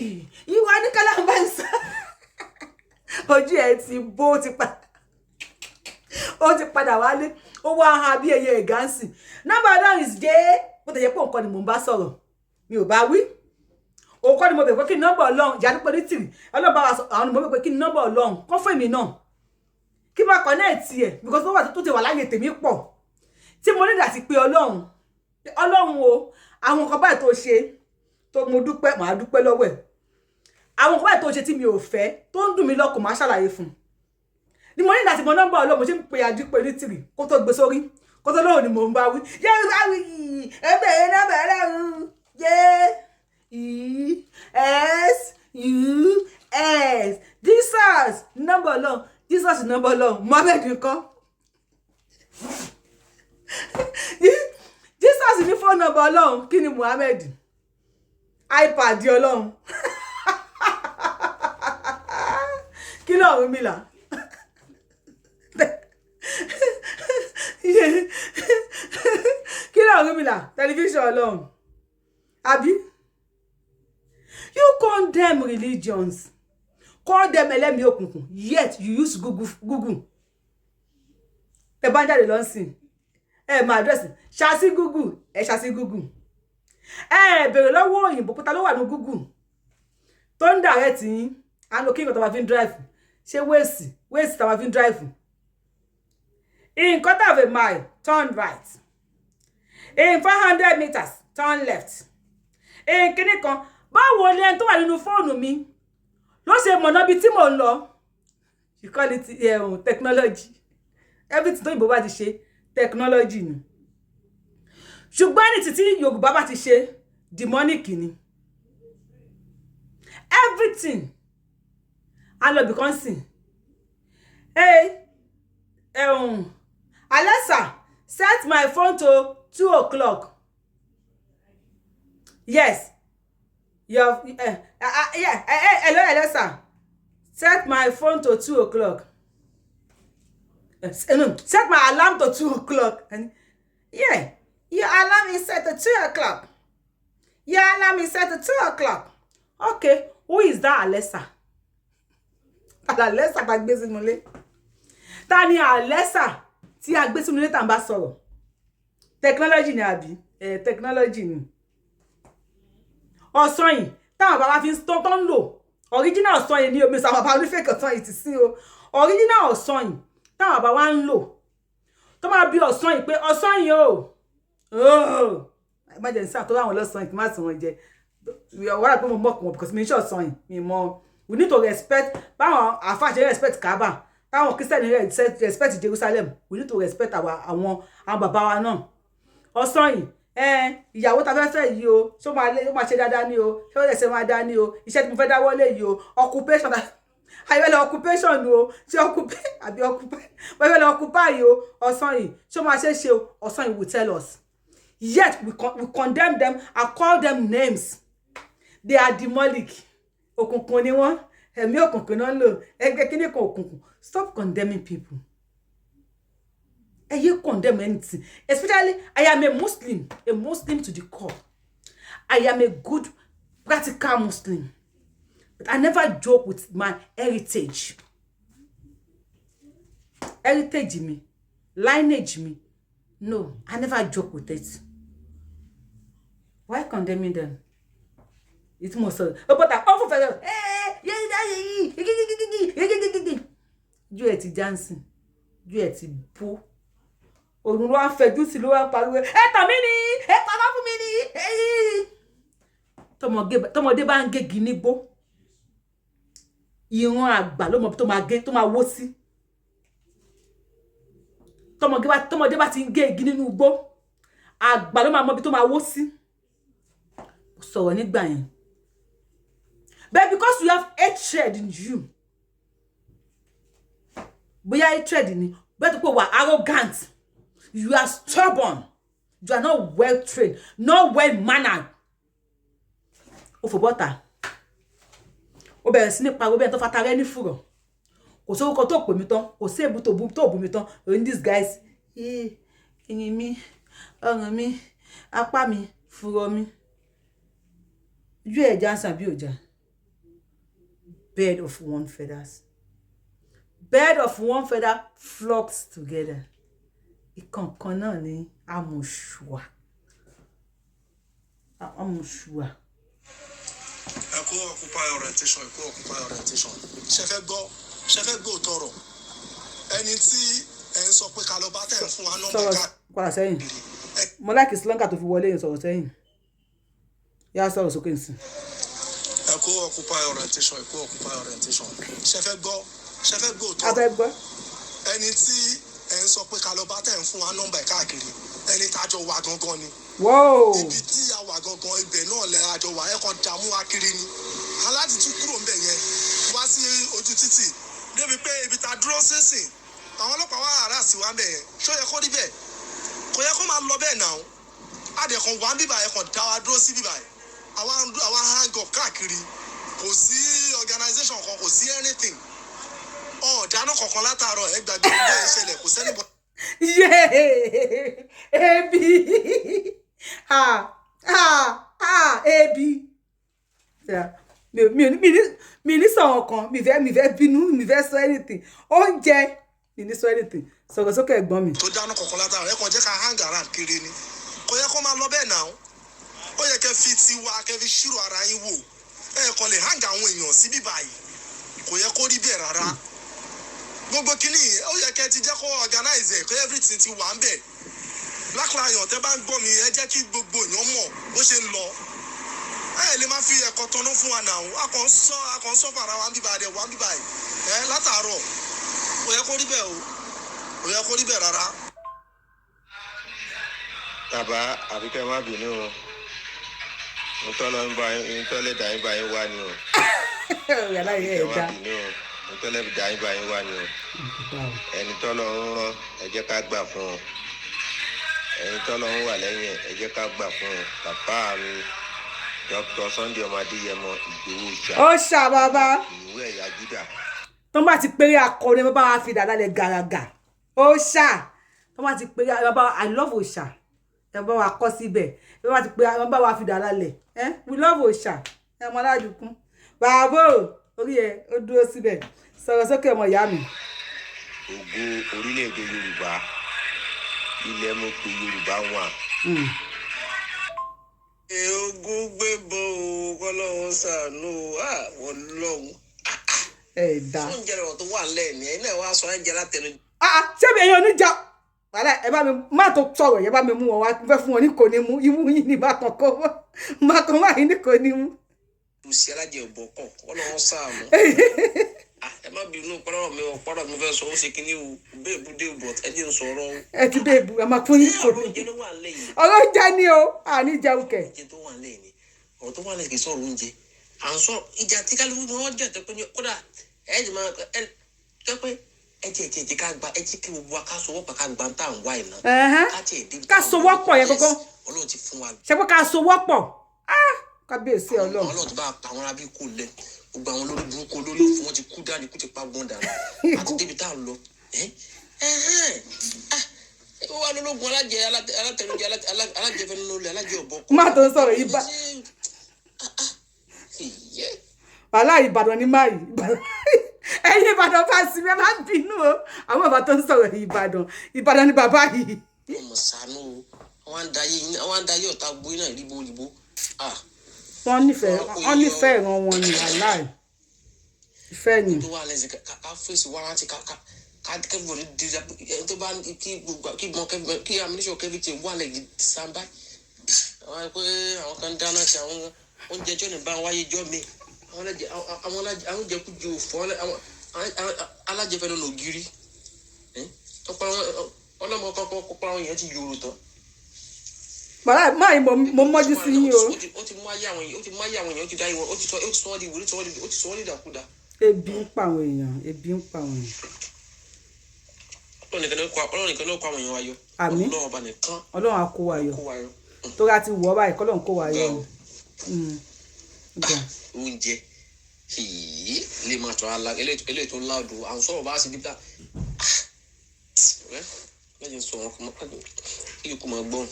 Ìwà nìkan ń bá ń sọ. Ojú ẹ ti bó ti pa, ó ti padà wálé, ó wá ha bí ẹyẹ ìgánsì. Nọ́mbà Ọlọ́run is jẹ́ bó ti yẹ pé nǹkan ni mò ń bá sọ̀rọ̀, mi ò bá wí. Òun kọ́ ni mo bẹ̀ pé kí ni nọ́mbà Ọlọ́run. Ìyá nípa onítìrì, Ọlọ́run bá wa sọ. Àwọn ni mo bẹ̀ pé kí ni nọ́mbà Ọlọ́run kọ́ fún èmi náà, kí máa connect ẹ̀, because ó wà tó ti wà láyé tèmi pọ̀ tí mo nígbà tí pé Ọlọ́run, Ọlọ́run o, àwọn nǹkan báyìí tó ṣe tó mo dúpẹ́, màá dúpẹ́ lọ́wọ́ ẹ̀. Àwọn nǹkan báyìí tó ṣe tí mi ò fẹ́, tó ń dùn mí lọ́kàn, màá ṣàlàyé fún un. Ni mo ní láti mọ nọ́mbà Ọlọ́run. Mo ṣe ń pe àdúpẹ́ onítìrì kó tó gbé sórí, kó tó lóhùn ni mò ń bá wí. Yorùbá Wuyì, ẹ bẹ̀rẹ̀ nọ́mbà Ọlọ́run. Jesus, Jesus nọ́mbà Ọlọ́run, Jesus nọ́mbà Ọlọ́run. Mohammed ńkọ́? Jesus ní fóònù nọ́mbà Ọlọ́run. Kí ni Muhammed? iPad Ọlọ́run. Kí lọ́run mi là? Kí lọ́run mi là? Tẹlifíṣàn Ọlọ́run àbí? You condemn religions, call them ẹlẹ́mìí òkùnkùn, yet you use Google. Google tẹ bá ń jáde lọ́sìn, ẹ máa address ṣáṣí Google, ẹ ṣáṣí Google. Ẹ bèrè lọ́wọ́ òyìnbó pé ta ló wà ní Google tó ń direct yín. À ń lo kí nǹkan tó máa fi ń drive, ṣé Waze? Waze tó máa fi ń drive. In quarter of a mile, turn right. In 400 meters, turn left. In kíní kan. Báwo ni ẹni tó wà nínú fóònù mi ló ṣe mọ̀nà bíi tí mò ń lọ? You call it technology. Everything tó òyìnbó bá ti ṣe, technology ni. Ṣùgbọ́n ẹni títí Yorùbá bá ti ṣe, demonic ni everything. A lọ bìkan sìn, hey, Alexa, set my phone to 2 o'clock. Yes, your yeah, hello Alexa, set my phone to 2 o'clock. No, set my alarm to 2 o'clock. And yeah, your alarm is set to 2 o'clock. Your alarm is set to 2 o'clock. Okay, who is that Alexa? Alexa tá gbé sínú ilé, ta ni Alexa tí a gbé sínú ilé tá n bá sọ̀rọ̀? Technology ni àbí? Eh, technology ni. Ọ̀sán yìí táwọn bàbá fi tó ń lò, original ọ̀sán yìí ní omi sọ, àwọn bàbá onífẹ̀ẹ́ ọ̀sán yìí ti sí o. Original ọ̀sán yìí táwọn bàbá wa ń lò, tó máa bí ọ̀sán yìí pé ọ̀sán yìí o, má jẹ́ ní sáà tó ráwọn lọ́sàn yìí kí má sùn wọn jẹ wọ́n rà pé mo mọ̀ wọn because mi ń ṣe ọ̀sán yìí mi mọ̀. We need to respect báwọn àáfàá ṣe respect Kaaba, táwọn Christian respect Jerusalem. We need to respect our àwọn bàbá wa náà. Ọ̀sán yìí, ìyàwó ta fẹ́ fẹ́ yìí o, ṣó máa lé, ó máa ṣe dáadáa ní o, ṣé ó lè ṣe máa dá ní o, iṣẹ́ tí mo fẹ́ dáwọ́lé yìí o, occupation ayọ̀lẹ̀, occupation o, ṣé occupy àbí occupy, ayọ̀lẹ̀ occupy yìí o, ọ̀sán yìí, ṣó máa ṣe ṣe o, ọ̀sán yìí will tell us. Yet we condemn them and call them names. They are demonic, òkùnkùn ni wọ́n, ẹ̀mí òkùnkùn náà ń lò, ẹgbẹ́ kíní kan òkùnkùn. Stop condemning people. Ẹ yé condemn anything. Especially, I am a Muslim, a Muslim to the core. I am a good practical Muslim, but I never joke with my heritage. Heritage mi, lineage mi, no, I never joke with it. Why condemning them? Ìtumọ̀ sọ̀rọ̀ ó bọ́ta ó fò fẹ́rẹ̀ ju ẹ̀ ti jansin ju ẹ̀ ti bó òun ló wá fẹjú sí, ló wá pariwo, ẹ tàn mí ni, ẹ parọ́ fún mi ni. Tọmọdé bá ń gégi nígbó, ìran àgbà ló mọ tó máa gé tó máa wó sí. Tọmọdé bá ti ń gé igi nínú igbó, àgbà ló máa mọ ibi tó máa wó sí. Sọ̀rọ̀ nígbà yẹn, but because you have hatred in you, bóyá hatred ni, bóyá tó pé wà arrogant, you are stubborn, you are not well trained, not well mannered, ó fò bọ́ta, ó bẹ̀rẹ̀ sí ní pariwo bẹ́ẹ̀ tó fata rẹ́ ní fùrọ̀. Kò sórúkọ tó pè mí tán, kò sí èbú tó bú mi tán. In these guys, ẹ̀yìn mi, ọrùn mi, apá mi, fùrọ̀ mi, ojú ẹ̀ jansan bí òjà. Bird of one feathers, bird of one feather flocks together. Ìkànkan náà ní amùsùà, amùsùà. Ẹ kú Occupy orientation, ẹ kú Occupy orientation. Ṣe fẹ́ gbọ́? Ṣe fẹ́ gbọ́ òótọ́ ọ̀rọ̀? Ẹni tí ẹ ń sọ pé ká lọ bá tẹ̀ ń fún wa nọ́mbà Sọ̀rọ̀ ká padà sẹ́yìn. Mo like slogan tó fi wọlé yẹn. Sọ̀rọ̀ sẹ́yìn, yá, sọ̀rọ̀ sókè nsìn. Ẹ kú Occupy orientation, ẹ kú Occupy orientation. Ṣe fẹ́ gbọ́? Ṣe fẹ́ gbọ́ òótọ́ A ọ̀rọ̀? fẹ́ gbọ́. Ẹni tí ẹ ń sọ pé ká lọ bá tẹ̀ ń fún wa nọ́mbà ẹ̀ káàkiri, ẹni tá a jọ wà gangan ni. Ibi tí a wà gangan, ibẹ̀ náà lẹ àjọ wà. Ẹ kàn dààmú wa kiri ni. Aláti tún kúrò ńbẹ̀ yẹn wá sí ojú títì, débi pé ibi tá a dúró sínsìn, àwọn ọlọ́pàá wà harass wa ńbẹ̀ yẹn. Ṣó yẹ kó rí bẹ́ẹ̀? Kò yẹ kó máa lọ bẹ́ẹ̀ náà. Adẹ̀kan wà ń bíbà ẹ̀ kàn dá wa dúró sí bíbà ẹ̀, àwa hang up káàkiri. Kò sí organisation kan, kò sí anything, ọ̀ dáná kankan látàárọ̀. Ẹ gbàgbé bẹ́ẹ̀ ṣẹlẹ̀, kò sẹ́ni bọ́. Yeah, ebi, ha ha ha, ebi. Yeah. Mi ní sọ̀rọ̀ kan, mi fẹ́ bínú, mi fẹ́ sọ anything. Oúnjẹ, mi ní sọ anything. Sọ̀rọ̀ sókè, ẹ̀gbọ́n mi. Tó dáná kọ̀ọ̀kan látara ẹ kàn jẹ́ ká hang around kiri ni. Kò yẹ kó máa lọ bẹ́ẹ̀ náà. Ó yẹ kẹ́ fi tiwa, kẹ́ fi ṣírò ara yín wò. Ẹ kàn lè hang àwọn èèyàn síbí báyìí, kò yẹ kó rí bẹ́ẹ̀ rárá. Gbogbo kínní, ó yẹ kẹ́ ti jẹ́ kó organize ẹ̀, kó everything ti wà ń bẹ̀. Black Lion, tẹ́ bá ń gbọ́ mi, ẹ jẹ́ kí gbogbo èèyàn mọ̀ bó ṣe ń lọ. Ẹ lè má fi ẹ̀kọ́ tọ́nú fún wa náà. A kàn ń sọ fara wa ń bíbá rẹ̀ wá ń bíbá yìí ẹ látàárọ̀. Kò yẹ kó rí bẹ́ẹ̀ o, kò yẹ kó rí bẹ́ẹ̀ rárá. Bàbá àbíkẹ́, má bínú o. Ntọ́lọ́ ń bá yín, ntọ́lẹ̀ dà yín bá yín wá ni o. Yàrá yẹn Àbíkẹ́, ẹ̀ má dá. bínú o. Ntọ́lẹ̀ dà yín bá yín wá ni o. Ẹni tọ́lọ́ ń rán, ẹ jẹ́ ká gbà fún un. Ẹni tọ́lọ́ ń wà lẹ́yìn ẹ̀, ẹ jẹ́ ká gbà fún un. Bàbá mi, Dr. Sunday ọmọ Adéyẹmọ Ìgbòho ìṣà, Ó ṣà bàbá. Ìwé ẹ̀yà Júdà. Tó bá ti péré akọni, bàbá wa fi dàda lẹ gàràgà. Ó ṣà, tó bá ti péré bàbá, I love òṣà. Ẹ bá wa kọ́ síbẹ̀. Ẹ bá ti péré bàbá wa fi dàda lẹ̀. Ẹ we love òṣà. Ẹ mọ aládùúkún bàbá o, orí ẹ ó dúró síbẹ̀. Sọ̀rọ̀ sókè, ọmọ ìyá mi. Ògo orílẹ̀-èdè Yorùbá, ilẹ̀ mo pe Yorùbá wà. Ogun gbébọn o, kọ́lọ́hún ṣàánú o, àwọn lọ́hún. Ẹ dá. Oúnjẹ rẹ̀ tó wà nílẹ̀ ni ẹ̀yin náà wá sọ ẹ̀jẹ̀ látẹnu. Ah, ṣé mi èèyàn oníjà wàhálà? Ẹ bá mi má tó sọ̀rọ̀ yẹn, bá mi mú wọn wá. Fẹ́ fún wọn ní kò ní mú imú yín ní bákan kó bákan báyìí ní kò ní mú. Òsì alájẹ ọ̀bọ̀ kọ̀, kọ́lọ́hún ṣàánú. Ẹ má bínú, pọ́nrọ́ mi ò pọ́nrọ́ mi fẹ́ sọ, ó ṣe kínní o, bẹ́ẹ̀ bú dé bọ̀, ẹ jẹ́ n sọ̀rọ̀ o. Ẹ ti bẹ́ẹ̀ bu, ẹ máa fún yín kò ní. Oúnjẹ ló wà nílẹ̀ yìí. Ọ̀rọ̀ oúnjẹ ni o, àní jẹun kẹ̀. Oúnjẹ tó wà nílẹ̀ yìí ni ọ̀rọ̀ tó wà nílẹ̀, kì í sọ̀rọ̀ oúnjẹ à ń sọ. Ìjà tí kálukú ni wọ́n jẹ́ tó pé ní kódà ẹ jẹ́ máa ẹ tó pé ẹ jẹ́ jẹ́ jẹ́ ká gba, ẹ jẹ́ kí gbogbo wa ká sowọ́pọ̀, ká gba tá à ń wá iná. Ká tiẹ̀ dé. Ká sowọ́pọ̀ yẹn kọ́kọ́. Ọlọ́run ti fún wa. Ṣe pé ká sowọ́pọ̀? Ah, kábíyèsí Ọlọ́run. Ọlọ́run ti bá pa àwọn arábí kò lẹ. Gbogbo àwọn olórí burúkú, olórí òfin, wọn ti kú dànù, ikú ti pa gbọ́n dànù àti débi tá à ń lọ. Ẹ ẹ ẹ wà lólógun alájẹ, alátẹnujẹ, alájẹfẹnulẹ, alájẹ ọbọ. Má tó ń sọ̀rọ̀ yìí bá wàhálà Ìbàdàn ní máyì. Ẹ̀yin Ìbàdàn bá sí mi, ẹ má bínú o. Àwọn bàbá tó ń sọ̀rọ̀ Ìbàdàn, Ìbàdàn ní bàbá yìí. Wọn mọ̀ sànú o, àwọn àdáyé ọ̀tá gbó iná ìdìbò òyìnbó. Wọ́n nífẹ̀ẹ́ ìran wọn ni, wàhálà ìfẹ́ ni. Tó wà lẹ́sìn ká fèsì wárántì ká kẹ́fìbọ̀dì di ẹni tó bá kí gbogbo kí gbọ́n kí ammunition kẹ́fì ti wà lẹ́yìn sàmbá. Àwọn pé àwọn kan dáná sí àwọn oúnjẹ tí ó ní bá wáyé jọ́ mi, àwọn alájẹ, àwọn jẹkújẹ òfò, àwọn alájẹfẹ́ nínú ògiri ọlọ́mọ kọ́kọ́ kọ́kọ́, àwọn èèyàn ti yòrò tán. Bàbá máa mo mọ́jú sí yín o. Ó ti mú ayé àwọn èèyàn, ó ti mú ayé àwọn èèyàn, ó ti dá ìwọ, ó ti sọ wọ́n di wòlíì, ó ti sọ wọ́n di dàkúdà. Ebi ń pa àwọn èèyàn, ebi ń pa àwọn èèyàn. Ọlọ́run nìkan ló kó àwọn èèyàn wa yọ. Àmín. Ọlọ́run ọba nìkan. Ọlọ́run á kó wa yọ. Kó wa yọ. Torí a ti wọ̀ ọ́ báyìí, kọ́lọ́run kó wa yọ o. Oúnjẹ lè máa tọ́ ala eléyìí tó láàdù à ń sọ̀rọ̀ bá a sì dídá lẹ́yìn sọ̀rọ̀ kí ikú máa gbọ́n.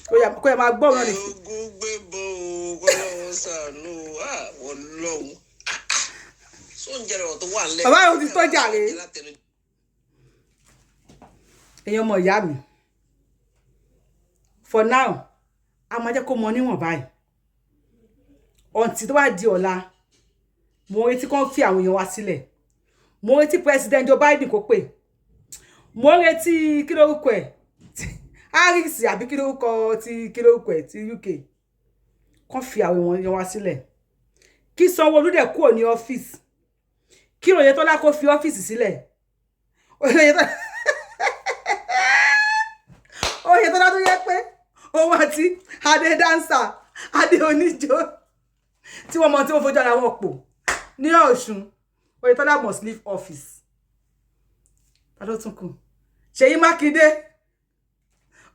Kó yẹ máa gbọ́ wọn ni. Ogun gbébọn o, kọ́lọ́run ṣàánú ọlọ́run sóúnjẹ rẹ̀ tó wà nílẹ̀. Bàbá yóò ti tó jàre. Ẹ̀yin ọmọ ìyá mi, for now, a máa jẹ́ kó mọ níwọ̀n báyìí ọ̀ǹtí tó bá di ọ̀la. Mo retí kán fi àwọn èèyàn wa sílẹ̀. Mo retí President Joe Biden kó pè. Mo retí, kí lórúkọ ẹ̀, Harris àbí kí lórúkọ ti, kí lórúkọ ẹ̀, ti UK, kán fi àwọn èèyàn wa sílẹ̀, kí Sanwó-Olú dẹ̀ kúrò ní ọ́fíìsì, kí Oyètọ́lá kó fi ọ́fíìsì sílẹ̀. Oyètọ́lá tó yẹ pé òun àti Adé dancer, Adé oníjó, tí wọ́n mọ tí wọ́n fojú ara wọn pò ní Ọ̀ṣun. Oyètọ́lá must leave office. Ta ló tún kù? Ṣèyí Mákindé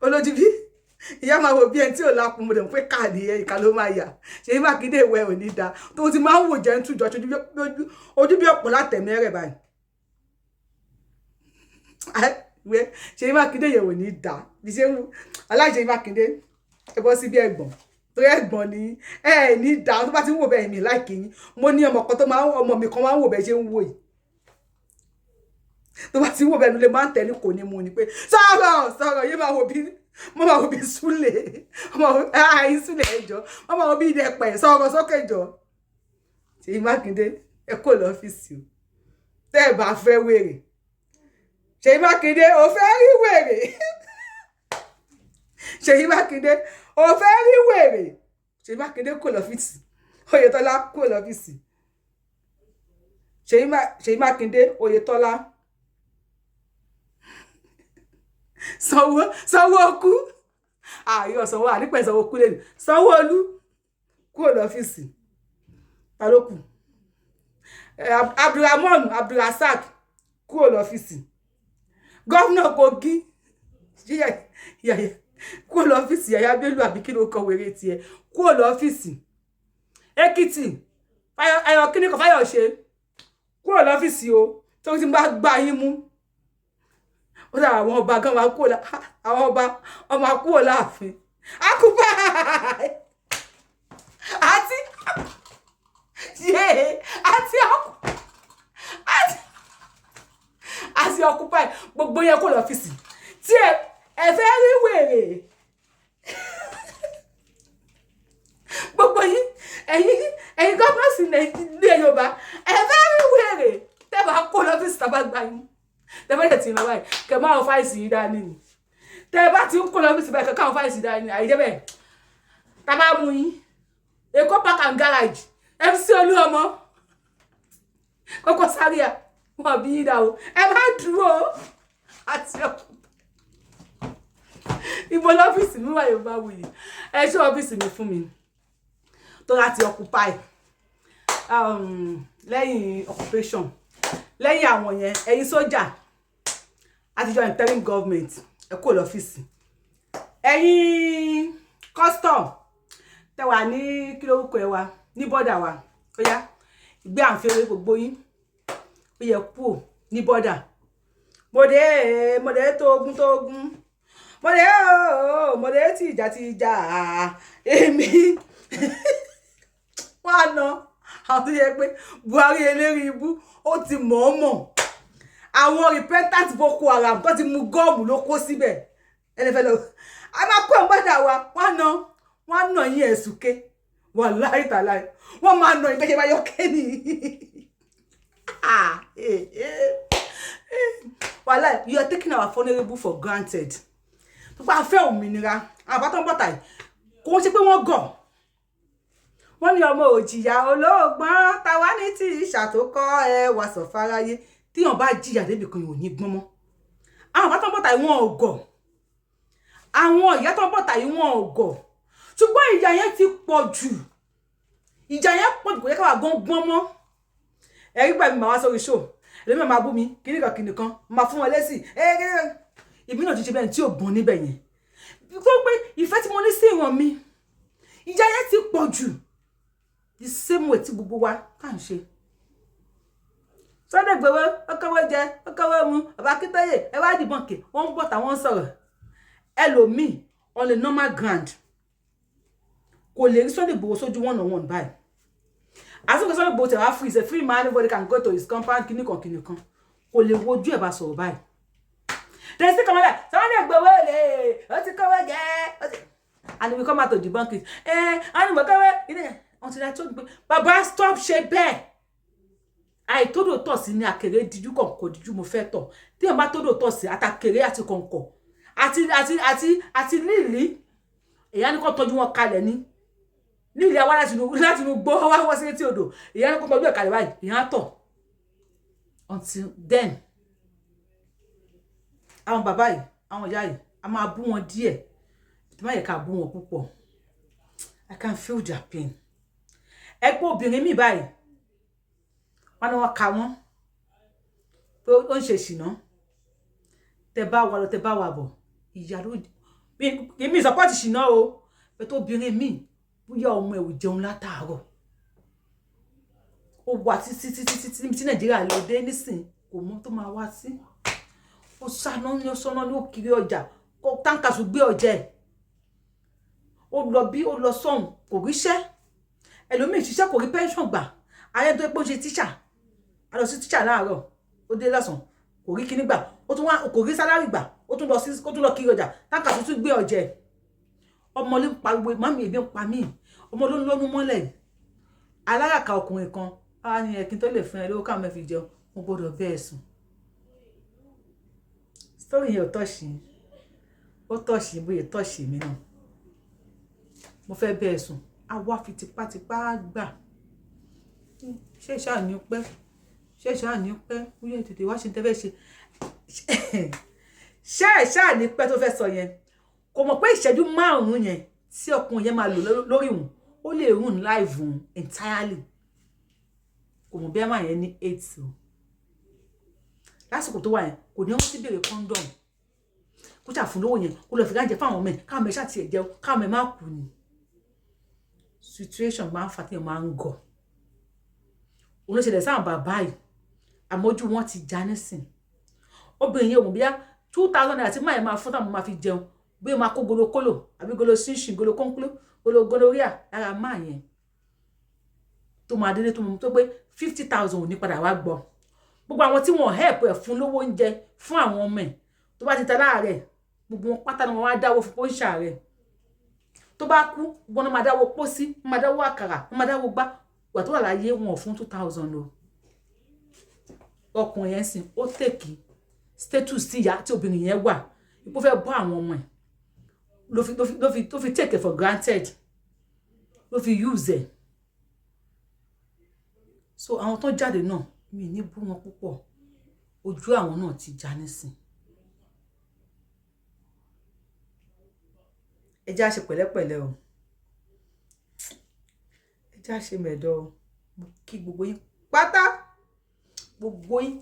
olójú bí ìyá máa wò bí ẹni tí ò lápò. Mo dẹ̀ mọ̀ pé káàdì ẹ̀ ìka ló máa yà. Ṣèyí Mákindé, ìwẹ̀ ò ní da tó ti máa ń wò jẹ́ ń tújọ ojú bí ọ̀pọ̀ látẹ̀mẹ́rẹ̀ báyìí. Ṣèyí Mákindé yẹ̀ wò ní da bí ṣe ń aláìṣèyí Mákindé. Ẹ bọ́ sí bí ẹ̀gbọ́n. Torí ẹ̀gbọ́n ni ẹ ní dáa tó bá ti ń wò bẹ́ẹ̀, mi like yín. Mo ní ọmọ kan tó máa ń, ọmọ mi kan máa ń wò bẹ́ẹ̀ ṣe ń wò yìí. Tó bá ti ń wò bẹ́ẹ̀ nílé, máa ń tẹ̀lé, kò ní mu ni pé sọ̀rọ̀ sọ̀rọ̀ yé, máa wò bí mo máa wò bí súlẹ̀ àì súlẹ̀ ẹjọ́, wọ́n máa wò bí ìdẹ̀pẹ̀. Sọ̀rọ̀ sókè jọ. Ṣèyí Mákindé, ẹ kó lọ́fíìsì o, tẹ́ ẹ bá fẹ́ wèrè. Ṣèyí Mákindé, ò fẹ́ rí wèrè. Ṣèyí Mákindé, ò fẹ́ rí wèrè. Ṣèyí Mákindé, kó lọ́fíìsì. Oyètọ́lá, kó lọ́fíìsì. Ṣèyí Mákindé, Oyètọ́lá, Sanwó, Sanwó-Okú, ààyè Sanwó ànípẹ̀, Sanwó-Okú lẹ́nu, Sanwó-Olú, kúrò lọ́fíìsì. Ta ló kù? Abdulrahman Abdulrasaq, kúrò lọ́fíìsì. Governor Kogi, yàyà, kúrò lọ́fíìsì. Yàyà Bello, àbí kí ló kọ wèrè tiẹ̀? Kúrò lọ́fíìsì. Èkìtì, Ayọ̀ kíní kan, Fáyọ̀ṣe, kúrò lọ́fíìsì o, tó ti bá gbá yín mú. Ó dà, àwọn ọba gan máa kúrò, àwọn ọba ọmọ kúrò láàfin. Akúbà àti yéé àti occupy, gbogbo yẹn kó lọ́fíìsì tí ẹ fẹ́ rí wèrè. Gbogbo yín, ẹ̀yin gómìnà sí ilẹ̀ Yorùbá, ẹ fẹ́ rí wèrè. Tẹ́ bá kó lọ́fíìsì, tá bá gbá yín, tẹ́ bá tẹ̀ tí ń lọ báyìí, kẹ́ máa fáìsì yín dání ni. Tẹ́ bá ti ń kó lọ́fíìsì báyìí, kẹ́ káwọn fáìsì dání. Àìjẹ́ bẹ́ẹ̀, tá bá mú yín, Èkó Park and Garage, MC Olúọmọ, Koko Zaria, wọn bí yín dá o. Ẹ má dúró àti ọkùnrin. Ibo lọ́fíìsì mi wà? Yorùbá Wuyì, ẹ ṣé ọ́fíìsì mi fún mi tó láti occupy lẹ́yìn occupation, lẹ́yìn àwọn yẹn. Ẹ̀yin sójà àtijọ́, interim government, ẹ kúrò lọ́fíìsì. Ẹ̀yin custom tẹ wà ní, kí lórúkọ ẹ, wa ní border wa, ó yá, ìgbé àǹfẹ̀rẹ̀, gbogbo yín, ó yẹ kúrò ní border. Mo dé, mo dé tógún tógún, mo dé ooo, mo dé tìjà tìjà. Èmi wọn á na àwọn tó yẹ pé Buhari eléri ibú, ó ti mọ̀ọ́mọ̀ àwọn repentant Boko Haram tó ti mu gum ló kó síbẹ̀. Ẹni fẹ́ lọ, a máa kó ẹ̀ gbọ́dọ̀ wa. Wọ́n á na, wọ́n á nà yín ẹ̀sùn ké. Wàláì tàláì, wọ́n máa nà ìbẹ́jẹ́ bá yọ kéènì. Ah, eh, eh, eh. Wàláì, you are taking our vulnerable for granted. Tó bá fẹ́ òmìnira, àwọn àbátọ́ ń bọ̀tà yìí, kò ń ṣe pé wọ́n gọ̀. Wọ́n ní ọmọ òjìyà olóògbọ́n táwa ní tí ìṣàtòkọ́ ẹ wà sọ fáráyé. Tíyàn bá jìyà débi kan, yóò ní gbọ́n mọ́. Àwọn àbátọ́ ń bọ̀tà yìí, wọ́n ò gọ̀. Àwọn ìyá tó ń bọ̀tà yìí, wọ́n ò gọ̀, ṣùgbọ́n ìyà yẹn ti pọ̀ jù. Ìjà yẹn pọ̀ jù, kò yẹ káwa gan gbọ́n mọ́. Ẹ̀rí gbà mí, màá wá sórí show, èmi máa bú mi kíní kan kíní kan, máa fún wọn lésì. Ìbí náà ti ṣe bẹ́ẹ̀ tí ò gbọ́n níbẹ̀ yẹn tó pé ìfẹ́ tí mo ní sí ìran mi, ìjà yẹn ti pọ̀ jù. The same way tí gbogbo wa tá à ń ṣe. Sunday Igboho, ó kọ́wọ́ jẹ, ó kọ́wọ́ mu. Bàbá Akíntóyè, ẹ wá dìbọn kè. Wọ́n ń bọ̀ táwọn ń sọ̀rọ̀. Ẹlòmíì on a normal ground kò lè rí Sunday Igboho sójú one on one báyìí. Àsìkò Sunday Igboho tẹ̀ wá free, is a free man, nobody can go to his compound, kìnnìkan kìnnìkan, kò lè wojú ẹ̀ bá sọ̀rọ̀ báyìí. They still come out like Sunday Igboho lè, ó ti kọ́wọ́ jẹ́, ó ti, and we come out to debunk it. Ẹ and we kọ́wọ́ until I told you, baba, stop ṣe bẹ́ẹ̀. Àìtódò tọ̀ sí ní àkèré díjú, kọ̀ǹkọ̀ díjú, mo fẹ́ tọ̀. Tí èèyàn bá tódò tọ̀ sí, àtàkèré àti kọ̀ǹkọ̀ àti líìlí, èèyàn ní kó tọ́jú wọn kalẹ̀ ní líìlí àwa láti inú gbó wá wọ́ sí etí odò. Èèyàn ní kó tọ́jú ẹ̀ kalẹ̀ báyìí, èèyàn á tọ̀. Until then, àwọn bàbá yìí, àwọn ìyá yìí, a máa bú wọn díẹ̀ tí má yẹ ká bú wọn púpọ̀. I can feel their pain. Ẹ pé obìnrin mi báyìí, wọn ni wọn ka wọn pé ó ń ṣe ṣìnà. Tẹ bá wà lọ, tẹ bá wà bọ̀, ìyá ló mi support ṣìnà o. Pé tó obìnrin mi, bóyá ọmọ ẹ̀ ò jẹun látàárọ̀, ó wà títí títí títí níbi tí Nàìjíríà lè dé nísìn, kò mọ tó máa wá sí. Ó sáná ní, ó sọ́nà ní, ó kiri ọjà, kó táǹkàṣù gbé ọjà ẹ̀, ó Lọ bí ó lọ sọ́hùn, kò ríṣẹ́. Ẹlòmíì ṣiṣẹ́, kò rí pension gbà. Ayé tó pé ó ṣe tíṣà, a lọ sí tíṣà láàárọ̀, ó dé lọ́sàn, kò rí kíní gbà, ó tún wá kò rí salary gbà, ó tún lọ sí, ó tún lọ kiri ọjà táǹkà tó tún gbé ọjẹ. Ọmọ ló ń pariwo, "Mummy, ebi ń pa mí." Ọmọ ló ń lọ́nu mọ́lẹ̀. Aláràkà ọkùnrin kan á ní ẹ̀kí tó lè fún ẹ lówó káwọn fi jẹun, mo gbọ́dọ̀ bẹ́ẹ̀ sùn. Story yẹn ò tọ̀sí, ó tọ̀sí bóyá tọ̀sí mi náà. Mo fẹ́ bẹ́ẹ̀ sùn, á wá fi tipátipá gbà. Ṣé ìṣáà ní pẹ́? Ṣé ìṣáà ní pẹ́? Bóyá tètè wá ṣe tẹ́fẹ́ ṣe. Ṣé ìṣáà ní pẹ́ tó fẹ́ sọ yẹn? Kò mọ̀ pé ìṣẹ́jú 5 yẹn tí ọkùnrin yẹn máa lò lórí òun, ó lè ruin life òun entirely. Kò mọ̀ bí ẹ máa yẹn ní AIDS o. Lásìkò tó wà yẹn, kò ní wọ́n ti béèrè condom, kó ṣàfún lówó yẹn, kó lọ fi gáǹjẹ fáwọn ọmọ ẹ, káwọn ọmọ ẹ ṣáà tiẹ̀ jẹun, káwọn ọmọ ẹ má kú ni. Situation máa ń fa tí máa ń gọ̀. Òun ló ṣẹlẹ̀ sáwọn bàbá yìí, àmójú wọn ti já nísìn. Obìnrin yẹn, òun bíyá ₦2,000 tí máa máa fún táwọn máa fi jẹun, bí ó máa kó golo kólò àbí golo ṣínṣìn, golo kọ́ńkúló, golo gonorrhea lára máa yẹn tó máa délé tó pé 50,000 ò ní padà wá gbọ́. Gbogbo àwọn tí wọ́n help ẹ̀ fún lówó oúnjẹ fún àwọn ọmọ ẹ̀ tó bá ti ta láàárẹ̀, gbogbo wọn pátá ni wọ́n wá dáwó fún pọ́ńṣà rẹ̀. Tó bá kú, gbogbo wọn máa dáwó pósí, wọ́n máa dáwó àkàrà, wọ́n máa dáwó gbá. Wà tó wà láyé, wọn ò fún 2,000 o. Ọkùnrin yẹn sìn, ó take status tí ìyá tí obìnrin yẹn wà, ipò fẹ́ bọ́ àwọn ọmọ ẹ̀, ló fi take it for granted, ló fi use ẹ̀. So àwọn tó jáde náà, mi ní bú wọn púpọ̀, ojú àwọn náà ti já nísìn. Ẹ já ṣe pẹ̀lẹ́pẹ̀lẹ́ o, ẹ já ṣe mẹ̀dọ̀ o. Mo kí gbogbo yín pátá, gbogbo yín.